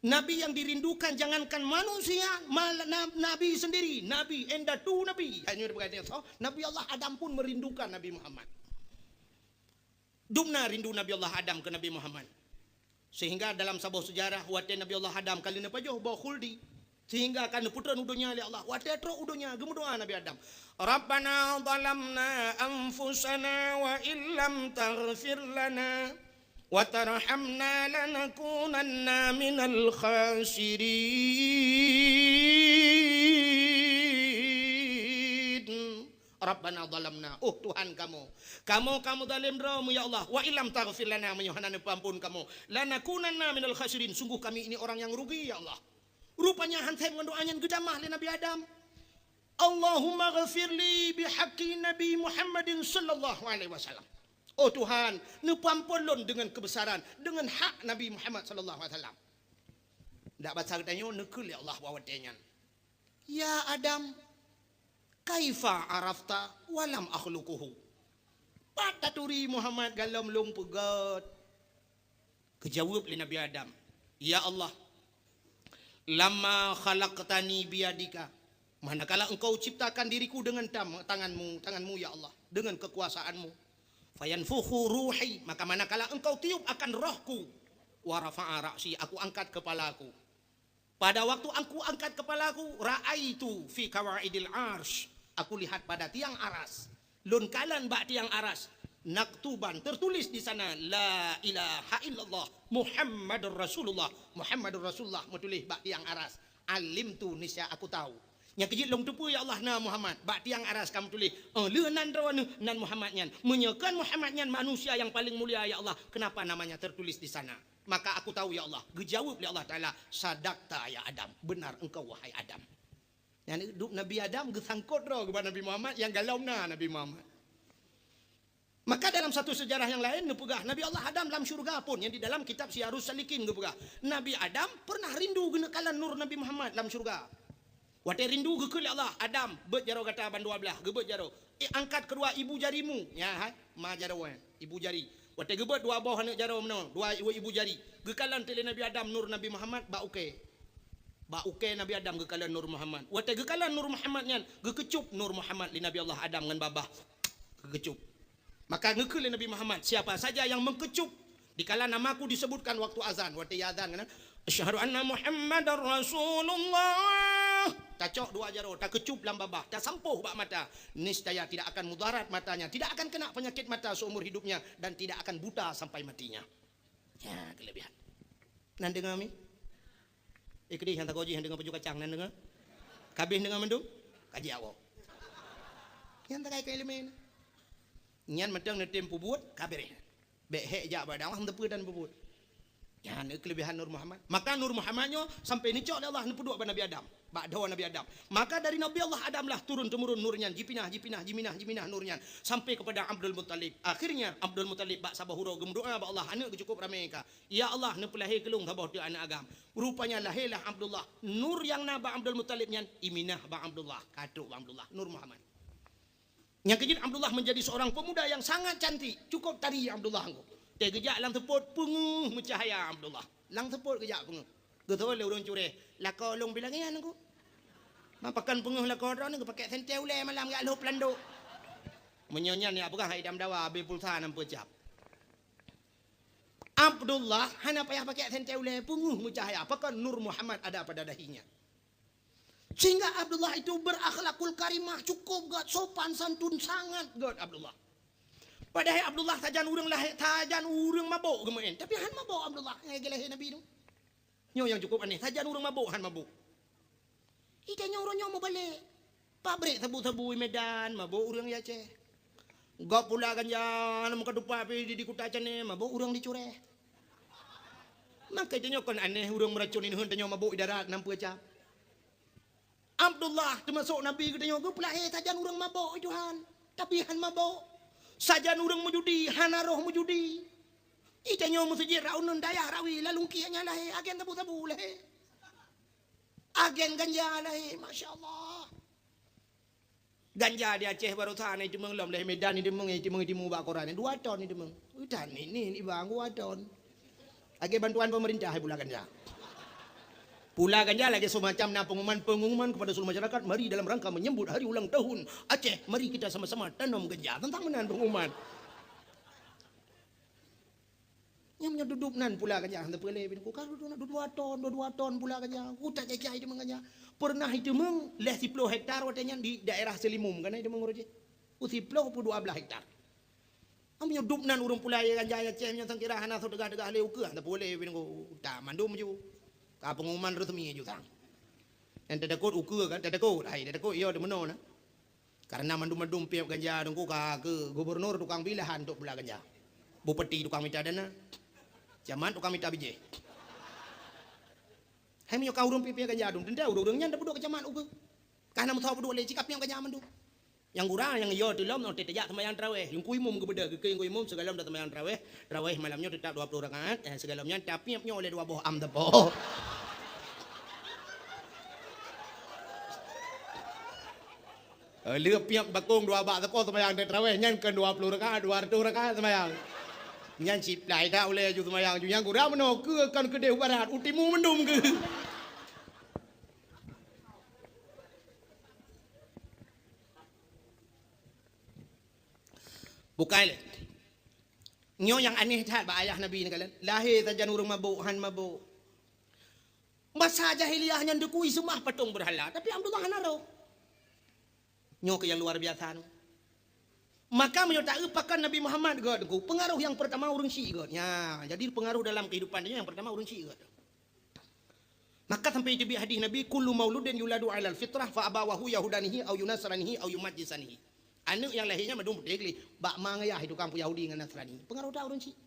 Nabi yang dirindukan jangankan manusia, mal-, na-, Nabi sendiri, Nabi, indatu Nabi. Hanya berkata, so, Nabi Allah Adam pun merindukan Nabi Muhammad. Dumna rindu Nabi Allah Adam keu Nabi Muhammad. Sehingga dalam saboh seujarah, watèe Nabi Allah Adam ka lheueh neupajoh boh khuldi, sehingga ka neupeutreun u donya lé Allah. Watèe trok u donya, geumeudoa Nabi Adam, "Rabbana zalamna anfusana wa illam taghfir lana wa tarhamna lanakunanna minal khasirin." Rabbana zalamna, oh Tuhan kamoe, kamoe ka meuzalém droe mu ya Allah, wa illam taghfir lana, meunyoe hana neupeuampon kamoe, lanakunanna minal khasirin, sungguh kami ini orang yang rugi ya Allah. Rupanya han sép ngon doa nyan geutamah lé Nabi Adam. Allahumma ghafirli bihaqqi Nabi Muhammadin sallallahu alaihi wasallam. Oh Tuhan, neupeuampon lôn deungon keubesaran, deungon hak Nabi Muhammad sallallahu alaihi wasallam. Dak basa geutanyoe neukheun lé Allah bak watèe nyan. Ya Adam, kaifa arafta wa lam akhluquhu? Pat taturi Muhammad galom lôn peugöt? Geujaweueb lé Nabi Adam, "Ya Allah, lamma khalaqtani biyadika, manakala Engkau ciptakan diriku dengan tam-, tangan-Mu, tangan-Mu, ya Allah, dengan kekuasaan-Mu. Fayanfukhu ruhi, maka manakala Engkau tiup akan rohku, wa rafa'a ra'si, aku angkat kepalaku." Pada waktu aku angkat kepalaku, ra'aitu fi qawaidil arsy, aku lihat pada tiang aras, Lôn kalon bak tiang aras, naktuban, tertulis di sana, "La ilaha illallah, Muhammadur Rasulullah." Muhammadur Rasulullah meutuléh bak tiang aras. "Alimtu, niscaya aku tahu." Nyang keujeuet lôn teupeue, ya Allah, na Muhammad. Bak tiang aras ka meutuléh, "Oh, lheueh nan droeneuh, nan Muhammad nyan." Meunyoe kon Muhammad nyan manusia nyang paleng mulia, ya Allah, kenapa namanya tertulis di sana? Maka aku tahu, ya Allah. Geujaweueb lé Allah Taala, "Sadaqta, ya Adam." Benar engkau, wahai Adam. Nyan dup Nabi Adam geusangkot droe keu Nabi Muhammad nyang golom na Nabi Muhammad. Maka dalam satu sejarah nyang laén neupeugah, Nabi Allah Adam lam syurga pun, nyang di dalam kitab Siyarus Salikin geupeugah, Nabi Adam pernah rindu geuneuk kalon nur Nabi Muhammad lam syurga. Watée rindu geukheun lé Allah, "Adam, beuet jaroe gata bandua blaih." Geubeuet jaroe. "Eh, angkat kedua ibu jarimu." Ya, hai, ma jaroe, ibu jari. Watée geubeuet dua boh aneuk jaroe meunoe, dua ibu, ibu jari. Geukalon teuk lé Nabi Adam nur Nabi Muhammad bak ukée. Bak ukée Nabi Adam geukalon nur Muhammad. Watée geukalon nur Muhammad nyan, geukeucup nur Muhammad lé Nabi Allah Adam ngon babah. Geukeucup. Maka geukheun lé Nabi Muhammad, "Siapa saja yang mengkecup dikala namaku disebutkan waktu azan," watée azan kan, "Asyhadu anna Muhammadar Rasulullah." Tacok dua jaroe, takeucup lam babah, tasampôh bak mata. Niscaya tidak akan mudarat matanya, tidak akan kena penyakit mata seumur hidupnya, dan tidak akan buta sampai matinya. Ya, kelebihan. Nan deungoe mi? Eh, keudeh nyang tagoe jih nyang deungoe paju kacang nan deungoe. Kabeh deungoe mandum? Kaji awak. Nyang takai keu ileumé nyan. Nyan mantong neutem peubuet, ka beureh. Bék hék jak bak dakwah, hana teupeu dan peubuet. Nyan kelebihan Nur Muhammad. Maka Nur Muhammad nyoe sampai neucok lé Allah neupeuduek bak Nabi Adam. Bak dhoe Nabi Adam. Maka dari Nabi Allah Adam lah turun temurun nur nyan, jipinah, jipinah, jiminah, jiminah nur nyan sampai kepada Abdul Muttalib. Akhirnya Abdul Muttalib bak saboh uroe geumeudoa bak Allah, aneuk geuh cukup ramé ka. Ya Allah, neupeulahé keu lôn saboh teuk aneuk agam. Rupanya lahé lah Abdullah. Nur nyang na bak Abdul Muttalib nyan iminah bak Abdullah, ka trok bak Abdullah, Nur Muhammad. Nyang keujeuet Abdullah menjadi seorang pemuda yang sangat cantik, cukup tari Abdullah engko. Teuh geujak lam seupôt peungeuh meucahaya Abdullah. Lam seupôt geujak peungeuh. Geuteupeue lé ureuëng cureh, "Lakoe lôn pih lagée nyan engko." Ma pakon peungeuh lakoe droeneuh geupakék sentée ulée malam jak lhôb landok. Meunyoe nyan nyang peugah hai dam dawa abéh pulsa nam peucab. Abdullah hana payah pakai sentée ulée, peungeuh meucahya, pakon Nur Muhammad ada pada dahinya. Sehingga Abdullah itu berakhlakul karimah, cukup gét, sopan santun sangat gét Abdullah. Padahai Abdullah sajan ureuëng lahé, sajan ureuëng mabök geumeuén, tapi han mabök Abdullah nyang lahé Nabi tu. Nyoe nyang cukup aneh, sajan ureuëng mabök han mabök. Ih, tanyoe uroe nyoe meubalek. Pabrék sabu-sabu i Medan, mabök ureuëng i Aceh. Gob pula ganja, na meuka tupat pi di, di Kuta Cannée, mabök ureuëng di Cureh. Maka tanyoe kon aneh ureuëng meuracon ineuheun tanyoe mabök i darat nam peucab. Abdullah teumasok Nabi geutanyoe geupeulahé sajan ureuëng mabök i Tuhan, tapi han mabök. Sajan ureuëng meujudi, hana roh meujudi. Ih, tanyoe meuseujid Raunun dayah rawi, lalungkiek nyan lahé, agen sabu-sabu lahé. Agen ganja lahé, masya Allah. Ganja di Aceh baroesa ni teumeung lom, lé Medan ni teumeung, ni teumeung, ni teumeung bak koran, dua ton ni teumeung. Utan ni, ni, ni bang, dua ton. Lagée bantuan pemerintah pula ganja. Pula ganja lagée semacam na pengumuman-pengumuman kepada seluruh masyarakat, mari dalam rangka menyambut hari ulang tahun Aceh, mari kita sama-sama tanam ganja. Teuntang meunan pengumuman. Nyang meunyoe dudup nan pula ganja, hana peureulée bin ku, ka dudup nan dua ton, dua ton pula ganja. Utak jai-jai teumeung ganja. Pernah iteumeung lhée siploh hektar watée nyan di daerah Seulimum, kan iteumeung uroe jih. U siploh pue dua blaih hektar. Am nyoe dup nan ureuëng pula ganja ya ceh, nyoe sangkira hana soe teugah-teugah lé ukeue, hana peureulée bin ku, utak mandum ju. Ka pengumuman resmi ju sang. Nyang teudeukot ukeue kan, teudeukot, hai teudeukot, iya deumeunoe na. Karena mandum-mandum piep ganja dengku ka keu gubernur tukang beli lahan untuk pula ganja. Bupati tukang mita dana. Camat tukang mita bijéh. Hai meunyoe ka ureuëng piep-piep ganja dong, teuntée ureuëng-ureuëng nyan tapeuduek keu camat ukeue. Ka hana meusawa peuduek lé cit ka piep ganja mandum. Nyang gura nyang yo teulom nyoe teuh tajak seumayang tarawéh. Yungku imum geubeudôh, geukeu yungku imum sigohlom taseumbayang tarawéh. Tarawéh malam nyoe teutap dua ploh rakaat, eh, sigohlom nyan tapiep nyoe lé dua boh am teupok. Eh, lheueh piep bakong dua bak teuko seumayang tarawéh nyan kon dua ploh rakaat, dua ratus rakaat seumayang. Nyan siplai that ulée ju seumayang ju nyang gura meunoe keu kon keudeh barat, u timu mandum keu. Bukai lé. Nyoe nyang aneh that bak ayah Nabi ni kalon. Lahé sajan ureuëng mabök, han mabök. Masa jahiliyah nyan dikui seumah patong beurhala, tapi Abdullah hana roh. Nyoe keuh nyang luar biasa nyoe. Maka meunyoe taeu pakon Nabi Muhammad geuh, Teungku, peungaroh nyang peurtama ureuëng syiek geuh. Nya, jadi peungaroh dalam keuhidupan nyoe nyang peurtama ureuëng syiek geuh. Maka sampai teubiet hadis Nabi, "Kullu mauludin yuladu 'alal fitrah fa abawahu yahudanihi au yunasranihi au yumajjisanihi." Aneuëk nyang lahé nyan mandum putéh gleh, bak ma ngon yah tukang peuYahudi ngon Nasrani. Peungaroh that ureuëng syiek.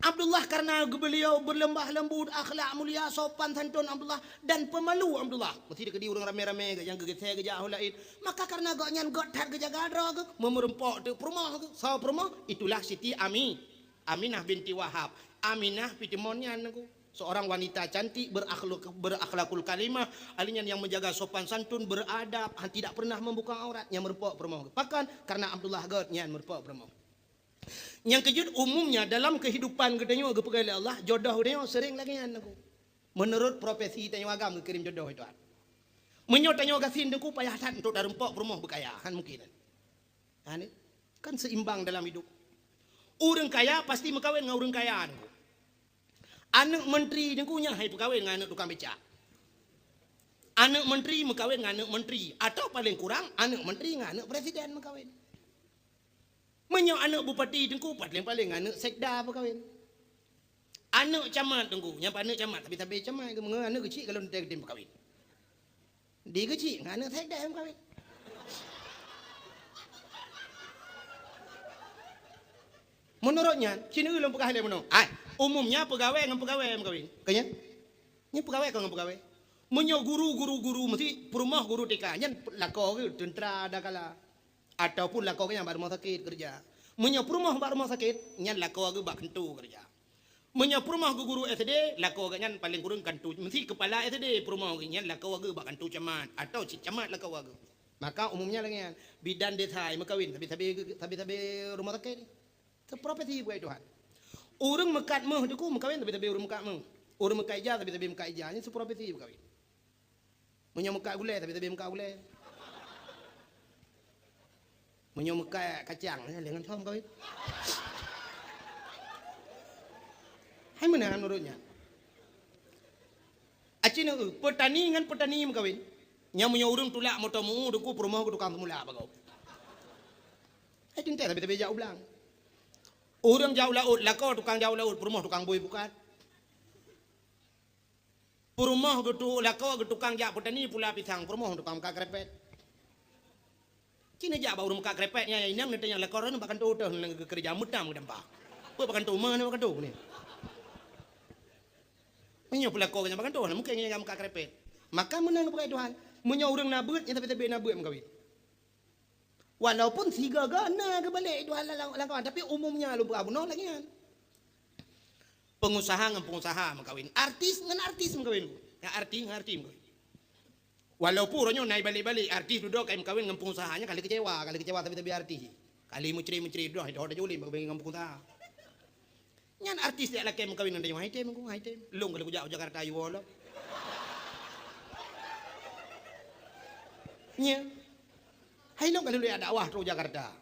Abdullah karena beliau berlemah lembut, akhlak mulia, sopan santun Abdullah dan pemalu Abdullah. Meusti dikeudi ureuëng ramé-ramé nyang geugeusé geujak u laén. Maka karena gobnyan göt that geujaga droe geuh, meumeurumpok teuk peurumoh geuh. Soe peurumoh? Itulah Siti Ami, Aminah binti Wahab. Aminah pih timon nyan, Teungku. Seorang wanita cantik, berakhlak-, berakhlakul karimah, ahli nyan nyang menjaga sopan santun, beradab, ha, tidak pernah membuka aurat, nyang meureumpok peurumoh geuh. Pakon? Karena Abdullah göt nyan meureumpok peurumoh. Nyang keujeuet, umumnya dalam keuhidupan geutanyoe geupeugah lé Allah, jodoh geutanyoe sering lagée nyan, Teungku. Meunurot profesi tanyoe agam geukirém jodoh itu. Meunyoe tanyoe gasien, Teungku, payah that untuk tarumpok peurumoh beukaya, han mungkin. Kan, kan seimbang dalam hidup. Ureuëng kaya pasti meukawen ngon ureuëng kaya, Teungku. Aneuëk menteri, Teungku, nyan hai peukawen ngon aneuëk tukang becak. Aneuëk menteri meukawen ngon aneuëk menteri, atau paling kurang aneuëk menteri ngon aneuëk presiden meukawen. Meunyoe aneuëk bupati, Teungku, paling-paling aneuëk sekda meukawen. Aneuëk camat, Teungku, nyang aneuëk camat, tapi sabe camat geuh, meunyoe aneuëk geuchik kalau teuntée geutem meukawen. Di geuchik ngon aneuëk sekda meukawen. Meunurot nyan, cit ulôn peugah lé meunoe. Ai, umumnya peugawée ngon peugawée meukawen. Ka nyan? Nyan peugawée kon ngon peugawée. Meunyoe guru, guru, guru, meusti peurumoh guru T K, nyan lakoe geuh teuntra dakala. Ataupun lakoe geuh nyan bak rumoh sakét keureuja. Meunyoe peurumoh bak rumoh sakét, nyan lakoe geuh bak keuntô keureuja. Meunyoe peurumoh geuh guru S D, lakoe geuh nyan paléng kureueng kantô, meusti keupala S D peurumoh geuh nyan lakoe geuh bak kantô camat, atawa cit camat lakoe geuh. Maka umumnya lagée nyan, bidan desa meukawen sabe-sabe, sabe-sabe rumoh sakét. Seuprofesi bak Tuhan. Ureuëng meukat méuh, Teungku, meukawen sabe-sabe ureuëng meukat méuh. Ureuëng meukat ija sabe-sabe meukat ija. Nyan seuprofesi meukawen. Meunyoe meukat gulée, tapi-tapi meukat gulée. Meunyoe meukat kacang, eh, lé ngon som kawin. Hai meunan menurut nyan. Aci neu, peutani ngon peutani meukawen. Nyang meunyoe ureuëng tulak moto meu, Teungku, peurumoh keu tukang seumulak bagoe. Hai teuntée tapi-tapi jak u blang. Ureuëng jak u laôt, lakoe tukang jak u laôt, peurumoh tukang bui pukat. Peurumoh geutu-, lakoe geuh tukang jak peutani pula pisang, peurumoh tukang meukat krepet. Ci neujak bak ureuëng meukat krepet nyan, inong neutanyong lakoe droeneuh bak kantô teuh, neukeureuja meutam geudampah. Peue bak kantô, ma neuh bak kantô ni. Meunyoe peulakoe geuh nyan bak kantô, hana mungken nyan meukat krepet. Maka meunan geupeugah Tuhan, meunyoe ureuëng na beuet, nyan sabe-sabe na beuet meukawen. Walaupun sigoe-goe na geubalek Tuhan lam, lam, lam kawan, tapi umumnya lôn peugah bunoe lagée nyan. Pengusaha ngon pengusaha meukawen, artis ngon artis meukawen, ngon artis ngon artis meukawen. Walaupun uroe nyoe na ibalek-balek artis dudoe ka meukawen ngon pengusaha, nyan ka lheueh keucewa, ka lheueh keucewa sabe-sabe artis. Ka lheueh meucre-meucre dudoe, dudoe tajak u lé meukawen ngon pengusaha. Nyan artis jak lakée meukawen ngon tanyoe, hai tem, hai tem. Lôn ka lheueh kujak u Jakarta, yue lom. Nya. Hai lôn ka lheueh dakwah trok u Jakarta.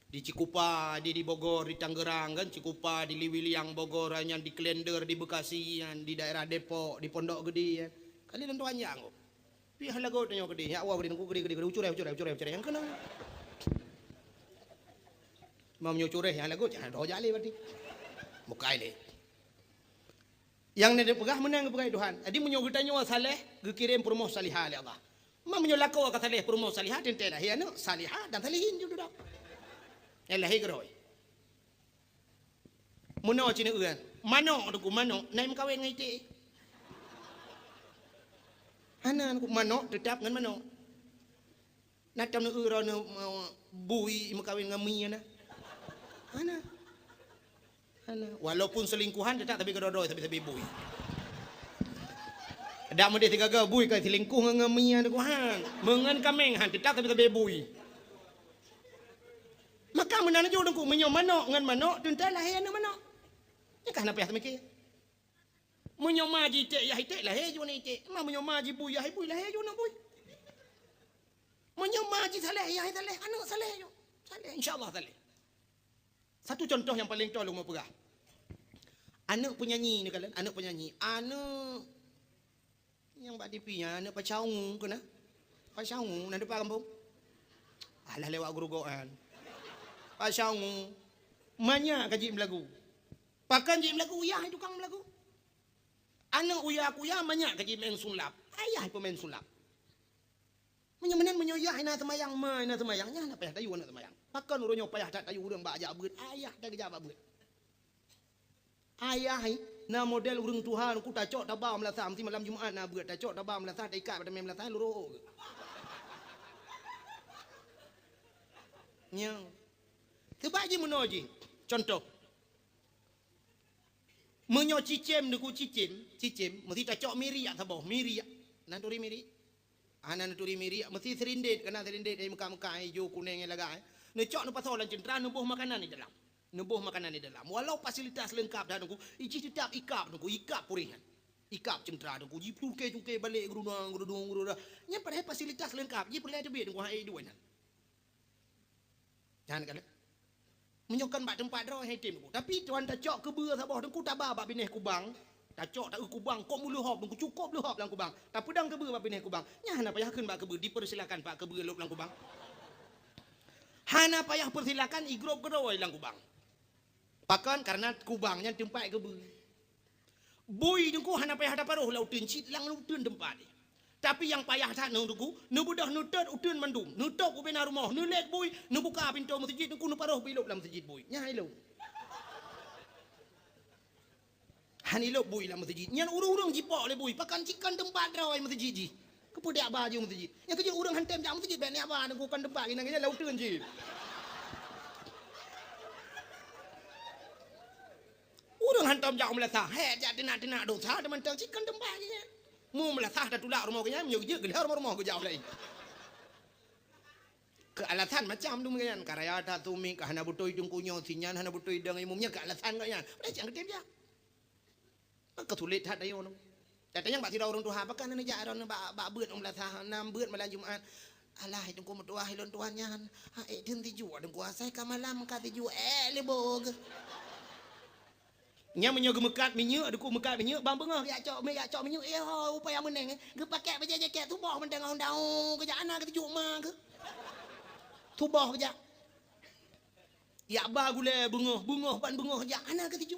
Di Cikupa, di, di Bogor, di Tangerang kan, Cikupa, di Liwiliang Bogor, nyan di Klender, di Bekasi, nyan di daerah Depok, di Pondok Gede, kan. Kali lôn tuan jak kok. Pih lagot tanyoe keudeh, nyak woe keudeh, nungku keudeh, keudeh, keudeh, ucureh, ucureh, ucureh, ucureh, nyang keunong. Meunyoe ucureh nyang lagot, jangan doh jak lé berarti. Mukai lé. Nyang neupeugah meunan geupeugah Tuhan. Jadi meunyoe geutanyoe saleh, geukirém peurumoh salihah lé Allah. Ma meunyoe lakoe ka saleh, peurumoh salihah, teuntée lahé aneuëk salihah dan salihin ju dudoe. Nyang lahé keudroe. Meunoe ci neueu, manok Teungku, manok, na meukawen ngon iték? Hana, Teungku, manok teutap ngon manok. Na tom neueu droeneuh, eh, bui meukawen ngon mie na? Hana. Hana. Walaupun selingkuhan, teutap sabe keudroe-droe, sabe-sabe bui. Dak meudeh sigaga bui ka selingkuh ngon, ngon mie, Teungku, han. Meungon kaméng, han, teutap sabe-sabe bui. Maka meunan ju Teungku, meunyoe manok ngon manok, teuntée lahé aneuëk manok. Nyan ka hana payah teumiké. Meunyoe ma ji iték yah iték, lahé ju aneuëk iték. Ma meunyoe ma ji bui yah bui, lahé ju aneuëk bui. Meunyoe ma ji saleh yah saleh, aneuëk saleh ju. Saleh, insya Allah saleh. Satu contoh nyang paleng toe lôn meu peugah. Aneuëk peunyanyi neukalon, aneuëk peunyanyi, aneuëk nyang bak T V nyan, aneuëk Pasha Ungu keunan. Pasha Ungu na dipat gampông? Alah lewat geurugoe nyan. Pak Syongu, manyak ka jeuet meulagu. Pakon jeuet meulagu, yah tukang meulagu. Aneuk uya kuya manyak ka jimeu'en sulap. Ayah peumain sulap. Meunyoe meunan, meunyoe yah hana seumayang, ma hana seumayang, nyan hana payah tayue aneuk seumayang. Pakon uroe nyoe payah that tayue ureueng bak jak beuet, ayah that geujak bak beuet. Ayah na model ureueng tuha, ku tacok taba meulasah, meusti malam Jumat na beuet, tacok taba meulasah, taikat bak tameng meulasah, lurok. Nyan. Sebab jih meunoe jih, contoh. Meunyoe cicém, Teungku, cicém, cicém, meusti tacok miriek saboh, miriek. Na turi miriek? Hana neuturi miriek, meusti sirindét, kana sirindét nyang meuka-meuka, ijo, kuneng, nyang lagak, eh. Neucok neupasoe lam ceuntra, neuboh makanan di dalam. Neuboh makanan di dalam. Walau fasilitas leungkap dah, Teungku, jih teutap ikab, Teungku, ikab puréh nyan. Ikab ceuntra, Teungku, jicuké-cuké balek, geurudong, geurudong, geurudong. Nyan padahai fasilitas leungkap, jih peureulèe teubiet, Teungku, hai duek nyan. Nyan kan? Meunyoe kon bak teumpat droe, hai tem, Teungku. Tapi tuan tacok keubeue saboh, Teungku, taba bak binéh kubang. Tacok taeu kubang, kok meuleuhob, Teungku, cukôp leuhob lam kubang. Tapeudong keubeue bak binéh kubang. Nyan hana payah kheun bak keubeue, dipersilakan bak keubeue lôb lam kubang. Hana payah persilakan, igrôp keudroe lam kubang. Pakon? Karena kubang nyan teumpat keubeue. Bui, Teungku, hana payah taparoh lam uteuen, cit lam uteuen teumpat jih. Tapi nyang payah that nyoe, Teungku, neubeudôh neutot uteuen mandum, neutôp ubena rumoh, neulét bui, neubuka pintoe meuseujid, Teungku, neuparoh bui lôb lam meuseujid bui. Nyan ilôb. Han ilôb bui lam meuseujid. Nyan ureueng-ureueng jipok lé bui, pakon cit kon teumpat droe meuseujid jih. Keupeue jak ba jih meuseujid? Nyang keujeuet ureueng han tem jak meuseujid, bèk neujak ba, Teungku, kon teumpat geuh nyan, geuh lam uteuen cit. Ureueng hantom jak u meulasah, hék jak teunak-teunak dosa, teumantong cit kon teumpat geuh nyan. Mu meulasah tatulak rumoh geuh nyan, meunyoe geujeuet geulheueh rumoh-rumoh geujak u laén. Keu alasan macam tu geuh nyan, ka raya that sumik, ka hana beutôi teungku nyoe, si nyan hana beutôi dong imum nyan, keu alasan geuh nyan. Padahai cit han geutem jak. Maka sulet that tanyoe nyoe. Tatanyong bak sidroe ureueng tuha, pakon hana jak droeneuh bak, bak beuet u meulasah, na beuet malam Jumat. Alah, hai Teungku meutuah, ilôn tuan nyan. Ha, ék theun sijuek Teungku, asai ka malam ka sijuek, ék lé boh geuh. Nyan meunyoe geumeukat minyeuk, Teungku meukat minyeuk, ban beungoh geujak cok, geujak cok minyeuk, eh ho, upaya meuneng, eh. Geupakèk bajèe jakét, suboh mantong ngon daun, geujak hana geutuju ma geuh. Suboh geujak. Jak ba gulèe beungoh, beungoh ban beungoh jak, hana geutuju.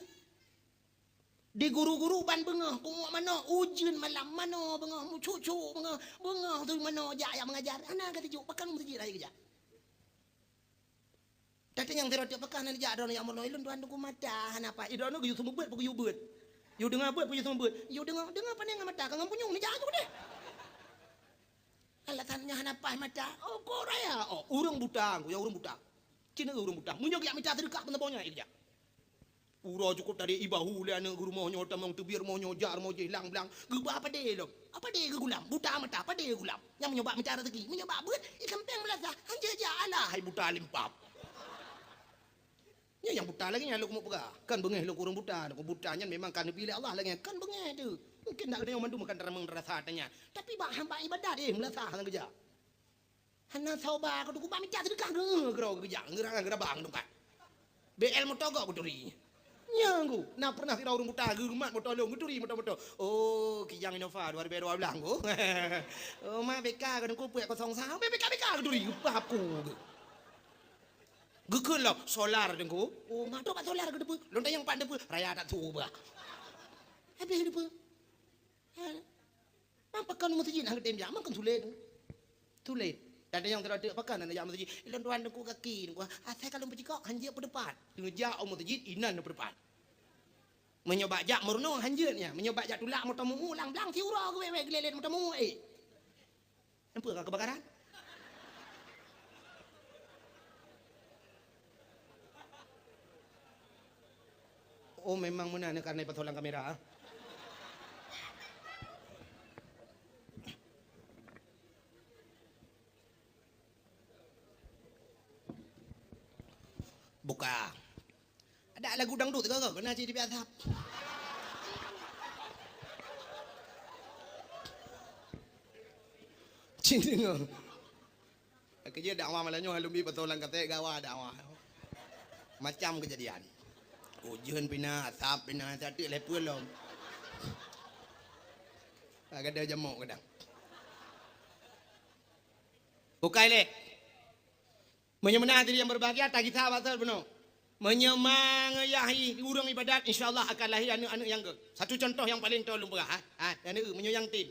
Di guru-guru ban beungoh, punguek manoe, ujeuen malam manoe, beungoh meucuk-cuk, beungoh, beungoh teuh manoe jak, jak meungajar, hana geutuju, pakon meuseujid hai geujak. Tatanyong sidroe teuk, pakon hana jak droeneuh jak meurunoe, ilôn tuan Teungku mata hana paih. Ih, droeneuh geuyue seumeubeuet, peu geuyue beuet. Yue deungoe beuet, peu yue seumeubeuet. Yue deungoe, deungoe pane ngon mata, ka ngon punyueng neujak ju deh. Alasan nyan hana paih mata. Oh, kok raya. Oh, ureueng buta, Teungku, ya ureueng buta. Cit ureueng buta. Meunyoe geujak mita seudeukah pun saboh nyan, eh, geujak. Uroe cukôp tadi ibahu lé aneuk geurumoh nyoe, tamong teubiet rumoh nyoe, jak rumoh jih, lam blang. Geuba padé lom. Padé geugulam, buta mata, padé geugulam. Nyang meunyoe bak mita raseuki, meunyoe bak beuet, i sampéng meulasah, hanjeuet jak, alah hai buta limpab. Nyan nyang buta lagèe nyan lôn keumeung peugah. Kan beungèh lôn keu ureueng buta, keu buta nyan memang ka neupiléh Allah lagèe nyan. Kan beungèh teuh. Mungken dak geutanyoe mandum kan tareumeng rasa ata nyan. Tapi bak hamba ibadat, eh, meulasah nyang geujak. Hana soe ba keu Teungku, bak mita seudeukah geuh, geurok geujak, geurang, geurabang teumpat. B L moto gob geuturi. Nyan Teungku, na pernah sidroe ureueng buta geumat moto lôn, geuturi moto-moto. Oh, Kijang Innova dua ribu dua belas Teungku. Oh, ma B K keu Teungku peuet kosong sa, B K, B K geuturi, geupah aku geuh. Geukheun lom, solar Teungku. Oh, ma trok bak solar keu teupeu. Lôn tanyong pat teupeu, raya that su bah. Habéh teupeu. Ha. Pakon meuseujid hana geutem jak, makon sulet. Sulet. Tatanyong sidroe teuk, pakon hana jak meuseujid? Ilôn tuan Teungku gaki, Teungku. Asai ka lôn peucikok, hanjeuet peuteupat. Teungoh jak u meuseujid, inan peuteupat. Meunyoe bak jak meurunoe, hanjeuet nyan. Meunyoe bak jak tulak moto meu-ueng, lam blang siuroe geuwèt-wèt geulélét moto meu-ueng, eh. Nampak ka keubakaran? Oh, memang meunan karena ipasoe lam kamera. Buka. Ada lagu dangdut ke, ke? Kena cit di biasa. Cit dengar. Keujeuet dakwah malam nyoe, lôn bi beutôi lam katek gawa dakwah. Macam keujadian. Ujeuen pina, asap pina, sateuk lé peue lom. Ka gada jamok kadang. Bukai lé. Meunyoe meunan hadirin yang berbahagia, tagisa bak sot bunoe. Meunyoe mangeuyah ureuëng ibadat, insya Allah akan lahé aneuëk-aneuëk nyang gét. Satu contoh nyang paleng toe lôn peugah, ha? Ha, aneuëk, meunyoe nyang tem.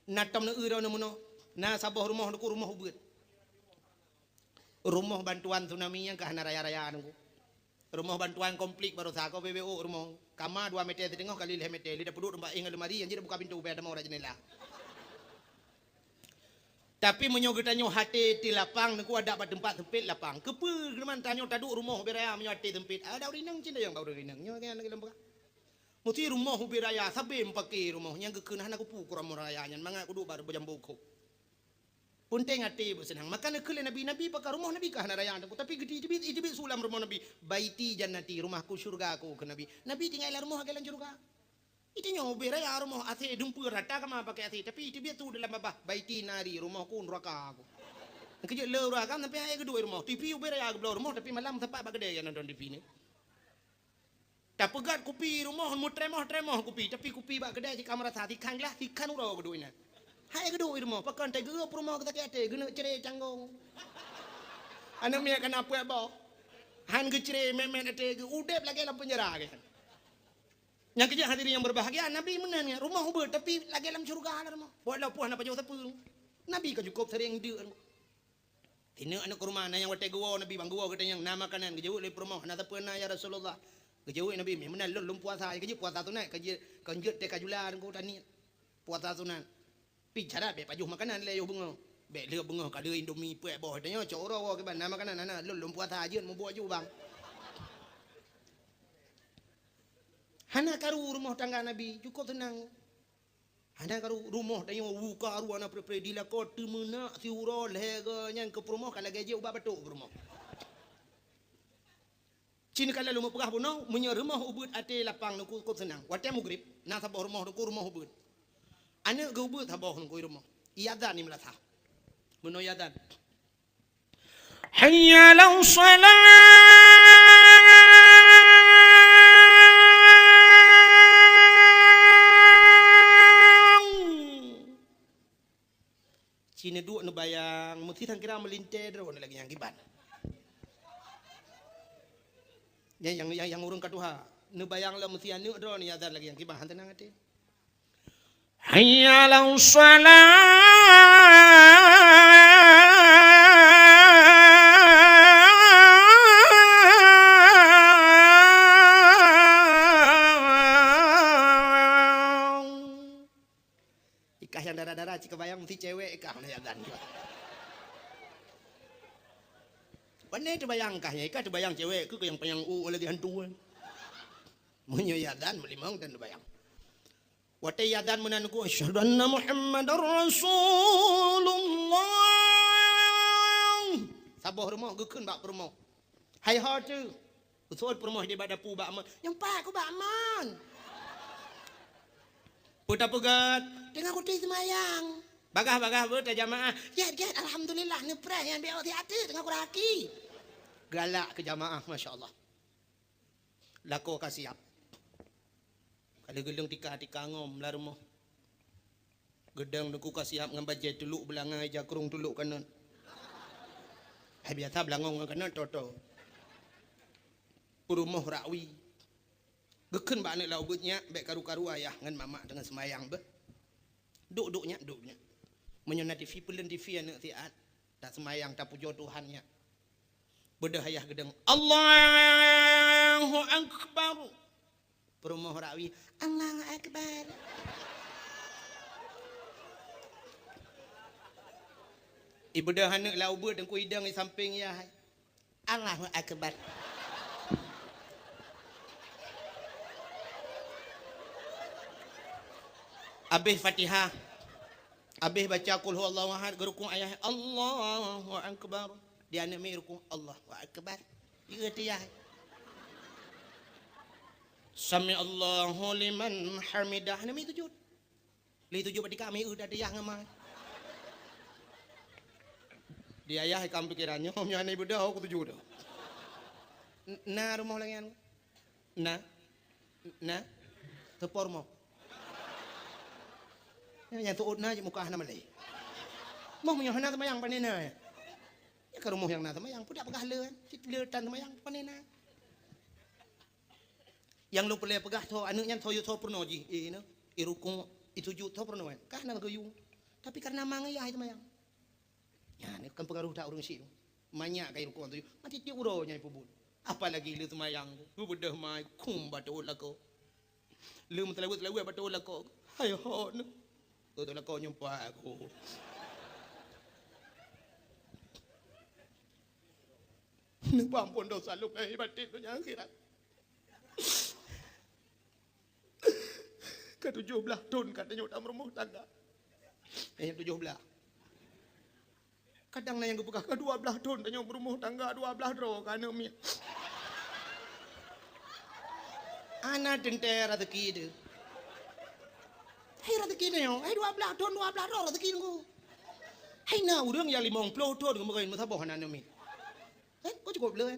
Na tom neueu droeneuh meunoe, na saboh rumoh Teungku, rumoh ubeuet. Rumoh bantuan tsunami nyang ka hana raya-raya Teungku. Rumoh bantuan konflik baroesa ko P B O rumoh. Kama dua meter siteungoh kali lhée meter, lé tapeuduek teumpat éh ngon lemari, nyang jeuet buka pintoe, ubé tamong rot jeundela. Tapi meunyoe geutanyoe até ti lapang, Teungku, adak bak teumpat seumpét lapang. Keupeue geuman tanyoe taduek rumoh ubé raya meunyoe até seumpét? Ada ureuëng inong cit nyang bak ureuëng inong. Nyoe kan lagée lôn peugah. Musti rumoh ubé raya, sabe mupake rumoh nyang geukheun hana kupu keu rumoh raya nyan, mangat kuduek bak jambo kho. Peunteng até beuseunang. Maka neukheun lé Nabi, Nabi pakai rumoh Nabi ka hana raya Teungku, tapi geuti iteubiet, iteubiet su lam rumoh Nabi, "Baiti jannati, rumahku syurga," kheun Nabi. Nabi tinggai lam rumoh lagée lam syurga. Itanyoe ubé raya rumoh, AC dumpeue rata kama pakai AC, tapi iteubiet su dalam babah, "Baiti nari, rumohku nuraka aku." Keujeuet le ureuëng agam sampai hai geuduek rumoh. TV ubé raya geubloe rumoh, tapi malam sapat bak keudè nyang nonton TV ni. Tapeugét kupi rumoh, meutremoh-tremoh kupi, tapi kupi bak keudè jih ka meurasa, sikhan glah, sikhan uroe geuduek inan. Hai geuduek rumoh, pakon teuh geurup rumoh geusakét até, geuneuk cre canggong. Aneuëk miet kana puet boh. Han geucre mét-mét até geu, udeb lagée lam peunjara geuh. Nyang keujeuet hadirin yang berbahagia, Nabi meunan nyan, rumoh ubeuet, tapi lagée lam syurga lah rumoh. Walaupun hana pajoh sapeue. Nabi ka cukôp sering deuk. Sineuk aneuk kurma, na nyang watée geuwoe Nabi, "Bang, geuwoe gata nyang na makanan." Geujaweueb lé peurumoh, "Hana sapeue na, ya Rasulullah." Geujaweueb Nabi, "Meunan lôn, lôn puasa." Geujeueb puasa sunat, ka jeuet, ka jeuet tée ka jula Teungku, taniet. Puasa sunat. Pi cara bék pajoh makanan lé yoh beungoh. Bék lheueh beungoh ka lheueh Indomie peuet boh, tanyoe cok uroe woe kiban na makanan, hana, lôn, lôn puasa jeuet mubuet ju, Bang. Hana karu rumoh tangga Nabi, cukôp seunang. Hana karu rumoh tanyoe, wu karu hana pre-pre, dilakoe teumeunak siuroe lhée goe nyan keu peurumoh ka lagée jih ubat batok peurumoh. Cit ka lôn mupeugah bunoe, meunyoe rumoh ubeuet até lapang Teungku cukôp seunang. Watée mugrib, na saboh rumoh Teungku rumoh ubeuet. Aneuk geuh ubeuet saboh Teungku rumoh. Iazan di meulasah. Bunoe iazan. Hayya 'alas shalah. Ci neuduek neubayang, meusti sangkira meulintée droeneuh lagée nyang kiban. Nyang, nyang, nyang, nyang ureuëng ka tuha, neubayang lom meusti aneuk droeneuh iazan lagée nyang kiban, han teunang até. Hayya 'alas shalah. Ikah nyang dara-dara cit kabayang meusti cewek ikah na iazan. Pane teubayang kah nyan, ikah teubayang cewek keu nyang panyang u lagée hantu kan. Meunyoe iazan meulimong dan teubayang. Watée iazan meunan ku, "Asyhadu anna Muhammadar Rasulullah." Saboh rumoh geukheun bak peurumoh. Hai ho teuh. Usul peurumoh di bak dapu bak mon. Nyang pat ku bak mon. Peue tapeugét? Teungoh kutem seumayang. Bagah-bagah beuta jamaah. Gét, gét, alhamdulillah, neupreh nyang biasa siat teungoh kuraki. Galak keu jamaah, masya Allah. Lakoe ka siab. Ka lheueh geuleueng tika-tika ngom lam rumoh. Geudong Teungku ka siab ngon bajée tulok beulangong, ija krong tulok kanot. Hai biasa beulangong ngon kanot, toto. Peurumoh rakwi. Geukheun bak aneuk lam ubeuet, "Nyak, bék karu-karu ayah ngon mamak teungoh seumayang beuh. Duek-duek nyak, duek nyak. Meunyoe na TV, peuleueng TV aneuk siat. Taseumayang, tapujoe Tuhan nyak." Beudôh ayah geudong, "Allahu Akbar." Peurumoh rakwi, "Allahu Akbar." Ibeudôh aneuk lam ubeuet Teungku, idong di sampéng yah. "Allahu Akbar." Abéh Fatihah, abéh baca Qul Huwallahu Ahad, geurukuk ayah, "Allahu Akbar." Di aneuk miet rukuk, "Allahu Akbar." Di ateuh yah, "Sami'allahu liman hamidah." Aneuk miet sujud. Lheueh sujud bak tika, miseue that yah ngon ma. Di ayah ikam pikeran nyoe, meunyoe hana ibeudôh, ku tuju dah. N-, na rumoh lagée nyan? Na? Na? Teupo rumoh. Nyang teuôt na jeuet muka hana malée. Moh meunyoe hana seumayang pane na, ya? Nyan Ka rumoh nyang na seumayang, peugah le kan? Cit le tan seumayang, pane na. Nyang lôn peureulée peugah tho, aneuk nyan tho yue tho peurunoe jih. Eh, na. I rukuk, i sujud tho peurunoe kan? Ka na geuyue. Tapi karena ma ngon yah seumayang. Nyan kan pengaruh that ureuëng syiek. Manyak ka i rukuk tho. Mati tiep uroe nyan peubuet. Apalagi le seumayang. Beudeuh mai, kum batot lakoe. Le meuteulaweuet-teulaweuet batot lakoe. Hai ho na. Batot lakoe nyumpah aku. Neupeuampon dosa lôn lahé batin donya akhirat. Ka tujoh blaih thon ka tanyoe tameurumoh tangga. Eh, tujoh blaih. Kadang na nyang geupeugah, ka dua blaih thon tanyoe meurumoh tangga, dua blaih droe ka aneuk miet. Hana teuntée raseuki teuh. Hai raseuki tanyoe, hai dua blaih thon, dua blaih droe raseuki teungku. Hai na ureuëng nyang limong ploh thon geumeukawen meusaboh hana aneuk miet. Eh, kok cukup le, eh?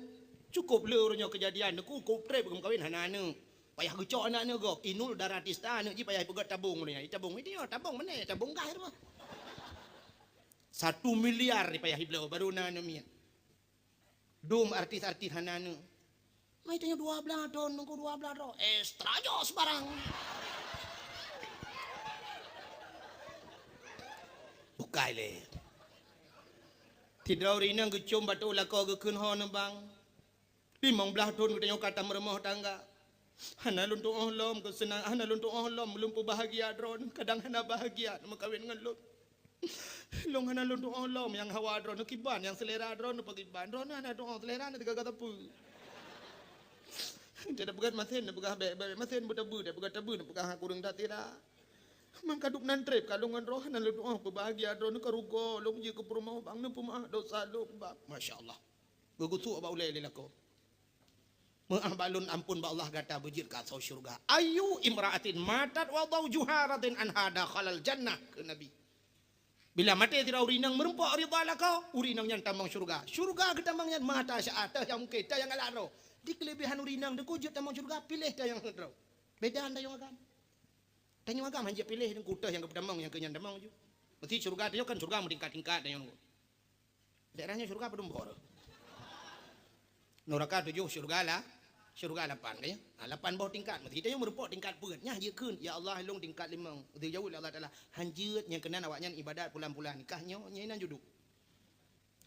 Cukup le uroe nyoe keujadian, neukukôp treb geumeukawen hana aneuk. Payah geucok aneuk-aneuk gob, Inul Daratista aneuk jih payah ipeugét tabong uroe nyoe. Tabong, itu nyoe, tabong mana? Tabong gas tu. Satu miliar payah ibloe, baru na aneuk miet. Dum artis-artis hana aneuk. Mai tanyoe dua blaih thon, nunggu dua blaih thon. Extra jos barang. Bukai le. Sidroe ureuëng inong geucom batot lakoe geukheun ho neubang. Limong blaih thon geutanyoe ka tameurumoh tangga. Hana lôn tuoh lom keuseunang, hana lôn tuoh lom lôn peubahgia droeneuh, kadang hana bahgia neumeukawen ngon lôn. Lôn hana lôn tuoh lom nyang hawa droeneuh kiban, nyang seulera droeneuh pakriban. Droeneuh hana tuoh, seulera na teuga sapeue. Teupeugah masen, teupeugah bèk, bèk masen, beuteubeu, teupeugah teubeu, teupeugah kureueng that sira. Mangka duek nan treb ka lôn ngon droeneuh hana lôn tuoh peubahgia droeneuh, ka rugoe lôn jeuet keu peurumoh bang, neupeumeu'ah dosa lôn bang. Masya Allah. Geugusok bak ulèe lé lakoe. Meu'ah bak lôn, ampôn bak Allah, gata beujeuet keu asoe syeuruga. Ayyu imra'atin matat wa zawjuha radin anha dakhalal jannah, kheun Nabi. Bila maté sidroe ureueng inong meurumpok ridha lakoe, ureueng inong nyan tamong syeuruga. Syeuruga geutamong nyan mata syaat, teuh nyang mungken, teuh nyang galak droe. Di keuleubehan ureueng inong teungku jeuet tamong syeuruga, piléh teuh nyang heuet droe. Beda tanyoe agam. Tanyoe agam han jeuet piléh teungku, teuh nyang geupeutamong nyang keu nyan tamong ju. Meusti syeuruga tanyoe kan syeuruga meutingkat-tingkat tanyoe teungku. Daerah nyoe syeuruga padum boh? Nuraka tujoh, syeuruga la-, syeuruga lapan, kan ya? Ha, lapan boh tingkat. Meusti tanyoe meurumpok tingkat peuet. Nyan jikheun, "Ya Allah, lôn tingkat limong." Geujaweueb lé Allah Taala, "Han jeuet, nyang keunan awaknyan ibadat pulan-pulan, kah nyoe, nyoe inan juduk.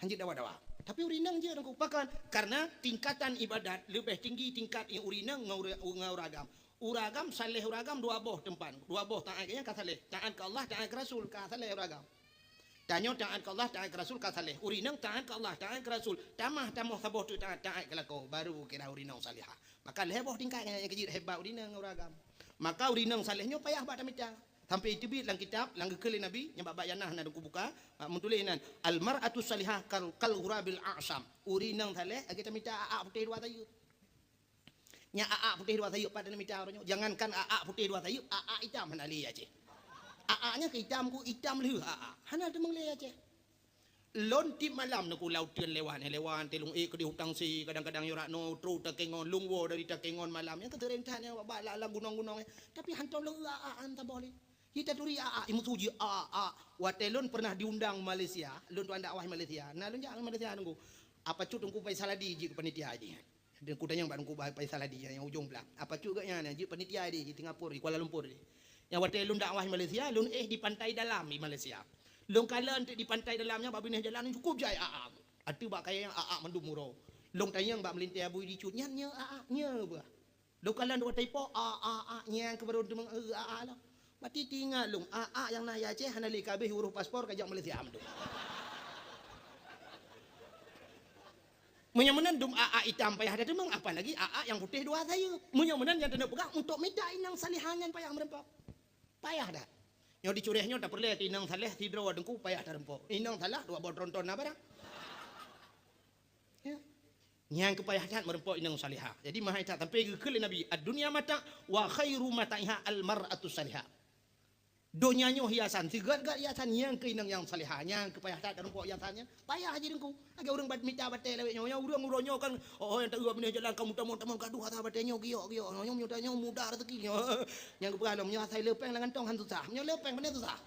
Han jeuet dawa-dawa." Tapi ureueng inong jeuet, pakon? Karena tingkatan ibadat leubeh tinggi tingkat ureueng inong ngon ureueng, ngon ureueng agam. Ureueng agam, saleh ureueng agam dua boh teumpat. Dua boh taát, ka saleh. Taát keu Allah, taát keu Rasul, ka saleh ureueng agam. Tanyoe taát keu Allah, taát keu Rasul ka saleh. Ureueng inong taát keu Allah, taát keu Rasul. Tamah, tamah saboh teuk taát, taát keu lakoe, baru kira ureueng inong salihah. Maka lhèe boh tingkat nyang keujeuet hebat ureueng inong ngon ureueng agam. Maka ureueng inong saleh nyoe payah bak tamita. Sampai teubiet lam kitab, lam geukheun lé Nabi, nyang bak-bak nyang na, na deuku buka, meutuléh nan, "Al mar'atu salihah kal, kal ghurabil a'sam." Ureueng inong saleh lagèe tamita a'ak putéh dua sayeup. Nyan a'ak putéh dua sayeup pat na mita uroe nyoe. Jangankan a'ak putéh dua sayeup, a'ak itam hana lé Aceh. A'ak nyan keu itam, ku itam lheueh a'ak. Hana teumeung lé Aceh. Lôn tiep malam neukula uteuen lewat, lewat teuh lôn ék keudéh u Tangse, kadang-kadang nyoe rot noe trok Takengon, lôn woe dari Takengon malam. Nyan keuseuréng that nyan bak, bak lam, lam gunong-gunong nyan. Tapi hantom lôn eu a'ak han saboh lé. Jih taturi a'ak, imeusu jih a'ak. Watèe lôn pernah diundang Malaysia, lôn tuan dakwah Malaysia. Na lôn jak Malaysia teungku. Apa cut teungku Faisal Hadi jih keu panitia jih. Teungku tanyong bak Teungku Faisal Hadi nyang ujong blah. Apa cut geuh nyan, jeuet panitia di Singapura, di Kuala Lumpur di. Nyang watèe lôn dakwah di Malaysia, lôn éh di Pantai Dalam di Malaysia. Lôn kalon teuk di Pantai Dalam nyan bak binéh jalan cukup jai a'ak. Ateueh bak kayèe nyan a'ak mandum uroe. Lôn tanyong bak meulintèe Abu Idi Cut, "Nyan nyoe a'ak, nyoe beuh?" Lôn kalon dua taipo, a'ak, a'ak, nyan keuh baru teumeung, eh, a'ak lom. Mati teuingat lôn, a'ak nyang na di Aceh hana lé ka abéh urôh paspor ka jak Malaysia mandum. Meunyoe meunan dum a'ak itam payah tateumeung, apalagi a'ak nyang putéh dua sayeup. Meunyoe meunan nyang taneuk peugah untuk mita inong salihah nyan payah meurumpok. Payah that. Nyoe di Curéh nyoe tapeureulèe keu inong saleh sidroe teungku payah tarumpok. Inong saleh dua boh tronton na barang. Ya. Nyang keu payah that meurumpok inong salihah. Jadi meuhai that sampai geukheun lé Nabi, "Ad-dunya mata' wa khairu mata'iha al-mar'atu salihah." Donya nyoe hiasan, sigét-gét hiasan nyang keu inong nyang salihah, nyang keu payah that tarumpok hiasan nyan. Payah jih teungku. Lagèe ureueng bat-, mita batèe lawét nyoe, nyoe ureueng uroe nyoe kan, oh, oh, nyang taeu binéh jalan kamoe tamong-tamong gadoh atra batèe nyoe giyok-giyok. Nyoe, nyoe, nyoe, nyoe mudah rezeki nyoe. Nyang geupeugah lom, nyoe asai leupeng lam gantong han susah. Nyoe leupeng pane susah.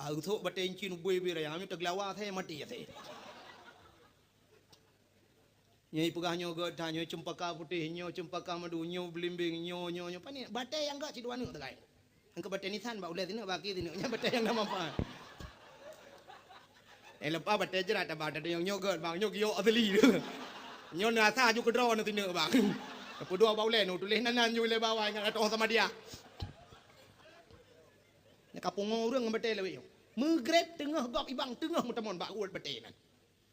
Aeusok batèe incin ubé-bé raya, nyoe teugeulawa asèe maté asèe. Nyoe ipeugah nyoe gèt that, nyoe ceumpaka putéh, nyoe ceumpaka madu, nyoe beulimbeng, nyoe, nyoe, nyoe. Pane batèe nyang gèt sidua neuk teukai. Nyang keu batèe nisan bak ulèe sineuk, bak akhé sineuk. Nyan batèe nyang na manfaat. Eh, leupah batèe jrat, abang, teunyong nyoe gèt, bang, nyoe giok asli tu. Nyoe na asa aju keudroe na sineuk, bang. Peudua bak ulèe nu tuléh nan, nan ju lé bawah nyan ateueh sama dia. Nyan ka pungo ureueng ngon batèe lawét nyoe. Meugreb teungoh gob ibang, teungoh meutamon bak uet batèe nan.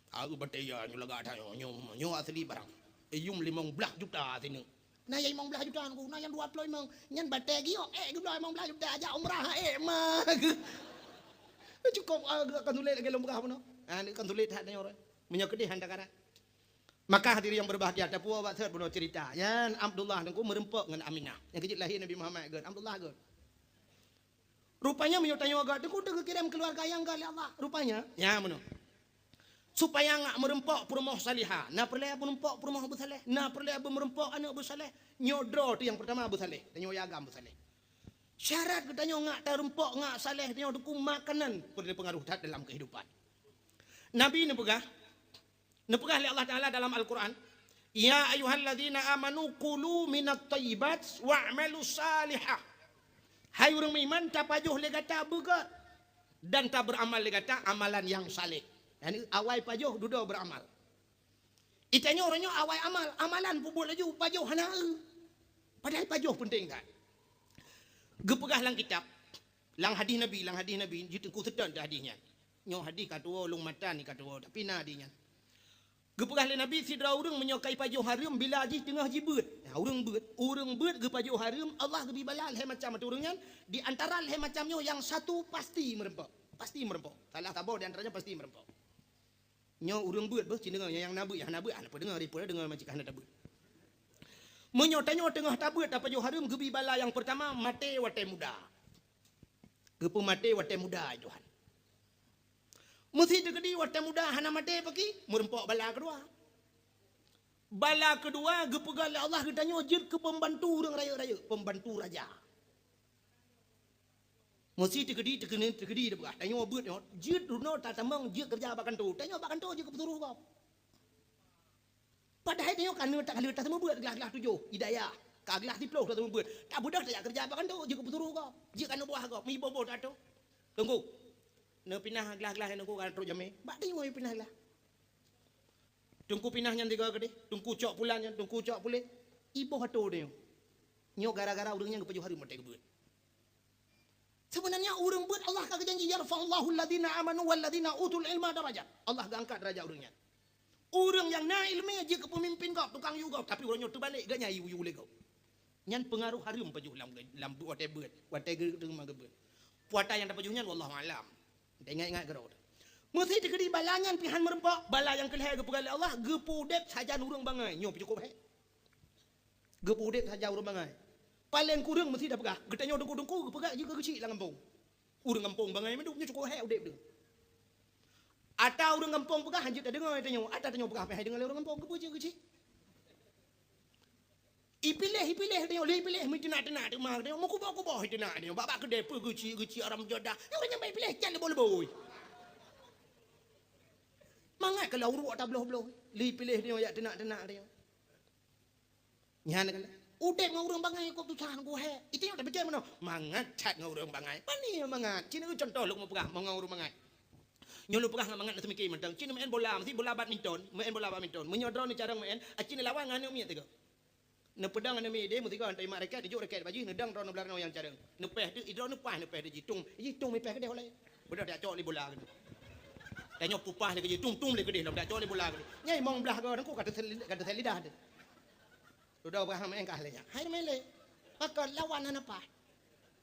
Aeuk batèe ya nyoe lagak that nyoe, nyoe, nyoe asli barang. Iyum limong blaih juta sineuk. Na nyang limong blaih juta nungku, na nyang dua ploh limong. Nyan batèe giok, eh, geubloe limong blaih juta, jak umrah, eh, ma. Cukôp, ah, kan sulet lagèe lôn peugah bunoe. Ah, ni kan sulet that nyoe. Meunyoe keudeh hana takarat. Maka hadirin yang berbahagia, tapuwoe bak seuet bunoe cerita. Nyan Abdullah nungku meureumpok ngon Aminah. Nyang keujeuet lahé Nabi Muhammad gèt, Abdullah gèt. Rupanya meunyoe tanyoe agak teuku teugeukirém keuluwarga nyang gèt lé Allah. Rupanya, nya meunoe. Supaya ngak meureumpok peurumoh salihah, na peureulèe meureumpok peurumoh beusaleh, na peureulèe beumeureumpok aneuk beusaleh. Nyoe droe teuh nyang peurtama beusaleh, tanyoe agam beusaleh. Syarat geutanyoe ngak tareumpok, ngak saleh, tanyoe teuku makanan peureulèe peungaruh that dalam keuhidupan. Nabi neupeugah, Neupeugah lé Allah Taala dalam Al-Quran, "Ya ayyuhalladzina amanu kulu minat thayyibat wa'malu salihah." Hai ureueng meuiman, tapajoh lé gata beugèt dan tabeuramal lé gata amalan nyang saleh. Yani awai pajoh dudoe beuramal. Itanyoe uroe nyoe awai amal, amalan peubuet laju, pajoh hana eu. Padahai pajoh peunteng that. Geupeugah lam kitab, Lam hadih Nabi, lam hadih Nabi, jeuet teungku seutôt hadih nyan. Nyoe hadih ka tuwoe, lôn matan ka tuwoe, tapi na hadih nyan. Geupeugah lé Nabi, sidroe ureueng meunyoe ka ipajoh hareuem bila jih teungoh jibeuet. Nah, ureueng beuet, ureueng beuet geupajoh hareuem, Allah geubri bala lhèe macam ateueh ureueng nyan, di antara lhèe macam nyoe nyang satu pasti meureumpok. Pasti meureumpok. Salah saboh di antaranya pasti meureumpok. Nyoe ureueng beuet beuh, ci deungoe nyang na beuet, nyang hana beuet, hana peudeungoe, ripeue deungoe macam hana tabeuet. Meunyoe tanyoe teungoh tabeuet tapajoh hareuem, geubri bala nyang peurtama maté watèe muda. Geupeumaté watèe muda, ai Tuhan. Meusé teukeudi watèe muda hana maté paki, meureumpok bala keudua. Bala keudua geupeugah lé Allah geutanyoe jeuet keu peumbantu ureueng rayeuk-rayeuk, peumbantu raja. Meusé teukeudi, teukeudi, teukeudi teupeugah, tanyoe beuet nyoe, jeuet runoe tatamong jeuet keureuja bak kantô. Tanyoe bak kantô jeuet keu peusuroh gob. Padahai tanyoe ka neuk takaleuet taseumeubeuet glah-glah tujoh, hidayah. Ka glah siplôh taseumeubeuet. Tabeudôh tajak keureuja bak kantô, jeuet keu peusuroh gob. Jeuet ka neubuah gob, meuiboh-boh tato. Teungku, neupinah glah-glah nyan teungku ka trok jamé. Bak tanyoe pinah glah. Teungku pinah nyan tiga keudeh, teungku cok pulan nyan, teungku cok puléh. Iboh atô tanyoe. Nyoe gara-gara ureueng nyan geupajoh hareuem watèe geubeuet. Sebenarnya ureueng beuet Allah ka geujanji, "Yarfa'ullahu alladzina amanu walladzina utul ilma darajat." Allah geuangkat darajat ureueng nyan. Ureueng nyang na ileumèe jeuet keu peumimpin gob, tukang yue gob, tapi uroe nyoe teubalek, geuh nyan yue-yue lé gob. Nyan peungaroh hareuem pajoh lam, lam watèe beuet, watèe geu-, teuma geubeuet. Puata nyang tapajoh nyan wallahu alam. Ingat-ingat keudroe. Meusé teukeudi bala nyan pih han meureumpok, bala nyang keulhèe geupeugah lé Allah, geupeuudép sajan ureueng bangai. Nyoe pih cukôp hék. Geupeuudép sajan ureueng bangai. Paleng kureueng meusé tapeugah, geutanyoe teungku-teungku geupeugah jeuet keu geuchik lam gampông. Ureueng gampông bangai mandum nyoe cukôp hék udép deuh. Ata ureueng gampông peugah han jeuet tadeungoe tanyoe, ata tanyoe peugah pih han deungoe lé ureueng gampông, keupeue jeuet keu geuchik. Ipiléh, ipiléh tanyoe, lé ipiléh meuteunak-teunak teuma tanyoe, meukuboh-kuboh iteunak tanyoe, bak-bak keudè peue geuchik-geuchik haram jadah. Nyoe ureueng nyang bak ipiléh jan leubôh-leubôh. Mangat ka lam uruek tabloh-bloh, lé ipiléh tanyoe jak teunak-teunak tanyoe. Nyan kan. Udép ngon ureueng bangai kok susah nungku hék. Itu nyang tapike meunoe. Mangat that ngon ureueng bangai. Pane mangat. Ci nyoe contoh lôn meupeugah ngon ureueng bangai. Nyoe lôn peugah ngon mangat na seumike mantong. Ci nyoe meu'en bola, meusti bola badminton, meu'en bola badminton. Meunyoe droeneuh carông meu'en, aci neulawan ngon aneuk miet tiga. Neupeudong aneuk miet idéh meusigoe, taimat rakét, tijok rakét bak jih, neudong droeneuh blah runoe nyang carông. Neupéh teuk, droeneuh paih neupéh teuk jih. Tung, jih tung mipéh keudéh olai. Beudôh dak cok lé bola keudéh. Tanyoe peupah lé keudéh, tung, tung lé keudéh, lom dak cok lé bola keudéh. Nyai limong blah goe, teungku ka teusel-, ka teusel lidah teuh. Dudoe bah meu'en kah lé nyan. Hai meu'en lé. Pakon lawan hana paih.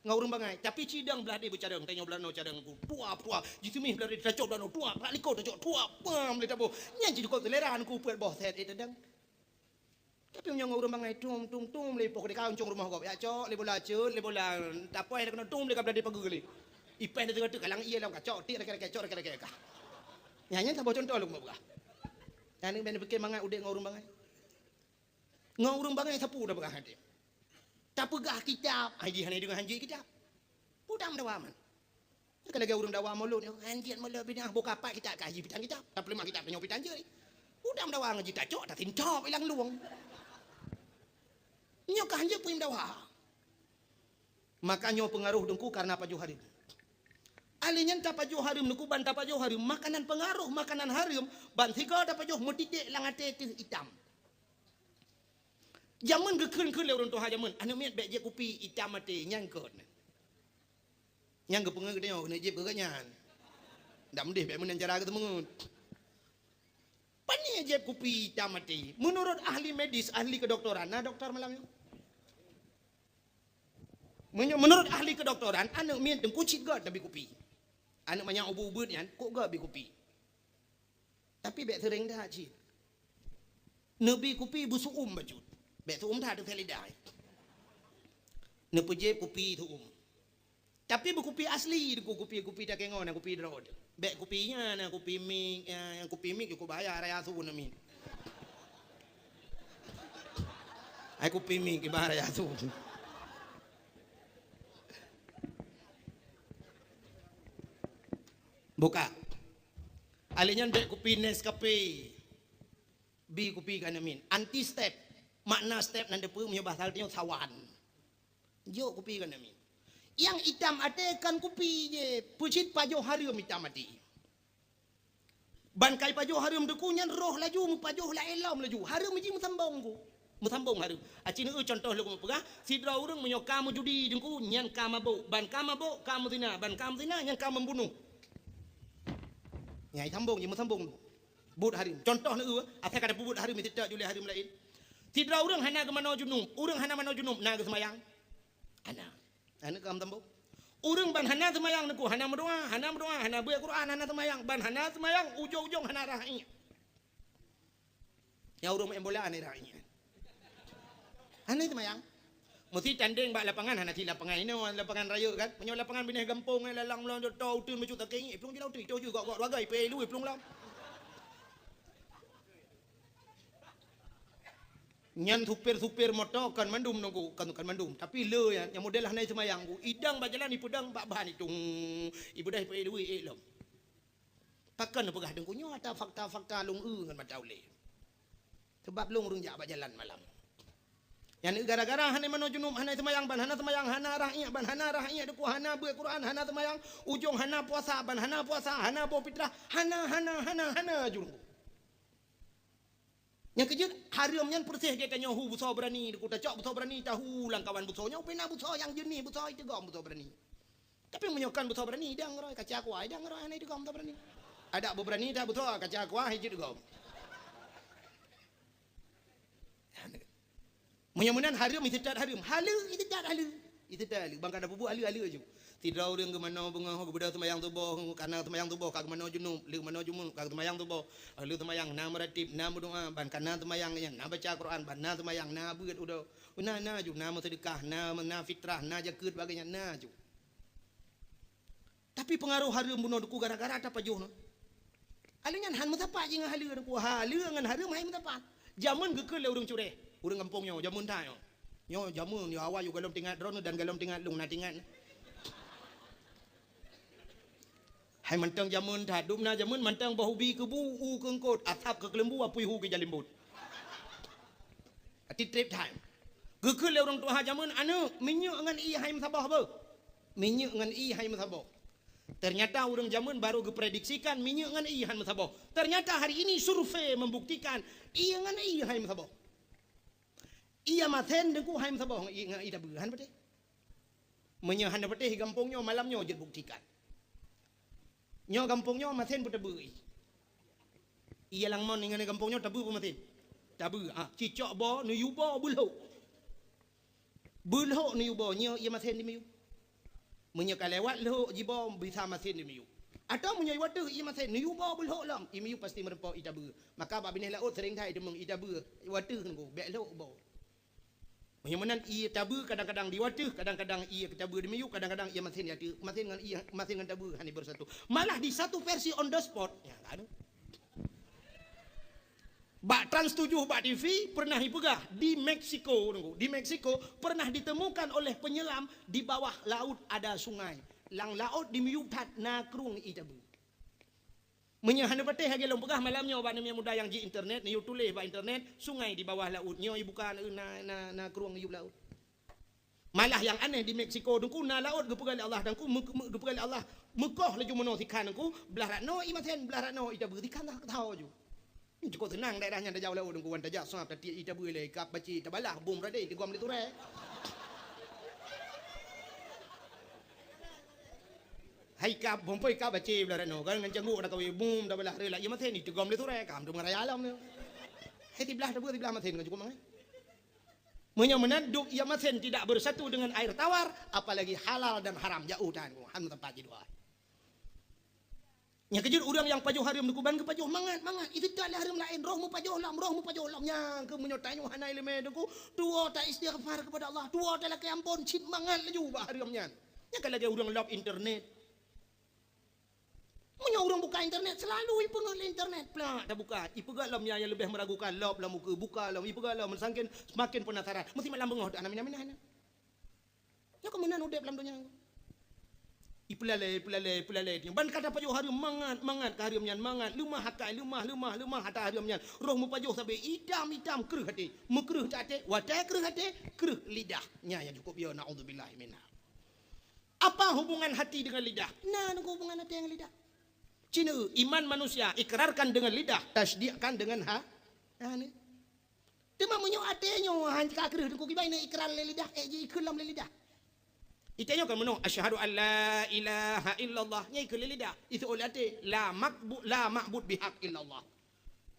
Ngon ureueng bangai. Tapi cidong blah deh beucarông, tanyoe blah noe carông ku. Tua, tua. Jiseumih blah deh tacok blah noe. Tua, bak likot tacok. Tua, pam lé taboh. Nyan jicukôp seulera nungku peuet boh sét, eh, tadang. Tapi meunyoe ngon ureueng bangai, tum, tum, tum lé ipoh keudéh ka uncong rumoh gob. Ya cok lé bola, cut lé bola. Tapoh lé keunoe tum lé ka blah deh pageue lé. Ipéh lé teungoh teuk kalang ie lom ka cok, tik rakét-rakét, cok rakét-rakét ka. Nyan, nyan saboh contoh lôn peugah. Nyan bèk neupiké mangat udép ngon ureueng bangai. Ngon ureueng bangai sapeue tapeugah até. Tapeugah kitab, ai jih hana deungoe hanjeuet kitab. Peue tam dawa man. Ka lagèe ureueng dawa mulod nyoe, hanjeuet mulod binéh boh kapat kitab kaji pitan kitab. Tapeuleumah kitab tanyoe pitan jeuet. Udang dawa ngaji tacok, tasintop ilang luwang. Nyoe ka hanjeuet peunyum dawa. Maka nyoe peungaroh Teungku karena pajoh hareuem. Alèh nyan tapajoh hareuem Teungku, ban tapajoh hareuem, makanan peungaroh makanan hareuem, ban sigoe tapajoh meutiték lam até teuh itam. Jameun geukheun-kheun lé ureueng tuha jameun, aneuk miet bèk jieb kupi itam até, nyan keuh. Nyang geupeungeut tanyoe keuneuk jieb keu gobnyan. Dak meudeh bèk meunan cara geuteumeungeut. Pane jieb kupi itam até? Meunurot ahli medis, ahli kedokteran, na doktor malam nyoe? Meunyo-, meunurot ahli kedokteran, aneuk miet Teungku cit göt neubi kupi. Aneuk manyak ubeuet-ubeuet nyan, kok göt bi kupi. Tapi bèk seuréng that cit. Neubi kupi beusu'um bacut. Bèk su'um that, teuka lidah. Neupeujieb kupi su'um. Tapi beukupi asli, kupi-kupi takengon, kupi droe. Bèk kupi nyan, kupi mik, eh, kupi mik jukuk bahaya raya su namiet. Ai kupi mik ibarat raya su. Buka. Alèh nyan bèk kupi Nescafe. Bi kupi keu aneuk miet. Anti step. Makna step nan teupeue meunyoe bahasa Tanyoe sawan. Jok kupi keu aneuk miet. Nyang itam até kon kupi jih. Peucit pajoh hareuem itam até. Ban kai pajoh hareuem Teungku nyan roh laju meupajoh laén lom laju. Hareuem jih meusambong ku. Meusambong hareuem. Aci neu contoh lôn peugah, sidroe ureueng meunyoe ka meujudi Teungku, nyan ka mabök. Ban ka mabök, ka meuzina. Ban ka meuzina, nyan ka membunuh. Nyang sambong jih meusambong. Buet hareuem. Contoh neu, asai ka tapeubuet hareuem, meusitak julée hareuem laén. Sidroe ureueng hana geumanoe junub, ureueng hana manoe junub, na geuseumayang? Hana. Hana ka meusambong. Ureueng ban hana seumayang Teungku, hana meudoa, hana meudoa, hana beuet Quran, hana seumayang, ban hana seumayang, ujong-ujong hana rhah iék. Nyang ureueng maén bola hana rhah iék. Hana seumayang. Meusti tandeng bak lapangan, hana sit lapangan inoe, lapangan rayeuk kan. Meunyoe lapangan binéh gampông, eh, lalang lom, to uteuen bacut sakét, plueng jilau teuh, to ju gok-gok dua gai, peuék luwih plueng lom. Nyan supir-supir moto kon mandum Teungku, kon, kon mandum, tapi le nyan, nyang model hana seumayang ku, idang bak jalan ipeudang bak ban itung, ipeudeh peuék luwih ék lom. Pakon neupeugah Teungku nyoe ata fakta-fakta lôn eu ngon mata ulée. Sabab lôn ureueng jak bak jalan malam. Nyan gara-gara hana manoe junub, hana seumayang, ban hana seumayang, hana rhah iék, ban hana rhah iék Teungku, hana beuet Quran, hana seumayang, ujong hana puasa, ban hana puasa, hana boh fitrah, hana, hana, hana, hana ju Teungku. Nyang keujeuet, hareuem nyan peureséh geutanyoe hu beusoe beurani, Teungku, tacok beusoe beurani, tahu lam kawan beusoe nyoe, pih na beusoe nyang jeunih, beusoe iteugom beusoe beurani. Tapi meunyoe kon beusoe beurani, idang roe, kaca kuah, idang roe, hana iteugom beusoe beurani. Adak beubeurani that beusoe, kaca kuah, hijeuet gom. Meunyoe meunan hareuem, iseutôt hareuem. Haleue, iseutôt haleue. Iseutôt haleue. Ban ka tapeubuet haleue-haleue ju. Sidroe ureueng geumanoe beungoh, geubeudôh seumayang suboh, kana seumayang suboh, ka geumanoe junub, lheueh manoe junub, ka geumanoe seumayang suboh. Lheueh seumayang na meuratéb, na meudoa, ban kana seumayang nyan, na baca Quran, ban na seumayang, na beuet udoe. Na, na ju, na meuseudeukah, na, na fitrah, na jakeuet, bagée nyan, na ju. Tapi peungaroh hareuem bunoe Teungku gara-gara tapajoh nyoe. Alèh nyan han meusapat jih ngon haleue Teungku. Haleue ngon hareuem han meusapat. Jameun geukheun lé ureueng cureh. Ureueng gampông nyoe, jameun that nyoe. Nyoe jameun, nyoe awai yue gohlom teuingat droeneuh dan gohlom teuingat lôn na teuingat. Hai mantong jameun that, dum na jameun mantong boh ubi keubu, u keu eungkôt, asap keu keuleumbu, apui hu keu jalimbot. Até trép that. Geukheun lé ureueng tuha jameun, "Aneuk, minyeuk ngon ié han meusaboh beuh." Minyeuk ngon ié han meusaboh. Ternyata ureueng jameun baru geuprediksikan minyeuk ngon ié han meusaboh. Ternyata hari ini survei membuktikan ié ngon ié han meusaboh. Ié masen Teungku han meusaboh ngon ié, ngon ié tabeue, han patéh. Meunyoe hana patéh gampông nyoe, malam nyoe jeuet buktikan. Nyoe gampông nyoe masen peue tabeue ié. Ié lam mon ngon gampông nyoe tabeue peue masen? Tabeue, ah, cicok boh, neuyue boh, beulhok. Beulhok neuyue boh, nyoe ié masen dimiyue. Meunyoe ka lewat lhok jiboh, bisa masen dimiyue. Atawa meunyoe ié wateuh ié masen, neuyue boh beulhok lom, ié miyue pasti meureumpok ié tabeue. Maka bak binéh laôt seuréng that iteumeung ié tabeue, ié wateuh Teungku, bèk lhok boh. Meunyoe meunan ié tabeue kadang-kadang di wateuh, kadang-kadang ié tabeue dimiyue, kadang-kadang ié masen di ateueh, masen ngon ié, masen ngon tabeue hana bersatu. Malah di satu versi on the spot, ya kan? Bak Trans tujuh bak T V pernah ipeugah di Meksiko, Teungku. Di Meksiko pernah ditemukan oleh penyelam di bawah laut ada sungai. Lam laôt di miyueb that na krueng ié tabeue. Meunyoe hana patéh lagèe lôn peugah malam nyoe bak aneuk muda nyang ji internet, neuyue tuléh bak internet, sungai di bawah laôt nyoe ibuka na, na, na krueng iyueb laôt. Malah nyang aneh di Meksiko teungku na laôt geupeugah lé Allah teungku, meu-, meu-, geupeugah lé Allah meukoh laju meunoe sikhan teungku, blah rot noe ié masen, blah rot noe ié tabeue sikhan teuh keutao ju. Cukôp seunang daerah nyan tajak u laôt teungku, wan tajak sab tatiek ié tabeue lé, kab bacé tabalah bom radé tigom lé turée. Hai kab, bom poi kab bacé blah rot noe, kan ngon cangguek dak kawé bom tabalah ré lak ié masen ié tigom lé turée, kam tu meuraya alam tu. Hai siblah tabeue siblah masen kan cukôp mangat. Meunyoe meunan dum ié masen tidak bersatu dengan air tawar, apalagi halal dan haram, jauh tan, han meuteumpat jidua. Nyang keujeuet ureuëng nyang pajoh hareuem deukuban geupajoh mangat-mangat. Itu tak lé hareuem laén, roh meupajoh lom, roh meupajoh lom. Nyang keu meunyoe tanyoe hana iéleumé teungku, tuwoe ta istighfar kepada Allah, tuwoe ta lakée ampôn, cit mangat laju bak hareuem nyan. Nyang ka lagée ureuëng lob internet. Meunyoe ureuëng buka internet, selalu ipeungeut lé internet. Plak, tabuka. Ipeugah lom nyang, nyang leubeh meragukan, lob lom ukeue, buka lom, ipeugah lom, sangken, semakin penasaran. Meusti malam beungoh, anak minah-minah nyan. Nyoe keuh meunan udeb lam donya. Ipeulalée, ipeulalée, ipeulalée. Ban ka tapajoh hareuem mangat, mangat ka hareuem nyan mangat. Leumah akai, leumah, leumah, leumah ata hareuem nyan. Roh meupajoh sabe itam-itam kreueh até. Meukreueh até, watée kreueh até, kreueh lidah. Nyan nyang cukôp yo, naudzubillah minha. Apa hubungan hati dengan lidah? Na nunggu hubungan até ngon lidah. Cina, iman manusia ikrarkan dengan lidah, tasdikkan dengan ha-, hana. Teuma meunyoe até nyoe han ka kreueh teungku kiban na ikrar lé lidah, ék ji ikheun lom lé lidah. Ita nyoe kan meunoe, "Asyhadu an la ilaha illallah." Nyan ikheun lé lidah, iseuôt lé até, "La maqbu-, la ma'bud bihaq illallah."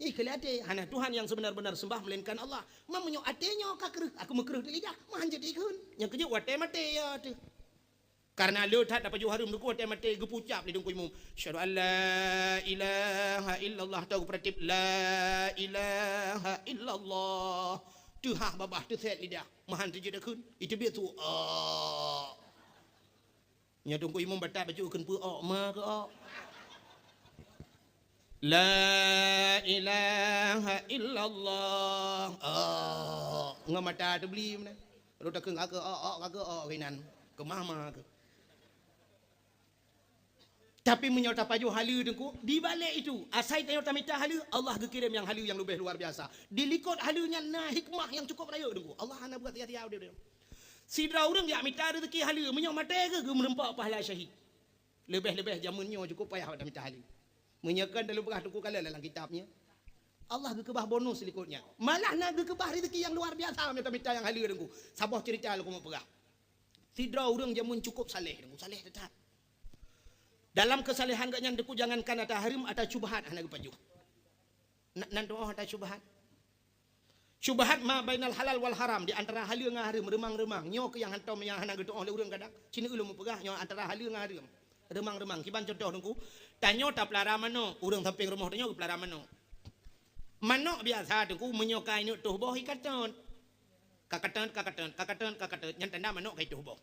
Nyan ikheun lé até, "Hana Tuhan yang sebenar-benar sembah melainkan Allah." Ma meunyoe até nyoe ka kreueh, aku meukreueh lé lidah, ma han jeuet ikheun. Nyang keujeuet watée maté ya teuh. Karena le that tapajoh hareuem teungku watée maté geupucap lé teungku imum. Asyhadu an la ilaha illallah, tau geupeuratéb la ilaha illallah. Teuhah babah teusét lidah. Ma han teujeuet akheun. Iteubiet su. Oh. Nyoe teungku imum batat bacut kheun peu ok ma keu ok. La ilaha illallah. Oh, ngon mata teubli meunan. Lôn takheun ka keu ok, ok ka keu ok inan. Keumah ma keu. Tapi meunyoe tapajoh haleue teungku, di balek itu, asai tanyoe tamita haleue, Allah geukirém nyang haleue nyang leubeh luar biasa. Di likot haleue nyan na hikmah nyang cukôp rayeuk teungku. Allah hana buat sia-sia udeb. Sidroe ureuëng jak mita rezeki haleue, meunyoe maté geuh geumeureumpok pahala syahid. Leubeh-leubeh jameun nyoe cukôp payah bak tamita haleue. Meunyoe kon tapeugah teungku kalon lam kitab nyan, Allah geukeubah bonus likot nyan. Malah na geukeubah rezeki nyang luar biasa meunyoe tamita nyang haleue teungku. Saboh ceurita lôn keumeung peugah. Sidroe ureuëng jameun cukôp saleh teungku, saleh that. Dalam keusalehan geuh nyan teungku jangankan ata hareuem, ata syubhat hana geupajoh. Na, nan tuoh ata syubhat. Syubhat ma bainal halal wal haram, di antara haleue ngon hareuem, reumang-reumang. Nyoe keuh nyang hantom nyang hana geutuoh lé ureuëng kadang. Cina ulôn meupeugah nyoe antara haleue ngon hareuem. Reumang-reumang. Kiban contoh teungku, tanyoe tapeulara manok, ureuëng sampéng rumoh tanyoe geupelara manok. Manok biasa teungku meunyoe ka ineuk toh boh ikatot. Kakatot, kakatot, kakatot, kakatot. Nyan tanda manok ka itoh boh.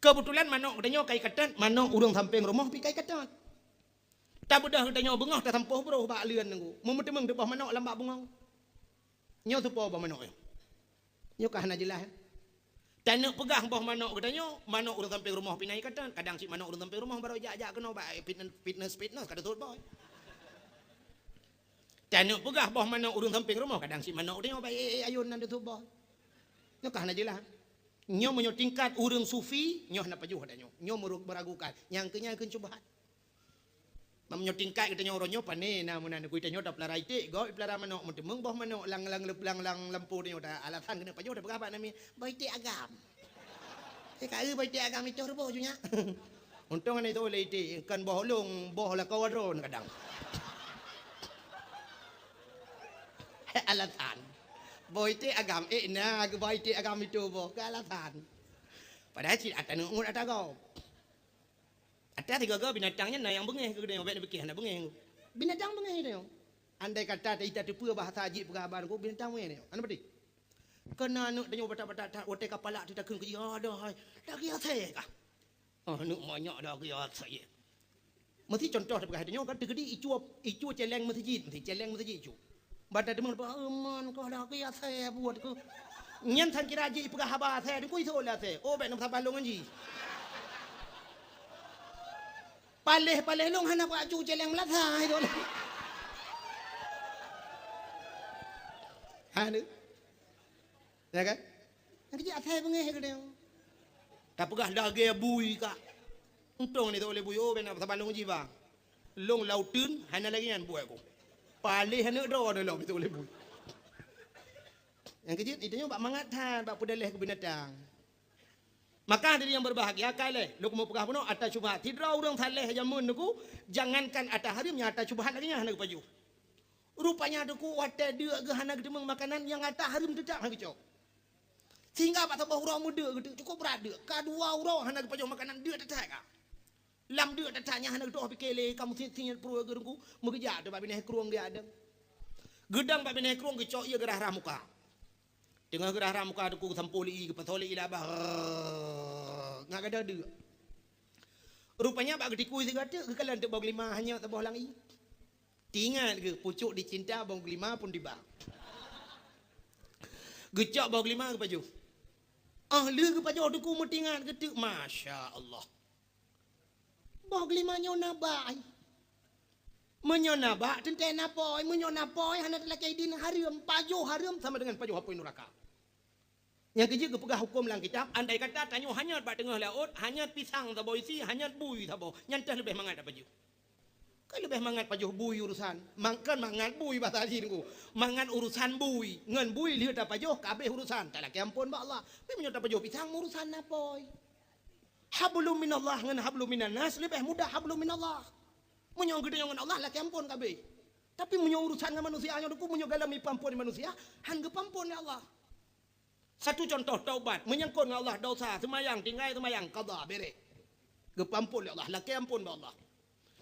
Keubeutulan manok geutanyoe ka ikatot, manok ureuëng sampéng rumoh pih ka ikatot. Tabeudôh geutanyoe beungoh tasampôh broh bak leuen teungku. Meumeuteumèe teuboh manok lam bak bungong. Nyoe teupo boh manok nyoe. Nyoe ka hana jeulaih. Taneuk peugah boh manok geutanyoe, manok ureuëng sampéng rumoh pih na ikatot. Kadang cit manok ureuëng sampéng rumoh barô jak-jak keunoe bak fitness, fitness, fitness ka teutot boh. Taneuk peugah boh manok ureuëng sampéng rumoh, kadang cit manok geutanyoe bak ék-ék ayôn nan teutot boh. Nyoe ka hana jeulaih. Nyoe meunyoe tingkat ureuëng sufi, nyoe hana pajoh geutanyoe. Nyoe meurug-, meuragukan. Nyang keu nyan kheun syubhat. Meunyoe tingkat geutanyoe uroe nyoe pane na meunan, geutanyoe tapeulara iték, gob ipeulara manok, meuteumeung boh manok lam, lam, lam, lam lampôh tanyoe, ta alasan keuneuk pajoh tapeugah bak namiet, "Boh iték agam." Eh, ka eu boh iték agam itoh ruboh ju nyak. Untông hana itoh lé iték, kon boh ulông, boh lakoe droe kadang. Alasan. Boh iték agam, eh, na geuboh iték agam itoh boh, keu alasan. Padahai cit ata neuk ngut ata gob. Ata sigoe-goe binatang nyan na nyang beungéh keu geutanyoe, bèk neupike hana beungéh. Binatang beungéh geutanyoe. Andai kata ta-, ita teupeue bahasa jih peugah haba teungku, binatang beungéh geutanyoe. Hana peuti. Keu na aneuk tanyoe batat-batat that, watèe ka palak teuh takheun keu jih, "Adoh hai, lagèe asèe kah?" Oh, aneuk manyak lagèe asèe. Meusti contoh tapeugah tanyoe kan teukeudi icue, icue cèlèng meuseujid, meusti cèlèng meuseujid icue. Ban tateumeung, "Bah, euman kah lagèe asèe buet keuh." Nyan sang kira jih ipeugah haba asèe, teungku iseuôt lé asèe. Oh, bèk na meusaban lôn ngon jih. Paléh-paléh lôn hana kuacu céléng meulasa itu. Hana. Ya kan? Nyang keujieb asai beungéh keudéh. Tapeugah lagée bui ka. Untông ni teuh lé bui, oh, bena saban lôn jiba. Lôn lauteun hana lagée nyan buet ku. Paléh aneuk droe lom teuh lé bui. Nyang keujieb, itu nyoe bak mangat that, bak peudaleh keu binatang. Maka hadirin yang berbahagia, kaleh, lôn keumeung peugah bunoe ata syubhat. Sidroe ureuëng saleh jameun neuku, jangankan ata hareuem, nyang ata syubhat lagée nyan hana geupajoh. Rupanya teuku watée deuk geuh hana geuteumeung makanan nyang ata hareuem teutap hana geucok. Sehingga bak saboh uroe meudeuk geuteuk, cukup brat deuk. Ka dua uroe hana geupajoh makanan deuk teutap ka. Lam deuk teutap nyan hana geutoh pike lé, ka meusiet-siet pruet geuh teungku, meugeujak teuh bak binéh krueng geuadeueng. Geudong bak binéh krueng geucok ié geurah-rah muka. Teungoh geurah-rah muka teuku geusampoe lé ié, geupasoe lé ié labah. Ngat gadôh deuk. Rupanya bak geutikui sigoe teuk geukalon teuk boh geulima hanyot saboh lam ié. Tingat geuh, pucuk dicinta boh geulima pun tiba. Geucok boh geulima geupajoh. Oh lheueh geupajoh teuku meutingat geuteuk, masya Allah. Boh geulima nyoe na bak ai. Meunyoe na bak teuntée na pôi, meunyoe na pôi hana talakée idin hareuem, pajoh hareuem sama dengan pajoh apui nuraka. Nyang keujieb geupeugah huköm lam kitab, andai kata tanyoe hanyot bak teungoh laôt, hanyot pisang saboh isi, hanyot bui saboh, nyan teuh leubeh mangat tapajoh. Kan leubeh mangat pajoh bui urusan. Mang-, kan mangat bui basa jih teungku. Mangat urusan bui. Ngon bui lheueh tapajoh ka habéh urusan. Talakée amphon bak Allah. Tapi meunyoe tapajoh pisang urusan na pôi. Hablum minallah ngon hablum minannas leubeh mudah hablum minallah. Meunyoe geutanyoe ngon Allah lakée amphon ka habéh. Tapi meunyoe urusan ngon manusia nyoe teungku, meunyoe galom ipeuamphon manusia, han geupeuamphon lé Allah. Satu contoh taubat, menyangkut ngon Allah dosa, seumayang, tinggai seumayang, qadha, bereh. Geupeuamphon lé Allah, lakée amphon bak Allah.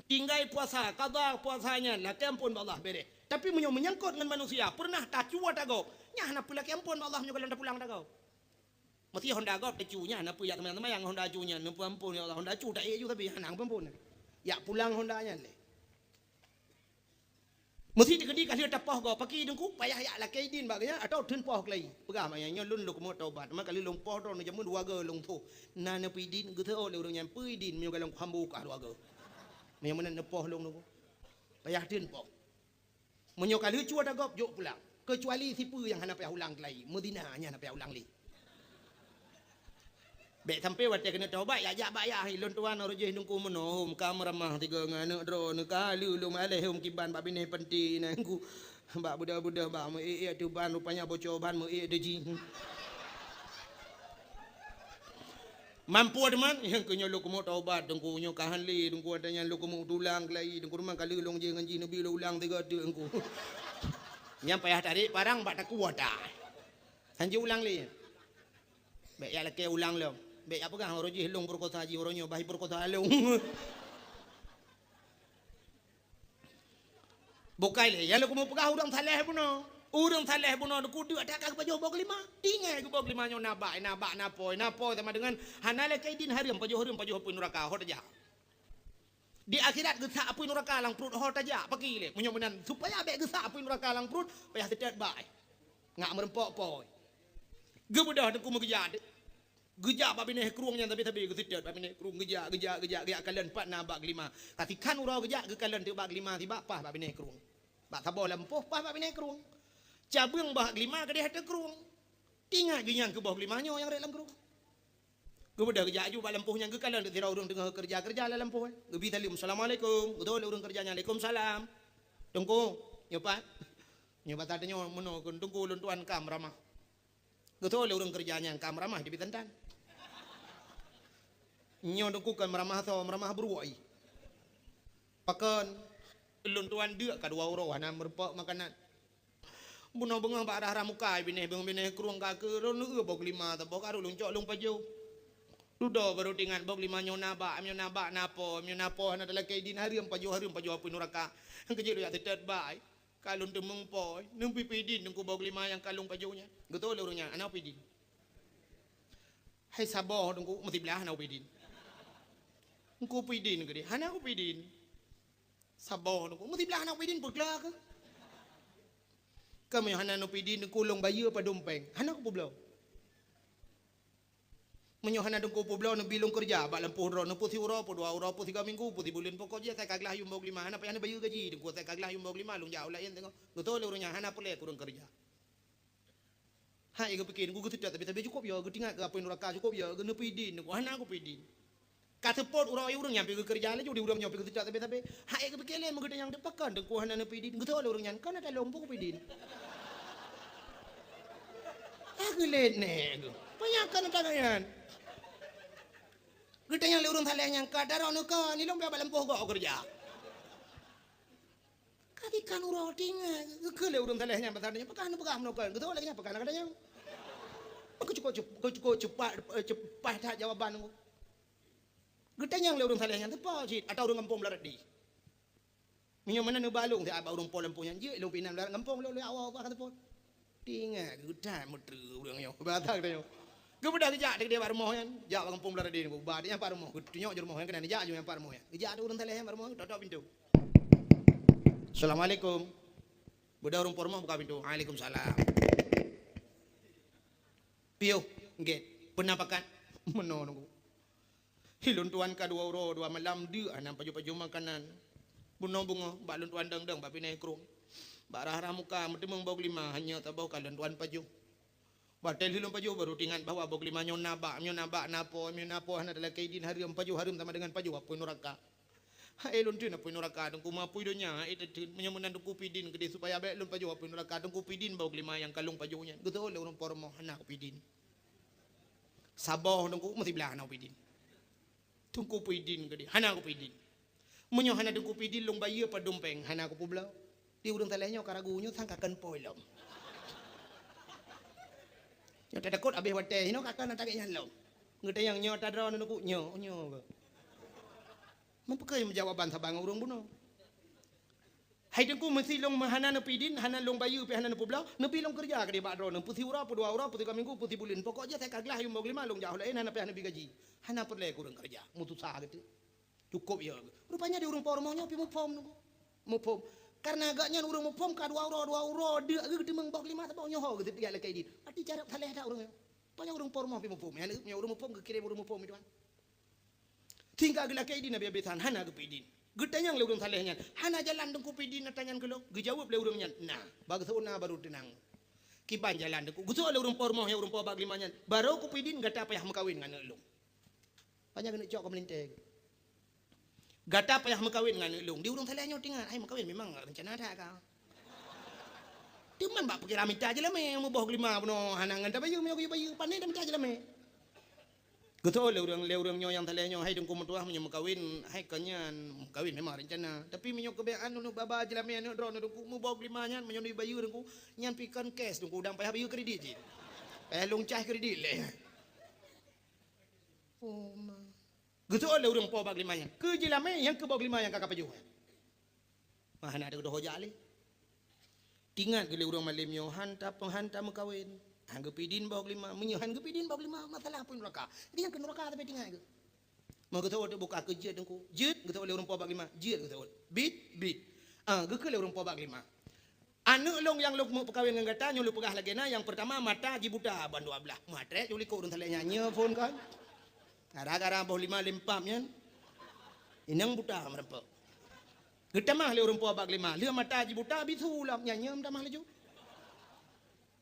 Tinggai puasa, qadha puasa nyan, lakée amphon bak Allah, bereh. Tapi meunyoe menyangkut ngon manusia, peureunah tacue tagob, nyan hana peue lakée amphon bak Allah meunyoe galom tapulang tagob. Meusti honda gob tacue nyan, hana peue jak seumayang-seumayang honda cu nyan, neupeuamphon, ya Allah, honda cu taék ju tapi hana geupeuamphon. Jak pulang honda nyan lé. Meusti teukeudi ka lheueh tapoh gob, pakri teungku, payah jak lakée idin bak geuhnyan atawa theun poh keulayi. Peugah bak nyan, nyoe lôn lôn keumeung taubat, ma ka lheueh lôn poh droeneuh jameun dua goe lôn poh. Na neupeu idin, geuteuôt lé ureuëng nyan peu idin meunyoe galom kuhambo kah dua goe. Meunyoe meunan neupoh lôn teungku. Payah theun poh. Meunyoe ka leucue tagob, jok pulang. Keucuali sipeue nyang hana payah ulang keulayi, meuzina nyan hana payah ulang lé. Bék sampoe watée keuneuk taubat, jak jak bak yah, "Lôn tuan, roh jih teungku meunoe, hom ka meuramah tiga ngon aneuk droeneuh, ka lheueh lôn aleh hom kiban bak binéh panti nyan ku. Bak beudôh-beudôh bak meu-ék-ék teuh ban, rupanya bocor ban meu-ék teuh jih." Mampu teuma, nyang keu nyoe lôn keumeung taubat, teungku nyoe ka han lé, teungku ata nyan lôn keumeung tulang keulayi, teungku rumoh ka lheueh lôn jih ngon jih neubi lôn ulang tiga teuk teungku. Nyang payah tarék parang bak takue ata. Han jiulang lé. Bék jak lakée ulang lom. Bék jak peugah uroe jih lôn peurekosa jih, uroe nyoe bah peurekosa lôn. Bukai lé, nyang lôn keumeung peugah ureuëng saleh bunoe. Ureuëng saleh bunoe neukudeuk that ka geupajoh boh geulima. Tinggai geuboh geulima nyoe na bak, na bak, na pôi, na pôi sama dengan hana lakée idin hareuem, pajoh hareuem, pajoh apui nuraka, ho tajak. Di akhirat geusak apui nuraka lam pruet ho tajak, pakri lé. Meunyoe meunan, supaya bék geusak apui nuraka lam pruet, payah seutôt bak. Ngat meureumpok pôi. Geubeudôh teungku meugeujak. Geujak bak binéh krueng nyan sabe-sabe geuseutôt bak binéh krueng, geujak, geujak, geujak, geujak kalon pat na bak geulima. Ka sikhan uroe geujak geukalon teuk bak geulima sibak paih bak binéh krueng. Bak saboh lampôh paih bak binéh krueng. Cabeueng bak geulima keudeh ateueh krueng. Tingat geuh nyang keu boh geulima nyoe nyang rhot lam krueng. Geubeudôh geujak aju bak lampôh nyan geukalon teuk sidroe ureuëng teungoh keureuja-keureuja lam lampôh, eh. Geubi saleuem, "Assalamualaikum." Geutôh lé ureuëng keureuja nyan, "Waalaikumsalam." "Teungku, nyoe pat?" "Nyoe pat tanyoe meunoe kheun, Teungku, lôn tuan ka meuramah." Geutôh lé ureuëng keureuja nyan ka meuramah di Bisantan. "Nyoe Teungku kon meuramah soe, meuramah bruek ie." "Pakon?" "Lôn tuan deuk ka dua uroe hana meurumpok makanan. Bunoe beungoh bak rhah-rhah muka binéh, beungoh binéh krueng ka keu lôn eu boh geulima saboh ka lôn cok lôn pajoh. Dudoe barô teuingat boh geulima nyoe na bak, nyoe na bak na po, nyoe na po hana talakée idin hareuem pajoh, hareuem pajoh apui nuraka. Keujeuet lôn jak seutôt bak." Ka lôn teumeung po, neubi peuidin teungku boh geulima nyang ka lôn pajoh nyan. Geutôh lé ureuëng nyan, "Hana peuidin." "Hai saboh teungku, meusiblah hana peuidin." "Engku peuidin keudeh." "Hana kupeuidin." "Saboh teungku, meusiblah hana peuidin, peugla keuh." "Ka meunyoe hana neupeuidin teungku, lôn bayeue padum péng." "Hana kupeubloe." Meunyoe hana Teungku peubloe, neubi lôn keureuja bak lampôh droe, neupeu siuroe, pue dua uroe, pue sigoe minggu, pue sibuleuen, pokok jih asai ka glaih yum boh lima, hana payah neubayeue gaji. Teungku asai ka glaih yum boh lima, lôn jak u laén teungoh. Geutôi lé ureuëng nyan hana peureulée keu ureuëng keureuja. Hai geupike, Teungku geuseutôt sabe-sabe cukôp yo, geutingat keu apui nuraka cukôp yo, geuneupeu idin, Teungku hana geupeu idin. Ka seupôt uroe ureuëng nyan pi geukeureuja laju di ureuëng nyoe pi geuseutôt sabe-sabe. Hai geupike lé meugeutanyong teupakon Teungku hana neupeu idin, geutôi lé ureuëng nyan, kon ata lôn peue geupeu idin. Ah, geulet nèe geuh. Peue nyang kon ata nyan. Geutanyong lé ureuëng saleh nyan, ka daroe neuka, nilong piah bak lampôh goe keureuja. Ka dikan uroe tingai, geukheun lé ureuëng saleh nyan pasal nyan, pakon neupeugah meunoe kon, geutôi lagée nyan pakon na gata nyan. Keucukôp, keucukôp cepat, eh, cepat that jawaban. Geutanyong lé ureuëng saleh nyan, teupeue cit, ata ureuëng gampông Beularadi. Meunyoe meunan neuba lôn siat bak ureuëng po lampôh nyan, jeuet lôn pinan lam gampông lôn, lôn awak ka teupot. Tingai geutai meutreue ureuëng nyoe, basa geutanyoe. Geubeudôh geujak teukeudeh bak rumoh nyan, jak bak gampông Beularadi nyan, ba nyan pat rumoh, geutunyok jih rumoh nyan keunan, jak jih nyan pat rumoh nyan. Geujak ateueh ureuëng saleh nyan bak rumoh, totok pintoe. "Assalamualaikum." Beudôh ureuëng po rumoh buka pintoe. "Waalaikumsalam." "Piôh, gét. Peue na pakat?" "Meunoe Teungku. Hi lôn tuan ka dua uroe dua malam deuk hana pajoh-pajoh makanan. Bunoe beungoh bak lôn tuan dong-dong bak pinai krueng. Bak rhah-rhah muka meuteumeung boh glima, hanya saboh ka lôn tuan pajoh. Watée lheueh lôn pajoh baru teuingat bahwa boh glima nyoe na bak, nyoe na bak na po, nyoe na po hana talakée idin, hareuem, pajoh hareuem sama dengan pajoh apui nuraka. Hai lôn theun apui nuraka Teungku, meu apui donya hai tatheun. Meunyoe meunan Teungku pidin keudeh supaya bék lôn pajoh apui nuraka, Teungku pidin boh glima nyang ka lôn pajoh nyan." Geutôi lé ureuëng po rumoh, "Hana kupidin." Saboh Teungku, meusiblah hana kupidin. "Teungku pidin keudeh." "Hana kupidin." "Meunyoe hana Teungku pidin, lôn bayeue padum péng." "Hana kupeubloe." Di ureuëng saleh nyoe ka ragu, nyoe sang ka kon po lom. Nyoe tatakot abéh watée, nyoe ka kon ata gét nyan lom. Geutanyong nyoe ata droe Teungku, nyoe, nyoe. Meupeukeue meujawaban saban ngon ureuëng bunoe. "Hai Teungku, meusi lôn hana neupidin, hana lôn bayeue pih hana neupeubloe, neubi lôn keureuja keudeh bak droeneuh, peusiuroe, peudua uroe, peusigoe minggu, peusibuleuen. Pokok jih asai ka glaih yum boh glima lôn jak u laén, hana payah neubi gaji." Hana peureulée keu ureuëng keureuja, meususah geutu. Cukôp yo. Rupanya di ureuëng po rumoh nyoe pi muphom Teungku. Muphom. Karena gobnyan ureuëng muphom ka dua uroe, dua uroe deuk geuteumong boh glima saboh nyoe ho geuteupeuget lakée idin. Berarti carông saleh that ureuëng nyoe. Rupanya ureuëng po rumoh pi muphom. Nyang nyoe ureuëng muphom geukirém ureuëng muphom itu kan. Sehingga geulakée idin habéh-habésan, hana geupeu idin. Geutanyong lé ureuëng saleh nyan, "Hana jalan Teungku pidin ata nyan keu lôn?" Geujaweueb lé ureuëng nyan, "Na, bak geuseuôt na barô teunang." Kiban jalan Teungku. Geuseuôt lé ureuëng po rumoh nyang ureuëng po bak glima nyan, "Barô kupeu idin gata payah meukawen ngon aneuk lôn." Panyang keuneuk cok keu meulintée. "Gata payah meukawen ngon aneuk lôn." Di ureuëng saleh nyoe teuingat, hai meukawen memang rencana that ka. Teuma bak pikiran mita jeulamé, muboh glima bunoe hana ngon tabayeue, meunyoe geuyue bayeue, pane tamita jeulamé. Geutôi lé ureuëng, lé ureuëng nyoe nyang saleh nyoe, "Hai Teungku meutuah, meunyoe meukawen, hai kon nyan meukawen memang rencana. Tapi meunyoe keubiasaan uneuk baba jeulamé aneuk droeneuh Teungku, muboh glima nyan meunyoe neubayeue Teungku, nyan pi kon cash Teungku, dang payah bayeue kredit cit. Payah lôn cah kredit lé." Oh ma. Geuseuôt lé ureuëng po bak glima nyan, "Keu jeulamé nyang keu boh glima nyang ka kapajoh nyan?" Mah hana teudoh jak lé. Teuingat geuh lé ureuëng malém nyoe, han ta-, han tameukawen, han geupeu idin boh glima. Meunyoe han geupeu idin boh glima, masalah apui nuraka. Jadi nyang keu nuraka tapi teuingat geuh. Mah geuseuôt buka keu jeuet Teungku. Jeuet geuseuôt lé ureuëng po bak glima. Jeuet geuseuôt. Bit, bit. Ah, geukheun lé ureuëng po bak glima. Aneuk lôn nyang lôn meupeukawen ngon gata nyoe lôn peugah lagée na, nyang peurtama mata jibuta ban dua blaih. Meutrek ju likot ureuëng saleh nyan nyoe phon kan. Gara-gara boh glima lempam nyan. Inong buta meureumpok. Geutamah lé ureuëng po bak glima, lheueh mata jibuta bisu lom nyan nyoe tamah laju.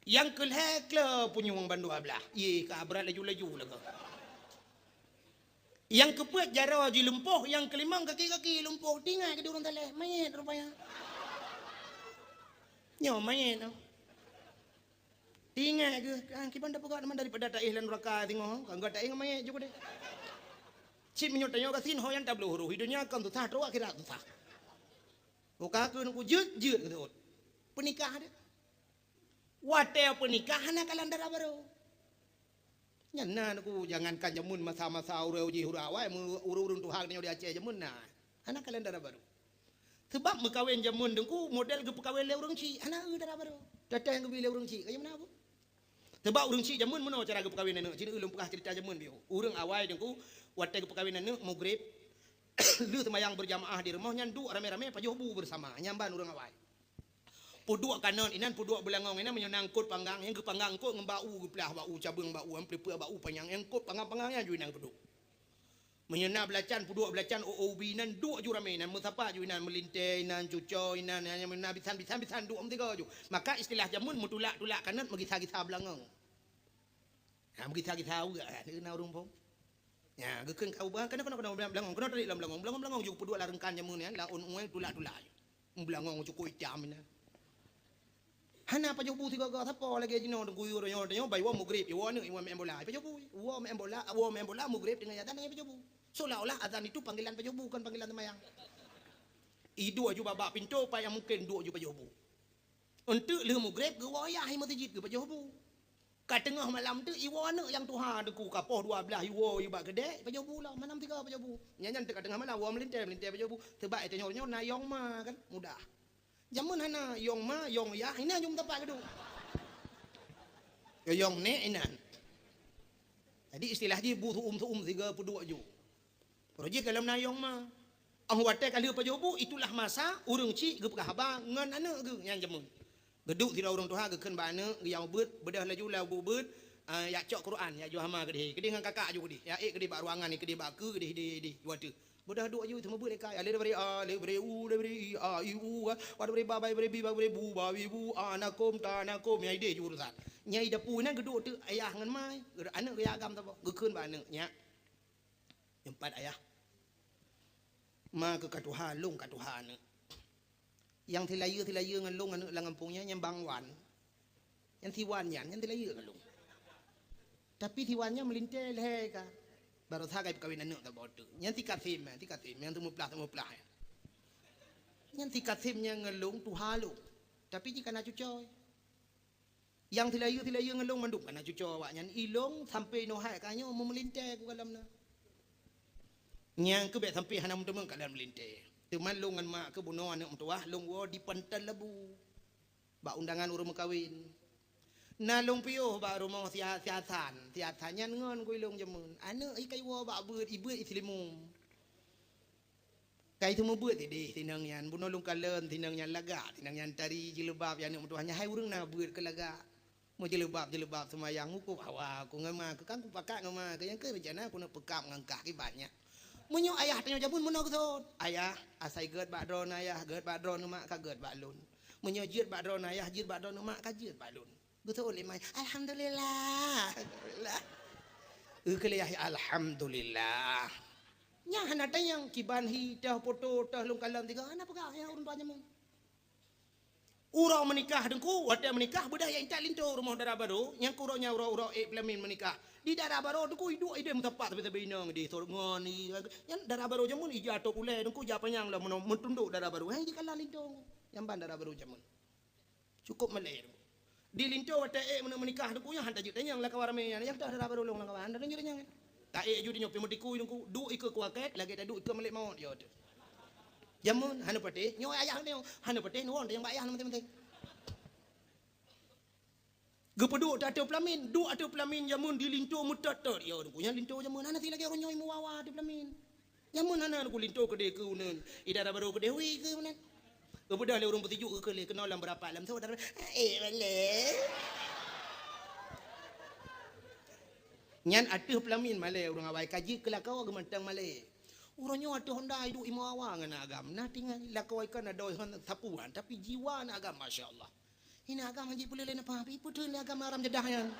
Nyang keu lhée klo punyueng ban dua blaih. Yeh, ka brat laju-laju lagée. Nyang keupeuet jaroe jih lumpoh, nyang keulimong kaki-kaki lumpoh. Teuingat geuh di ureuëng saleh, manyét rupanya. Nyoe manyét nyoe. Teuingat geuh, ah, kiban tapeugah teuma daripada taéh lam nuraka singoh, ka gata taéh ngon manyét ju keudeh. Cit meunyoe tanyoe gasien ho nyang tabloe roh, di donya kon susah, trok akhirat susah. Buka keu Teungku jeuet, jeuet keu seuôt. Peunikah deh. Watée peunikah hana kalon dara barô. Nyan na Teungku, jangankan jameun masa-masa ureuëng jih ureuëng awai, meu-, ureuëng-ureuëng tuha geutanyoe di Aceh jameun na. Hana kalon dara barô. Seubab meukawen jameun Teungku, model geupeukawen lé ureuëng chik, hana eu dara barô. Tatang geubi lé ureuëng chik, ka jameun na bu. Seubab ureuëng chik jameun meunoe cara geupeukawen aneuk, cit eu lôn peugah ceurita jameun biôh. Ureuëng awai Teungku, watée geupeukawen aneuk, mugreb, lheueh seumayang beurjamaah di rumoh nyan duek ramé-ramé pajoh bu beusama, nyan ban ureuëng awai. Peuduek kanot inan, peuduek beulangong inan, meunyoe na eungkot panggang, nyang geupanggang eungkot ngon bak u, geuplah bak u, cabeueng bak u, peulipeu bak u panyang, nyang eungkot panggang-panggang nyan ju inan peuduek. Meunyoe na beulacan, peuduek beulacan, o-, o ubi inan, duek ju ramé inan, meusapa ju inan, meulintée inan, cucoe inan, nyan, nyan, na bisan, bisan, bisan, duek meusigoe ju. Maka istilah jameun meutulak-tulak kanot, meugisa-gisa beulangong. Ha, meugisa-gisa uek, ha, na ureuëng phon. Nya, geukheun ka ubah, keunoe, keunoe, keunoe beulangong, keunoe tarék lam beulangong, beulangong, beulangong ju peuduek lam reungkan jameun nyan, lam ôn ueng tulak-tulak ju. Beulangong cukôp itam inan. Hana pajoh bu sigoe-goe, sapo lagée jinoe teungku yue nyoe, nyoe bai woe mugrib, iwoe aneuëk, iwoe meu'en bola, pajoh bu, woe meu'en bola, woe meu'en bola, mugrib teungoh azan, teungoh pajoh bu. Seolah-olah azan itu panggilan pajoh bu, kon panggilan seumayang. Iduek ju bak-bak pintoe, pat nyang mungken duek ju pajoh bu. Eunteuk lheueh mugrib, geuwoe yah i meuseujid, geupajoh bu. Ka teungoh malam teuk, iwoe aneuëk nyang tuha teungku, ka poh dua blaih, iwoe, iwoe bak keudè, pajoh bu lom, malam sigoe pajoh bu. Nyan, nyan teuk ka teungoh malam, woe meulintée, meulintée pajoh bu. Teubak i tanyoe nyoe na yong ma kan, mudah. Jameun hana yong ma, yong yah, inan ju meusapat geuduek. Yo yong nek inan. Jadi istilah jih bu su'um-su'um sigoe peuduek ju. Uroe jih ka lom na yong ma. Óh watée ka lheueh pajoh bu, itulah masa ureuëng chik geupeugah haba ngon aneuëk geuh nyang jameun. Geuduek sidroe ureuëng tuha geukheun bak aneuëk, geuyue beuet, beudôh laju lam buet beuet, ah, jak cok Quran, jak jok hama keudeh, keudeh ngon kakak ju keudeh, jak ék keudeh bak ruangan, keudeh bak keue, keudeh, keudeh, keudeh, watée. Beudôh duek ju, teuma beuet lé kai, alif, bari a, alif, bari u, alif, bari i, a, i, u, ka. Watée bari ba, bai, bari bi, ba, bari bu, ba, bi, bu, a, na, kum, ta, na, kum, nyang ideh ju urusan. Nyang i dapu inan geuduek teuk ayah ngon ma, aneuëk geujak agam saboh, geukheun bak aneuëk, nyak. Nyoe pat ayah. Ma keuh ka tuha, lôn ka tuha aneuëk. Nyang silayeue-silayeue ngon lôn aneuëk lam gampông nyan, nyan Bang Wan. Nyan si Wan nyan, nyan silayeue ngon lôn. Tapi si Wan nyan meulintée lhée ka. Baroesa ka jipeukawen aneuëk saboh teuk. Nyan si Kasim, si Kasim, nyang seumeuplah-seumeuplah nyan. Nyan si Kasim nyan ngon lôn tuha lôn. Tapi jih ka na cucoe. Nyang silayeue-silayeue ngon lôn mandum ka na cucoe awaknyan, i lôn sampoe nyoe hai ka nyoe meumeulintée kukalon na. Nyang keuh bék sampoe hana meuteumé kalon meulintée. Teuma lôn ngon mak keuh bunoe aneuëk meutuwah lôn woe di Pantai Labu. Bak undangan ureuëng meukawen. Na lôn piôh bak rumoh si Ha-, si Hasan. Si Hasan nyan ngon keu i lôn jameun. Aneuëk i ka iwoe bak beuet, i beuet i Seulimeum. Ka i seumeubeuet ideh sinong nyan, bunoe lôn kalon sinong nyan lagak, sinong nyan tari jilbab, ya aneuëk meutuwah nyan hai ureuëng na beuet keu lagak. Meujeulbab-jeulbab seumayang, mukub hawa, ku ngon ma keuh, kan kupakat ngon ma keuh, nyang keuh rencana kuneuk peukab ngon kah kiban nyan. Meunyoe ayah tanyoe jameun meunoe geuseuôt, "Ayah, asai gét bak droeneuh ayah, gét bak droeneuh mak, ka gét bak lôn. Meunyoe jeuet bak droeneuh ayah, jeuet bak droeneuh mak, ka jeuet bak lôn." Geuseuôt lé ma, "Alhamdulillah." Alhamdulillah. Eu keu lé yah, "Alhamdulillah." Nyan hana tanyong kiban hi, toh poto, toh lôn kalon tiga, hana peugah ayah ureuëng tuha jameun. Uroe meunikah teungku, watée meunikah beudah jak intat linto rumoh dara barô, nyang keu uroe nyan uroe-uroe ék peulamin meunikah. Di dara barô teungku iduek ideh meusapat sabe-sabe inong ideh sot ngon i, nyan dara barô jameun ija top ulée teungku ija panyang lom meuno-, meutundok dara barô. Hai jikalan linto nyang ban dara barô jameun. Cukup malée teungku. Di linto watée ék meunikah teungku nyan han tajeuet tanyong lam kawan ramé nyan, nyang toh dara barô lôn lam kawan, han tajeuet tanyong. Taék ju di nyoe pih meutikui teungku, duek ikeue kuakét lagée taduek ikeue malaikat maut yo teuh. Jameun hana patéh, nyoe ayah nyoe hana patéh, nuwon tanyong bak ayah maté-maté. Geupeuduek ateueh peulamin, duek ateueh peulamin jameun di linto meutot-tot yo teungku. Nyan linto jameun hana si lagée uroe nyoe meuwawa ateueh peulamin. Jameun hana teungku linto keudeh keu uneun, i dara barô keudeh wi keu uneun. Geupeudah lé ureuëng peusijuek keu lé keunoe lam beurapat lam soe dara, eh, malée. Nyan ateueh peulamin malée ureuëng awai ka jeuet keu lakoe geumantong malée. Uroe nyoe ateueh honda iduek imoe awa ngon agam. Na tinggai lakoe ikan adoe hon sapuan, tapi jiwa na agam, masya Allah. Hina agam han jipeuleulée napa, tapi ipeuteun lé agam haram jadah nyan.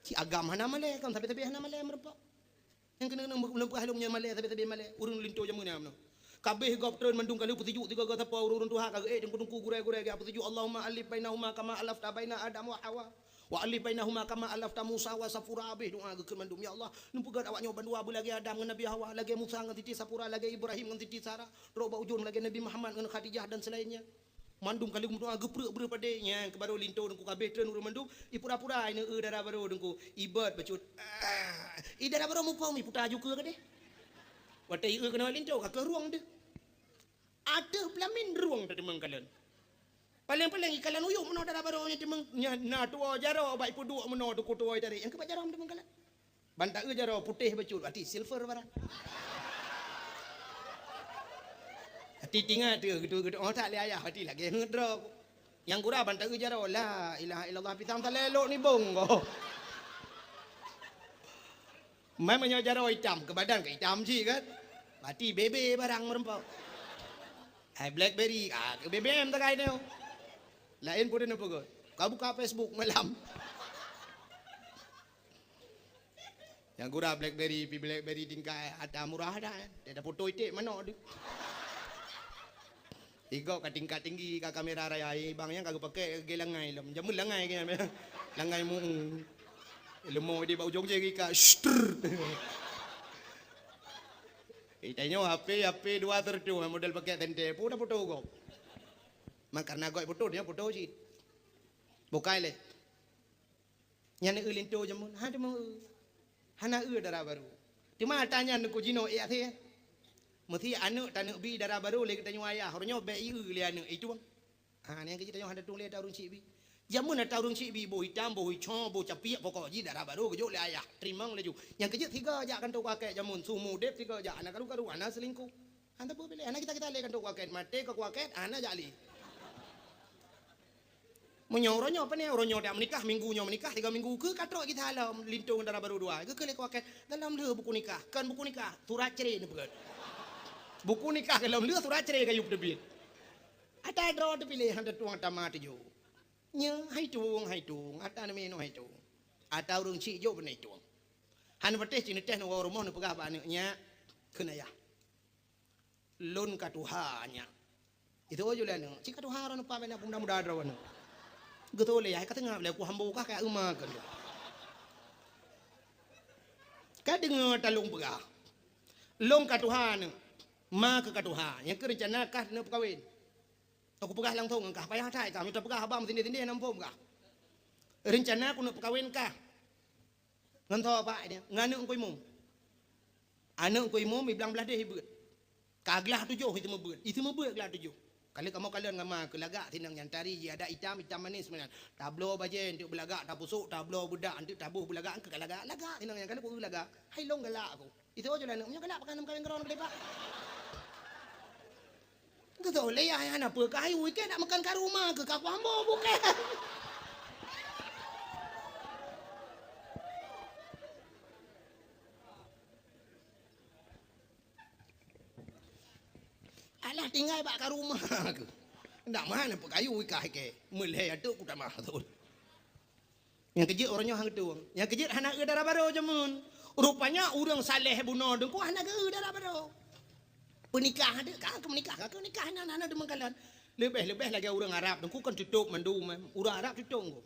Ci agam hana malée, kon sabe-sabe hana malée meurumpok. Nyang keuneuk-keuneuk lôn peugah lôn nyan malée, sabe-sabe malée. Ureuëng linto jameun nyan meunoe. Kabeh gob treun mandum ka lheueh peusijuek sigoe-goe sapo ureuëng tuha ka geuék teungku-teungku gurée-gurée ka peusijuek, "Allahumma alif bainahuma kama alafta baina Adam wa Hawa. Wa alif bainahuma kama alafta Musa wa Safura." Abeh doa geukheun mandum, "Ya Allah, neupeugét awak nyoe bandua beulagée Adam ngon Nabi Hawa, lagée Musa ngon Siti Safura, lagée Ibrahim ngon Siti Sarah, trok bak ujong lagée Nabi Muhammad ngon Khadijah dan selainnya." Mandum ka lheueh meudoa geupreuek-preuek padé, nyang keu barô linto teungku kabeh treun ureuëng mandum, ipura-pura ineuk eu dara barô teungku, ibot bacut. Ah, i dara barô muphom iputa ju keue keudeh. Watée ieu keunoe linto ka keuh rueng deuh. Ateueh peulamin rueng teuteumong kalon. Paleng-paleng ikalon uyuek meunoe dara barô nyan teumeung, nyan na tuwoe jaroe bak ipeuduek meunoe teungku tuwoe itarek, nyang keuh bak jaroe teumeung kalon. Ban ta eu jaroe putéh bacut, berarti silver barang. Ati tingat tu, gitu, gitu. Oh, tak lé ayah, ati lagèe heuet droe. Nyang gura ban taeu jaroe, "La ilaha illallah," pisang talé lok nibong ko. Mai meunyoe jaroe itam, keu badan ka itam cit kan. Berarti bebe barang meureumpok. Hai BlackBerry, ah, keu B B M takai nyoe. Laén pun neupeugah. Ka buka Facebook malam. Nyang gura BlackBerry, pi BlackBerry tingkai ata murah dah. Dia dah foto iték manok tu. Igok ka tingkat tinggi, ka kamera raya, eh, bang nyang ka geupakai lagèe langai lom. Jameun langai ke, langai mu. Leumo di bak ujong jari ka. Shtr. Eh, tanyoe H P, H P dua sertu, model pakai tente. Pun dah foto gop. Mak karena gop foto, dia foto cit. Bukai lé. Nyan eu linto jameun, ha teuma eu. Hana eu dara barô. Teuma ata nyan neukujinoe ék até. Meusi aneuk taneuk bi dara barô lé geutanyoe ayah, uroe nyoe bèk ieu lé aneuk, itueng. Ha, nyan keuh jih tanyoe hana tueng lé ata ureueng chik bi. Jameun ata ureueng chik bi, boh itam, boh ico, boh capiek, pokok jih dara barô geujok lé ayah. Teurimong laju. Nyang keujeuet sigoe jak kantô kuakét jameun, su mudép sigoe jak, hana karu-karu, hana seulingkuh. Hana peue piléh, hana kita-kita lé kantô kuakét, maté ka kuakét, hana jak lé. Meunyoe uroe nyoe, pane uroe nyoe dak meunikah, minggu nyoe meunikah, tiga minggu keu ka trok jih lom linto ngon dara barô dua. Geukheun lé kuakét, dalam lheueh buku nikah, kon buku nikah, surat cre neupeugöt. Buku nikah dalam lheueh surat cre kayue teubiet. Ata droe teupiléh, hana tueng tama tujoh. Nyoe hai tueng, hai tueng, ata neuminoe hai tueng. Ata ureueng chik jok beunai tueng. Hana patéh cit neutéh neuwoe rumoh neupeugah bak aneuk nyan, kheun ayah. Lôn ka tuha nyak. Itu jih lé aneuk, cit ka tuha droeneuh, pat bèk na peumuda-muda droeneuh. Geutôi lé yah, ka teungab lé ku hambo kah ka euma keu lôn. Ka deungoe talôn peugah. Lôn ka tuha aneuk, ma keuh ka tuha, nyang keuh reuncana kah neupeukawen. Aku peugah langsông ngon kah, payah that kah, mita peugah haba meusindeh-sindeh na muphom kah. Reuncana ku neupeukawen kah. Ngon soe pak nyan? Ngon aneuk Teungku Imum. Aneuk Teungku Imum, i blang blaih deh i beuet. Ka glah tujoh i seumeubeuet. I seumeubeuet glah tujoh. Ka lheueh kamoe kalon ngon ma keuh lagak sinong nyan, tari jih adak itam, itam manis meunan. Tabloe bajèe eunteuk beulagak, tapusok, tabloe beudak eunteuk taboh beulagak, keu ka lagak, lagak sinong nyan, ka lheueh ku lagak. Hai lôn galak aku. Itu aja lah aneuk, meunyoe galak pakon neumeukawen keudroe keudeh, Pak. Geutôi lé yah, hana peue kah, hai wikée nak meukan ka rumoh keuh, ka kuambo bukée. Alah tinggai bak ka rumoh keuh. Ndak meuhan peukayu wikah ikée. Meulhèe ateueh ku tamah thon. Nyang keujeuet uroe nyoe han geutueng. Nyang keujeuet hana eu dara barô jameun. Rupanya ureueng saleh bunoe Teungku hana geu-eu dara barô. Peunikah deuh ka keu meunikah, ka keu nikah hana, hana deungon kalon. Leubeh-leubeh lagèe ureueng Arab Teungku kan tutôp mandum, eh. Ureueng Arab tutôp Teungku.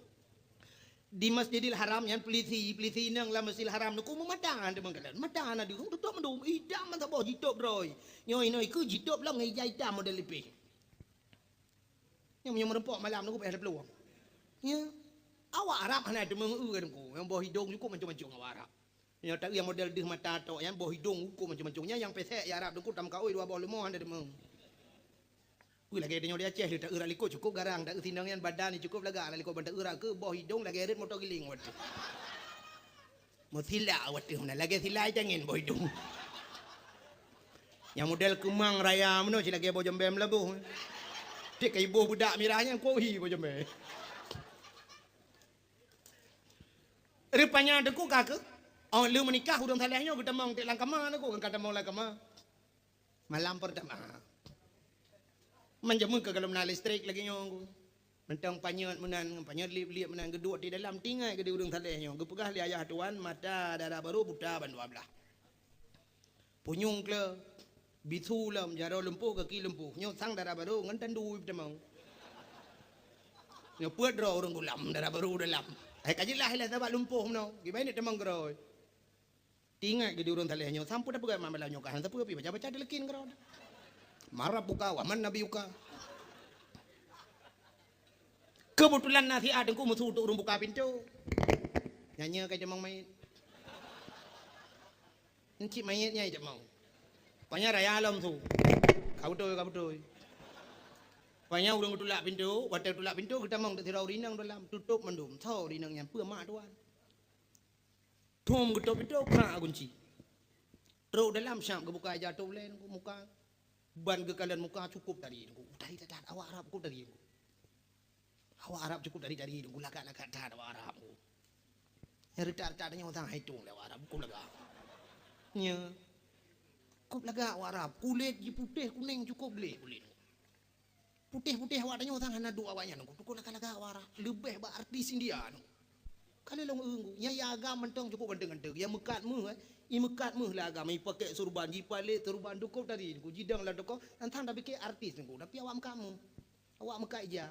Di Masjidil Haram nyan peulisi, peulisi inong lam Masjidil Haram Teungku meumata deungon kalon. Mata hana deuh, tutôp mandum, idam mantong boh jitôp droe. Nyoe inoe keu jitôp lom ngon ija itam model lipeh. Nyang meunyoe meurumpok malam Teungku payah taplueng. Nya. Awak Arab hana deungon eu Teungku. Nyang boh idong cukôp mancong-mancong awak Arab. Nyoe taeu nyang model deuh mata tok nyan boh idong cukôp mancong-mancong. Nyan nyang pesek ya Arab Teungku tameukaôi dua boh leumo hana deungon. Peue lagèe tanyoe di Aceh lé taeu rak likot cukôp garang, taeu sinong nyan badan cukôp lagak rak likot ban taeu rak keuh boh idong lagèe rot moto giling watèe. Meusilak watèe meunan lagèe silai cangin boh idong. Nyang model keumang raya meunoe cit lagèe boh jambé meulaboh. Tiep ka iboh beudak mirah nyan kuhi boh jambé. Rupanya Teungku ka keuh, oh lheueh meunikah ureueng saleh nyoe geutamong tiep lam kama Teungku, ka tamong lam kama. Malam peurtama. Man jameun keuh gohlom na listrik lagèe nyoe Teungku. Mantong panyöt meunan, panyöt liep-liep meunan geuduek di dalam, teuingat keuh di ureueng saleh nyoe. Geupeugah lé ayah tuan, mata dara barô buta bandua blah. Punyueng kle, bisu lom, jaroe lumpuh, gaki lumpuh. Nyoe sang dara barô ngon tandu peutamong. Nyoe peuet droe ureueng gulam dara barô dalam. Hai ka jeulaih lé sabab lumpuh meunoe. Kiban neuk tamong keudroe. Teuingat keuh di ureueng saleh nyoe, sampue tapeugah mak malam nyoe ka hana sapeue pi baca-baca dileukin keudroe. Marab buka, wa man nabi uka. Keubeutulan na siat Teungku meusu untuk ureueng buka pintoe. Nyan nyoe ka itamong manyét. Nyan cit manyét nyan itamong. Panya raya lom su. Ka beutôi, ka beutôi. Panya ureueng geutulak pintoe, watèe geutulak pintoe geutamong teuk sidroe ureueng inong dalam, tutôp mandum. Soe ureueng inong nyan? Peue mak tuan. Thom geutôp pintoe, krak gunci. Trok dalam syab geubuka ija tôp lé Teungku muka. Ban geukalon muka cukup tari Teungku. Tari that-that awak Arab cukup tari Teungku. Awak Arab cukup tari-tari Teungku, lagak-lagak that awak Arab Teungku. Nyang reutak-reutak tanyoe sang hitong lé awak Arab, cukup lagak. Nya. Cukup lagak awak Arab, kulét jih putéh kunéng cukup gleh kulét. Putéh-putéh awak tanyoe sang hana duek awaknyan Teungku, cukup lagak-lagak awak Arab, leubeh bak artis India Teungku. Ka lheueh lôn eu Teungku, nyang agam mantong cukup ganteng-ganteng, nyang meukat méuh, eh, i meukat méuh lé agam, i pakai surban, jipalét surban cukup tari Teungku, jidong lam toko, sang tapike artis Teungku, tapi awak meukat méuh. Awak meukat ija.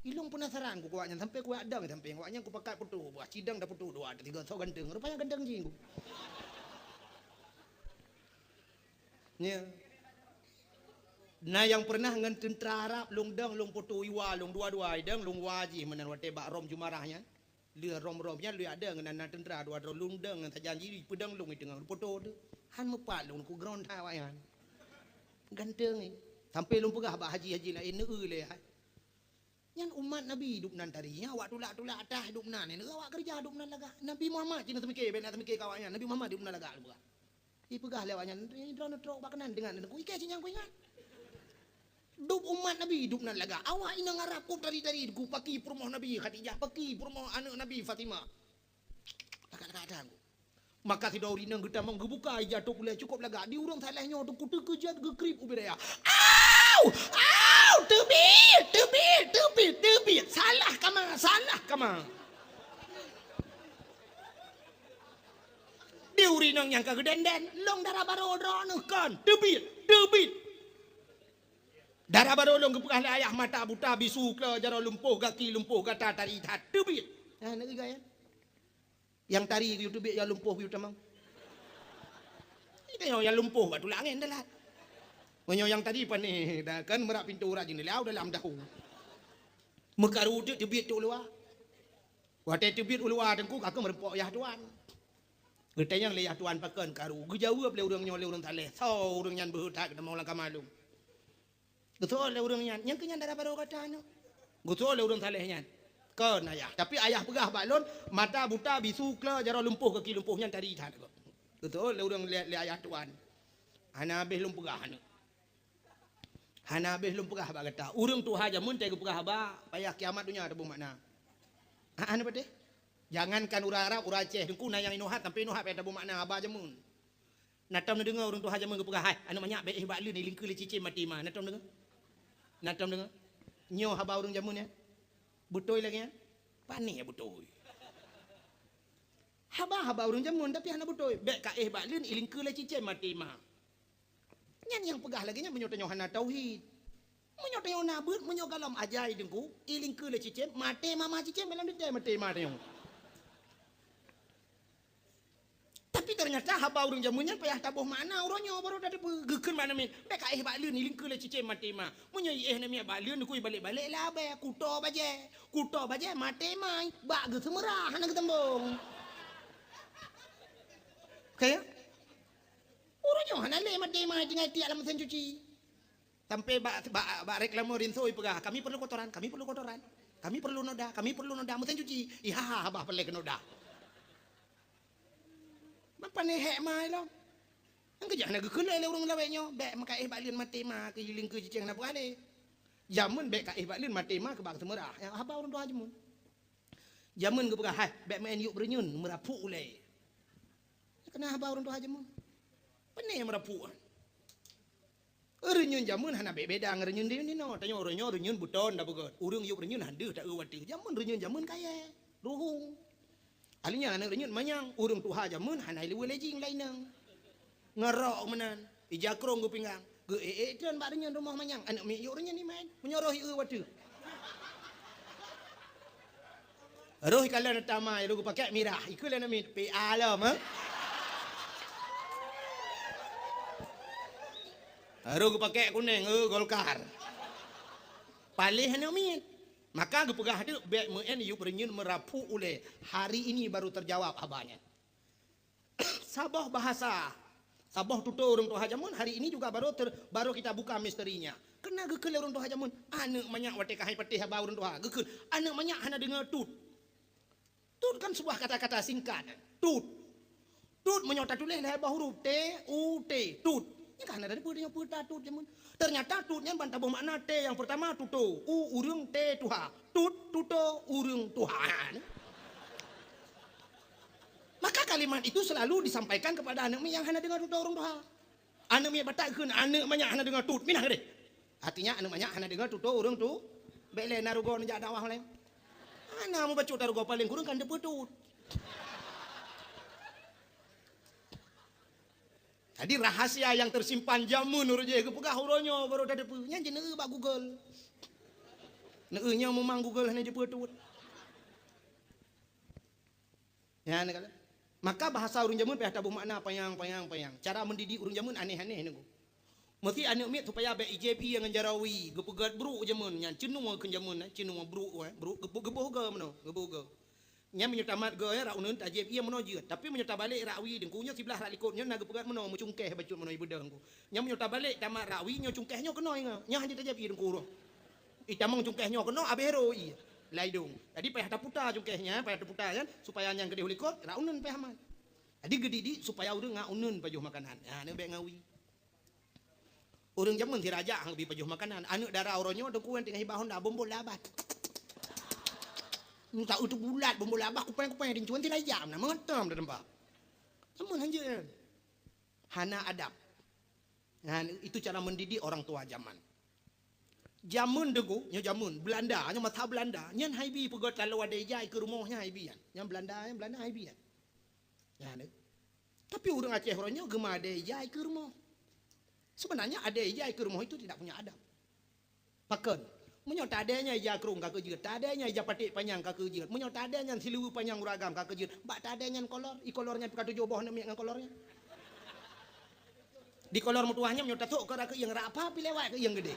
Ilôn peunasaran ku awaknyan sampai kuadang sampai awaknyan kupakat putôh buah cidang dah putôh dua tiga so ganteng. Rupanya ganteng jih Teungku. Nya. Na nyang pernah ngon teuntara Arab lôn dang lôn putôh iwa lôn dua-dua idang lôn wa jih meunan watée bak Rom Jumarah nyan. Lheueh Rom-Rom nyan lheueh ada ngon na teuntara dua droe lôn dang ngon sajan jih peudang lôn i teungoh putôh tu. Han meupat lôn ku ground that awaknyan. Ganteng ni. Sampai lôn peugah bak haji-haji laén neu lé hai. Nyan umat Nabi dubnan tari, nyan awak tulak-tulak atas dubnan, nyan awak keureuja dubnan lagak. Nabi Muhammad cit na teumike, bèk na teumike keu awaknyan, Nabi Muhammad dubnan lagak lôn peugah. Ipeugah lé awaknyan, "Droeneuh trok bak keunan deungon Teungku, ikei cit nyang kuingat." Dub umat Nabi dubnan lagak, awak inong Arab kop tari-tari ku paki peurumoh Nabi Khadijah, paki peurumoh aneuk Nabi Fatimah. Lagak-lagak that Teungku. Maka sidroe ureueng inong geutamong geubuka ija tôp ulèe cukôp lagak. Di ureueng saleh nyoe Teungku teukeujot geukrieb ubit dayah. "Au! Au! Teubiet! Teubiet! Teubiet! Teubiet! Salah kama! Salah kama!" Di ureueng inong nyang ka geudenden, "Lôn dara barô droeneuh kon! Teubiet! Teubiet!" Dara barô lôn geupeugah lé ayah mata buta, bisu klo, jaroe lumpoh, gaki lumpoh, gata tari that. Teubiet! Nah, nyan geupeugah nyan. Nyang tari geuyue teubiet nyang lumpoh geuyue tamong. Itu nyang lumpoh bak tulak angén dalat. Meunyoe nyang tari panéh, dah kan meurah pintoe urat jeuneulah dalam dahu. Meukaru teuk teubiet teuk u luwa. Watèe teubiet u luwa Teungku ka keuh meureumpok yah tuan. Geutanyong lé yah tuan pakon karu. Geujaweueb lé ureueng nyoe lé ureueng saleh. Soe ureueng nyan beuhe that geutamong lam kama lôn. Geuseuôt lé ureueng nyan, "Nyang keu nyan dara barô gata nyoe?" Geuseuôt lé ureueng saleh nyan. "Kon ayah, tapi ayah peugah bak lôn, mata buta, bisu klo, jaroe lumpoh, gaki lumpoh nyan tari that." Geuseuôt lé ureueng lé, lé ayah tuan. Hana habéh lôn peugah aneuk. Hana habéh lôn peugah bak gata. Ureueng tuha jameun teuh geupeugah haba, payah kiamat donya taboh makna. Ha, hana patéh? Jangankan ureueng Arab, ureueng Aceh, Teungku na nyang inoe hat sampai inoe hat payah taboh makna haba jameun. Na tom neudeungoe ureueng tuha jameun geupeugah, "Hai, aneuk manyak bèk éh bak leuen, ilingkeue lé cicém maté ma." Na tom deungoe? Na tom deungoe? Nyoe haba ureueng jameun nyan. Beutôi lagèe nyan? Panéh beutôi. Haba-haba ureueng jameun tapi hana beutôi. "Bèk ka éh bak leuen, ilingkeue lé cicém maté ma." Nyan nyang peugah lagèe nyan meunyoe tanyoe hana tauhid. Meunyoe tanyoe na beuet, meunyoe gohlom ajai Teungku, ilingkeue lé cicém, maté ma, ma cicém, lam detail maté ma tanyoe. Tapi ternyata haba ureueng jameun nyan payah taboh makna uroe nyoe baru tateupeue. Geukheun bak aneuk miet, "Bèk ka éh bak leuen, ilingkeue lé cicém maté ma." Meunyoe iéh aneuk miet bak leuen, Teungku ibalek-balek lé abèe, kuto bajèe. Kuto bajèe maté ma, bak geuseumeurah hana geuteumbong. Oke ya? Uroe nyoe hana lé maté ma tinggai tiek lam meusén cuci. Sampai bak, bak, bak reklame rinso ipeugah, "Kami perlu kotoran, kami perlu kotoran. Kami perlu noda, kami perlu noda, meusén cuci." Iha, haba peureulèe keu noda. Ban panéh hék ma ilong. Nyang keujah na geukheun lé ureueng lawét nyoe, "Bèk meuka éh bak leuen maté ma, keu ilingkeue cicém hana peugah lé." Jameun bèk ka éh bak leuen maté ma keu bak seumeurah. Nyang haba ureueng tuha jameun. Jameun geupeugah, "Hai, bèk meu'en yup reunyeun, meurapuk ulèe." Keunan haba ureueng tuha jameun. Panéh meurapuk nyan. Reunyeun jameun hana beda ngon reunyeun di, di noe. Tanyoe uroe nyoe reunyeun beuton da beugöt. Ureueng yup reunyeun han deuh taeu watèe. Jameun reunyeun jameun kayèe, ruhueng. Akhirnya aneuk reunyeun manyang, ureueng tuha jameun hana ileuweue lé jing lam inong. Ngon rok meunan, ija krông geupinggang. Geu-ék-ék treun bak reunyeun rumoh manyang, aneuk miet yup reunyeun iman. Meunyoe roh ieu watèe. Roh ikalon tamai, roh geupakèk mirah, ikheun lé aneuk miet, "P A lom, eh?" Roh geupakèk kunéng, "Eh, Golkar." Paléh aneuk miet. Maka geupeugah teuk, "Bèk meu'en yup reunyeun meurapuk ulèe." Hari ini baru terjawab haba nyan. Saboh bahasa, saboh tutoe ureueng tuha jameun hari ini juga baru ter-, baru kita buka misterinya. Keunan geukheun lé ureueng tuha jameun, aneuk manyak watèe ka hai patéh haba ureueng tuha, geukheun, aneuk manyak hana deungoe tut. Tut kan sebuah kata-kata singkat. Tut. Tut meunyoe tatuléh lhèe boh huruf, T U T, tut. Nyan ka hana teupeue tanyoe peue tatut jameun. Ternyata tut nyan ban taboh makna T nyang peurtama tuto, u ureueng T tuha. Tut, tuto, ureueng tuha. Maka kalimat itu selalu disampaikan kepada aneuk miet nyang hana deungoe tuto ureueng tuha. Aneuk miet Batak kheun aneuk manyak hana deungoe tut, minah deh. Artinya aneuk manyak hana deungoe tuto ureueng tu. Bèk lé na rugoe neujak dakwah laén. Hana mubacut tarugoe paléng kureueng kan teupeue tut. Jadi rahasia nyang tersimpan jameun ureueng jih geupeugah uroe nyoe baru tateupeue. Nyan jih neueu bak Google. Neueu nyoe memang Google hana jipeutuet. Nyan kan. Maka bahasa ureueng jameun payah taboh makna panyang, panyang, panyang. Cara mendidik ureueng jameun aneh-aneh nunggu. Meusti aneuk miet supaya bèk ijép ie ngon jaroe wie, geupeugöt brôk jameun nyan, ceunoe kheun jameun, eh, ceunoe brôk, eh, brôk geuboh-geuboh goe meunoe, geuboh goe. Nyan meunyoe tamat goe, eh, rak uneuen tajép ie meunoe jeuet. Tapi meunyoe tabalek rak wie deungku nyoe siblah rak likot nyoe na geupeugöt meunoe, meucungkeh bacut meunoe ibeudôh deungku. Nyan meunyoe tabalek tamat rak wie nyoe cungkeh nyoe keunoe ingat. Nyan hana tajép ie deungku roh. Itamong cungkeh nyoe keunoe abéh roh ie. Lai dong. Jadi payah taputa cungkeh nyan, payah taputa kan, supaya nyan keudeh u likot, rak uneuen payah mat. Jadi geudidik supaya ureueng ngat uneuen pajoh makanan. Ha, nyan bèk ngat wie. Ureueng jameun sira jak han geubi pajoh makanan. Aneuk dara uroe nyoe teungku nyang teungoh hibah honda bombol labah. Nyoe taeu teubulat bombol labah kupeng-kupeng rincuan sira jak na meutem da teumpat. Jameun hanjeuet nyan. Hana adab. Nah, itu cara mendidik orang tua zaman. Jameun deungku, nyoe jameun Belanda, nyoe masa Belanda, nyan han ibi peugöt taloe adèe ija ikeue rumoh nyan han ibi nyan. Nyan Belanda, nyan Belanda han ibi nyan. Nyan. Tapi ureueng Aceh uroe nyoe geuma adèe ija ikeue rumoh. Sebenarnya adèe ija ikeue rumoh itu tidak punya adab. Pakon? Meunyoe tadèe nyan ija krông ka keu jeuet, tadèe nyan ija paték panyang ka keu jeuet, meunyoe tadèe nyan siluweue panyang ureueng agam ka keu jeuet, bak tadèe nyan kolor, ikolor nyan pih ka tujoh boh aneuk miet ngon kolor nyan. Di kolor meutuwah nyan meunyoe tasok keu rak keuieng, rak apa pih lewat keuieng geudeh.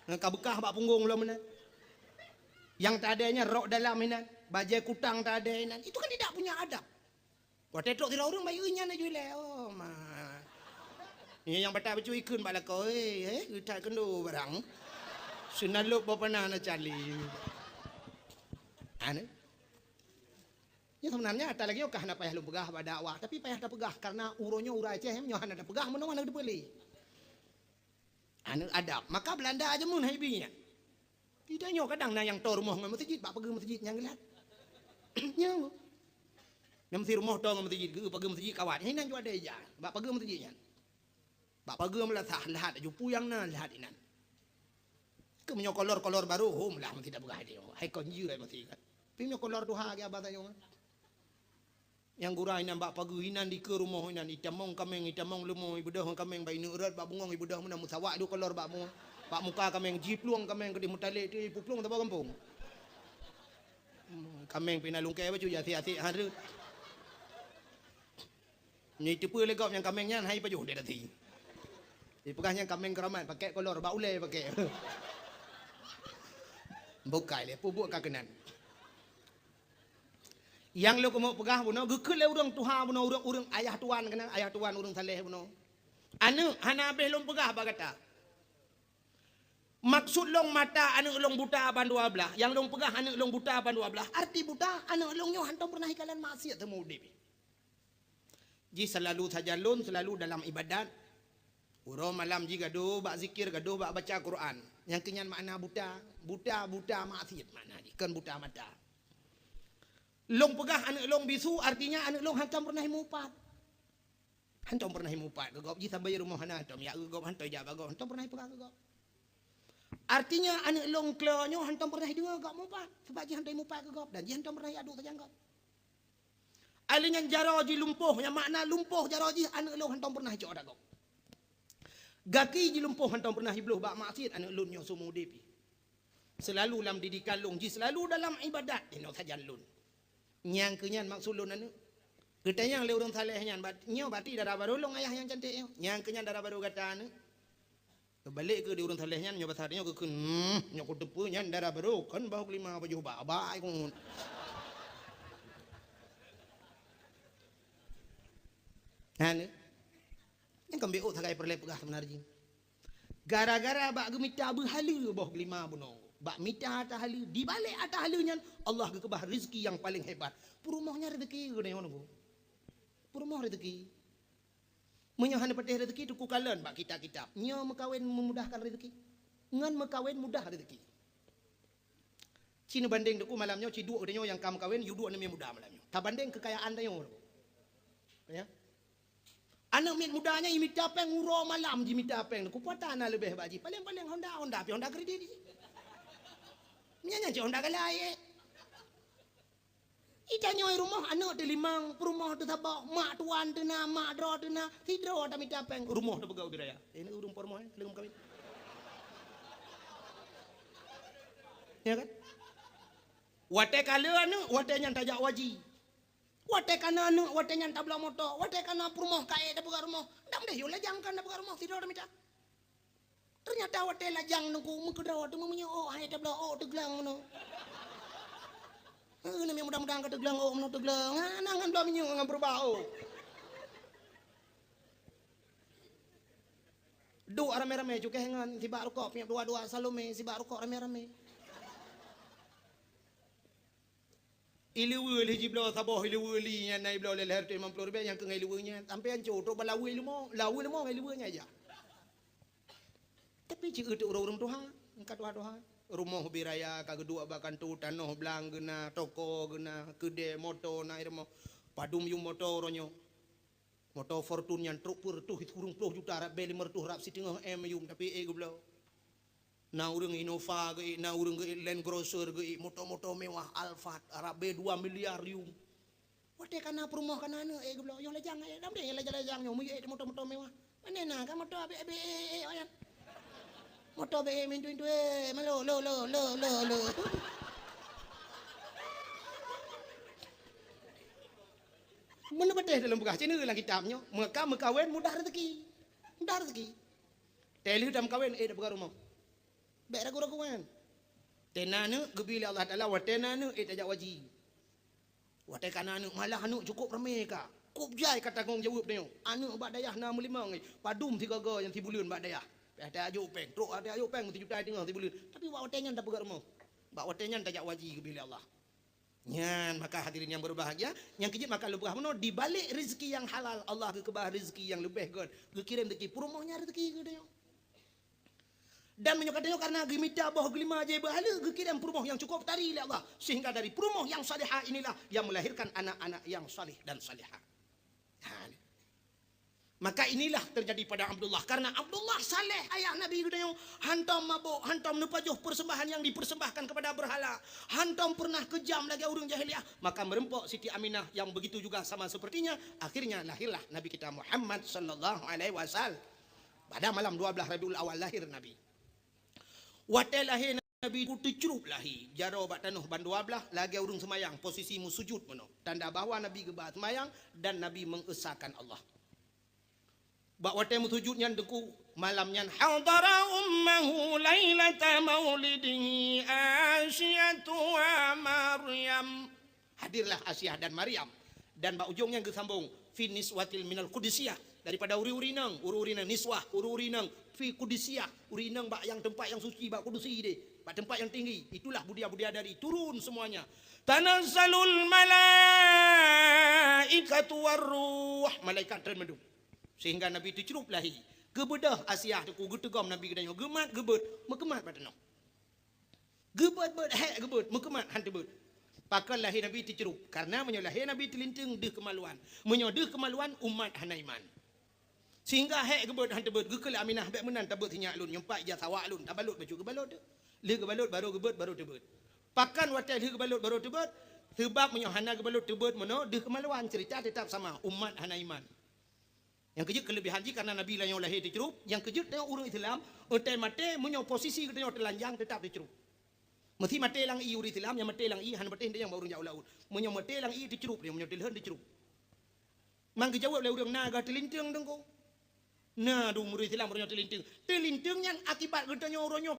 Ngon ka beukah bak punggong lom meunan. Nyang tadèe nyan rok dalam inan, bajèe kutang tadèe inan. Itu kan tidak punya adab. Watèe trok sidroe ureueng bayeue nyan laju ilèe, oh ma. Nyan nyang batat bacut ikheun bak lakoe, eh, eh, geutat keunoe barang. Seunalop boh panah na cali. Anu. Nyan sebenarnya ata lagèe nyoe ka hana payah lôn peugah bak dakwah, tapi payah tapeugah karena uroe nyoe ureueng Aceh nyoe hana tapeugah meunoe hana teupeue lé. Aneuk adab. Maka Belanda jameun han ibi nyan. Di tanyoe kadang na nyang toe rumoh ngon meuseujid, bak pageue meuseujid nyan geulat. Nyan. Nyang meusi rumoh toe ngon meuseujid, geu pageue meuseujid kawat. Nyan jua daya, bak pageue meuseujid nyan. Bak pageue meulasah, lahat aju puyang na, lahat inan. Keu meunyoe kolor-kolor barô, hom lah meusi tapeugah lé. Hai kon jeuet meusi kan. Tapi meunyoe kolor tuha lagèe abah tanyoe. Nyang gura inan bak pageue inan dikeue rumoh inan, itamong kaméng, itamong leumo, ibeudôh kaméng bak ineuk rot, bak bungong ibeudôh meunan, meusawak dua kolor bak mu-, bak muka kaméng, jiplueng kaméng keudeh meutalek teuh ipuplueng saboh gampông. Hmm, kaméng pih na lungkée bacut, asek-asek han rhot. Nyoe iteupeue lé gob nyang kaméng nyan han ipajoh di dasi. Ipeugah nyan kaméng keuramat, pakék kolor, bak ulée pakék. Bukai lé, peubuet ka keunan. Nyang lôn keumeung peugah bunoe, geukheun lé ureuëng tuha bunoe, ureuëng-ureuëng ayah tuan keunan, ayah tuan ureuëng saleh bunoe. Aneuëk, hana habéh lôn peugah bak gata. Maksud lôn mata aneuëk lôn buta ban dua blaih, nyang lôn peugah aneuëk lôn buta ban dua blaih, arti buta, aneuëk lôn nyoe hantom peureunah ikalon maksiat seumeu udeb. Jih seulalu sajan lôn, seulalu dalam ibadat. Uroe malam jih gadôh bak zikir, gadôh bak baca Quran. Nyang keu nyan makna buta, buta, buta maksiat makna jih, kon buta mata. Lôn peugah aneuëk lôn bisu, artinya aneuëk lôn hantom peureunah imupat. Hantom peureunah imupat keu gob, jih sabe rumoh hana hantom, jak keu gob hantom, jak bak gob, hantom peureunah ipeugah keu gob. Artinya aneuëk lôn klo nyoe hantom peureunah ideungoe gob mupat, sabab jih hantom imupat keu gob dan jih hantom peureunah iadu sajan gob. Alèh nyan jaroe jih lumpoh, nyang makna lumpoh jaroe jih aneuëk lôn hantom peureunah icok atra gob. Gaki jih lumpoh hantom peureunah ibloh bak maksiat aneuëk lôn nyoe seumeu udeb jih. Seulalu lam didikan lôn jih, seulalu dalam ibadat inoe sajan lôn. Nyang keu nyan maksud lôn aneuëk. Geutanyong lé ureuëng saleh nyan, bat-, nyoe bati dara barô lôn ayah nyang cantik nyoe. Nyang keu nyan dara barô gata aneuëk. Geubalek keu di ureuëng saleh nyan, nyoe basa nyoe geukheun, hmm, nyoe kuteupeue nyan dara barô, kon bahu keulima pajoh bak, bak ai keuneuk. Nah, ni. Nyang keumbeuet sagai peureulée peugah seubeunar jih. Gara-gara bak geumita beuhaleue boh keulima bunoe, bak mita atra haleue, dibalek atra haleue nyan Allah geukeubah rezeki nyang paleng hebat. Peurumoh nyan rezeki geuneuk nyoe. Peurumoh rezeki. Meunyoe hana patéh rezeki, teuku kalon bak kitab-kitab. Nyoe meukawen memudahkan rezeki. Ngon meukawen mudah rezeki. Ci neubandeng teuku malam nyoe, ci duek geutanyoe nyang ka meukawen, yue duek aneuk miet muda malam nyoe. Tabandeng keukayaan tanyoe. Ya. Aneuk miet muda nyan imita péng uroe malam jimita péng. Kupeue na leubeh bak jih. Paleng-paleng Honda, Honda pi Honda kredit. Nyan, nyan cit Honda galai, eh. Itanyoe rumoh aneuk teulimong, peurumoh teusaboh, mak tuan teuna, mak droe teuna, sidroe tamita péng, rumoh tapeugah ubit raya. Eh, ni ureueng peurumoh, eh, leueng kawin. Ya kan? Watée ka le aneuk, watée nyan tajak waji. Watée ka na aneuk, watée nyan tabloe moto. Watée ka na peurumoh ka ék tapeugah rumoh. Dang deh yue lajang kan tapeugah rumoh, sidroe tamita. Teunyata watée lajang nungku meukeudroe teuma meunyoe ôk hai tabloe ôk teuglang meunoe. Heuh, namiet muda-muda ka teuglang ôk meunoe teuglang. Hana ngon bloe minyeuk ngon peurubah ôk. Duek ramé-ramé cukéh ngon sibak rukok, piep dua-dua Salome sibak rukok ramé-ramé. Ileue lheueh jibloe saboh ileue li nyan na ibloe lhèe reutôh limong ploh ribèe nyang keu ngon ileue nyan. Sampoe ancô trok bak laweue leumo, laweue leumo ngon ileue nyan jak. Tapi ci eu teuk ureueng-ureueng tuha, ka tuha-tuha. Rumoh ubit raya ka geuduek bak kantô, tanoh blang geuna, toko geuna, keudè, moto na i rumoh. Padum yum moto uroe nyoe. Moto Fortuner nyan trok peureutôh, ureueng ploh juta rab bèe limong reutôh rab siteungoh M yum, tapi ék geubloe. Na ureueng Innova geuék, na ureueng geuék Land Cruiser geuék, moto-moto mewah Alphard rab bèe dua miliar yum. Watée ka na peurumoh ka na aneuk ék geubloe, yoh lajang ék, dam deh lajang-lajang nyoe, meuyeuh ék moto-moto mewah. Pane na ka moto abéh-abéh ék, ék, ék, nyan. Moto bék ék mintu-intu ék, malo, lo, lo, lo, lo, lo. Meunan patéh dalam peugah cina lam kitab nyoe, meuka meukawen mudah rezeki. Mudah rezeki. Teuh lheueh tameukawen, ék tapeugah rumoh. Bék ragu-ragu kan. Teuh na aneuk geubri lé Allah Taala, watée na aneuk ék tajak waji. Watée ka na aneuk, malah aneuk cukôp ramé ka. Kôb jai ka tanggong jaweueb tanyoe. Aneuk bak dayah na meulimong, eh, padum sigoe-goe nyang sibuleuen bak dayah. Pih tajok péng, trok tajok péng meusijuta teungoh sibuleuen. Tapi bak watée nyan tapeugah rumoh. Bak watée nyan tajak waji geubri lé Allah. Nyan, maka hadirin yang berbahagia, nyang keujeuet maka lôn peugah bunoe, di balik rezeki yang halal, Allah geukeubah rezeki yang leubeh göt, geukirém rezeki peurumoh nyan rezeki geutanyoe. Dan meunyoe geutanyoe karena geumita boh geulima jai beuhala, geukirém peurumoh yang cukup tari lé Allah, sehingga dari peurumoh yang salihah inilah yang melahirkan anak-anak yang salih dan salihah. Ha, ni. Maka inilah terjadi pada Abdullah. Karena Abdullah saleh ayah Nabi geutanyoe, hantom mabök, hantom neupajoh persembahan yang dipersembahkan kepada berhala, hantom pernah kejam lagée ureuëng jahiliyah, maka meureumpok Siti Aminah yang begitu juga sama sepertinya, akhirnya lahirlah Nabi kita Muhammad sallallahu alaihi wasallam. Pada malam dua belas Rabiul Awal lahir Nabi. Watée lahé Nabi teucrup lahé, jaroe bak tanoh ban dua blaih, lagée ureuëng seumayang, posisi meusujud meunoe, tanda bahwa Nabi geuba seumayang dan Nabi mengesahkan Allah. Bak watée meusujud nyan teungku, malam nyan hadara ummahu lailata maulidihi Asyatu wa Maryam. Hadirlah Asiah dan Maryam. Dan bak ujong nyan geusambong, fi niswatil minal qudusiyah. Daripada uri-uri inong, uri-uri inong niswah, uri-uri inong fi qudusiyah, uri inong bak yang tempat yang suci, bak kudusi deh, bak tempat yang tinggi. Itulah budia-budia dari turun semuanya. Tanazzalul malaikatu warruh, malaikat treun mandum. Sehingga Nabi teucrup lahé. Geubeudôh Asiah teungku, geuteugom Nabi geutanyoe, geumat geubeuet, meukeumat bak tanoh. Geubeuet-beuet hék geubeuet, meukeumat han teubeuet. Pakon lahé Nabi teucrup? Karena meunyoe lahé Nabi teulinteung deuh keumaluan. Meunyoe deuh keumaluan, umat hana iman. Sehingga hék geubeuet han teubeuet, geukheun lé Aminah, bék meunan tabeuet sinyak lôn, nyoe pat ija sawak lôn, tabalot bacut geubalot teuh. Lheueh geubalot barô geubeuet, barô teubeuet. Pakon watée lheueh geubalot barô teubeuet? Seubab meunyoe hana geubalot teubeuet meunoe, deuh keumaluan, cerita tetap sama, umat hana iman. Nyang keujeuet keulebihan jih karena Nabi lanyong lahé teucrup, nyang keujeuet tanyoe ureuëng Islam, watée maté meunyoe posisi geutanyoe teulanjang tetap teucrup. Meusi maté lam ié ureuëng Islam, nyang maté lam ié hana maté nyang bak ureuëng jak u laôt. Meunyoe maté lam ié teucrup, meunyoe teulheueh teucrup. Man geujaweueb lé ureuëng na ga teulinteung teungku. Na dum ureuëng Islam ureuëng nyoe teulinteung. Teulinteung nyan akibat geutanyoe uroe nyoe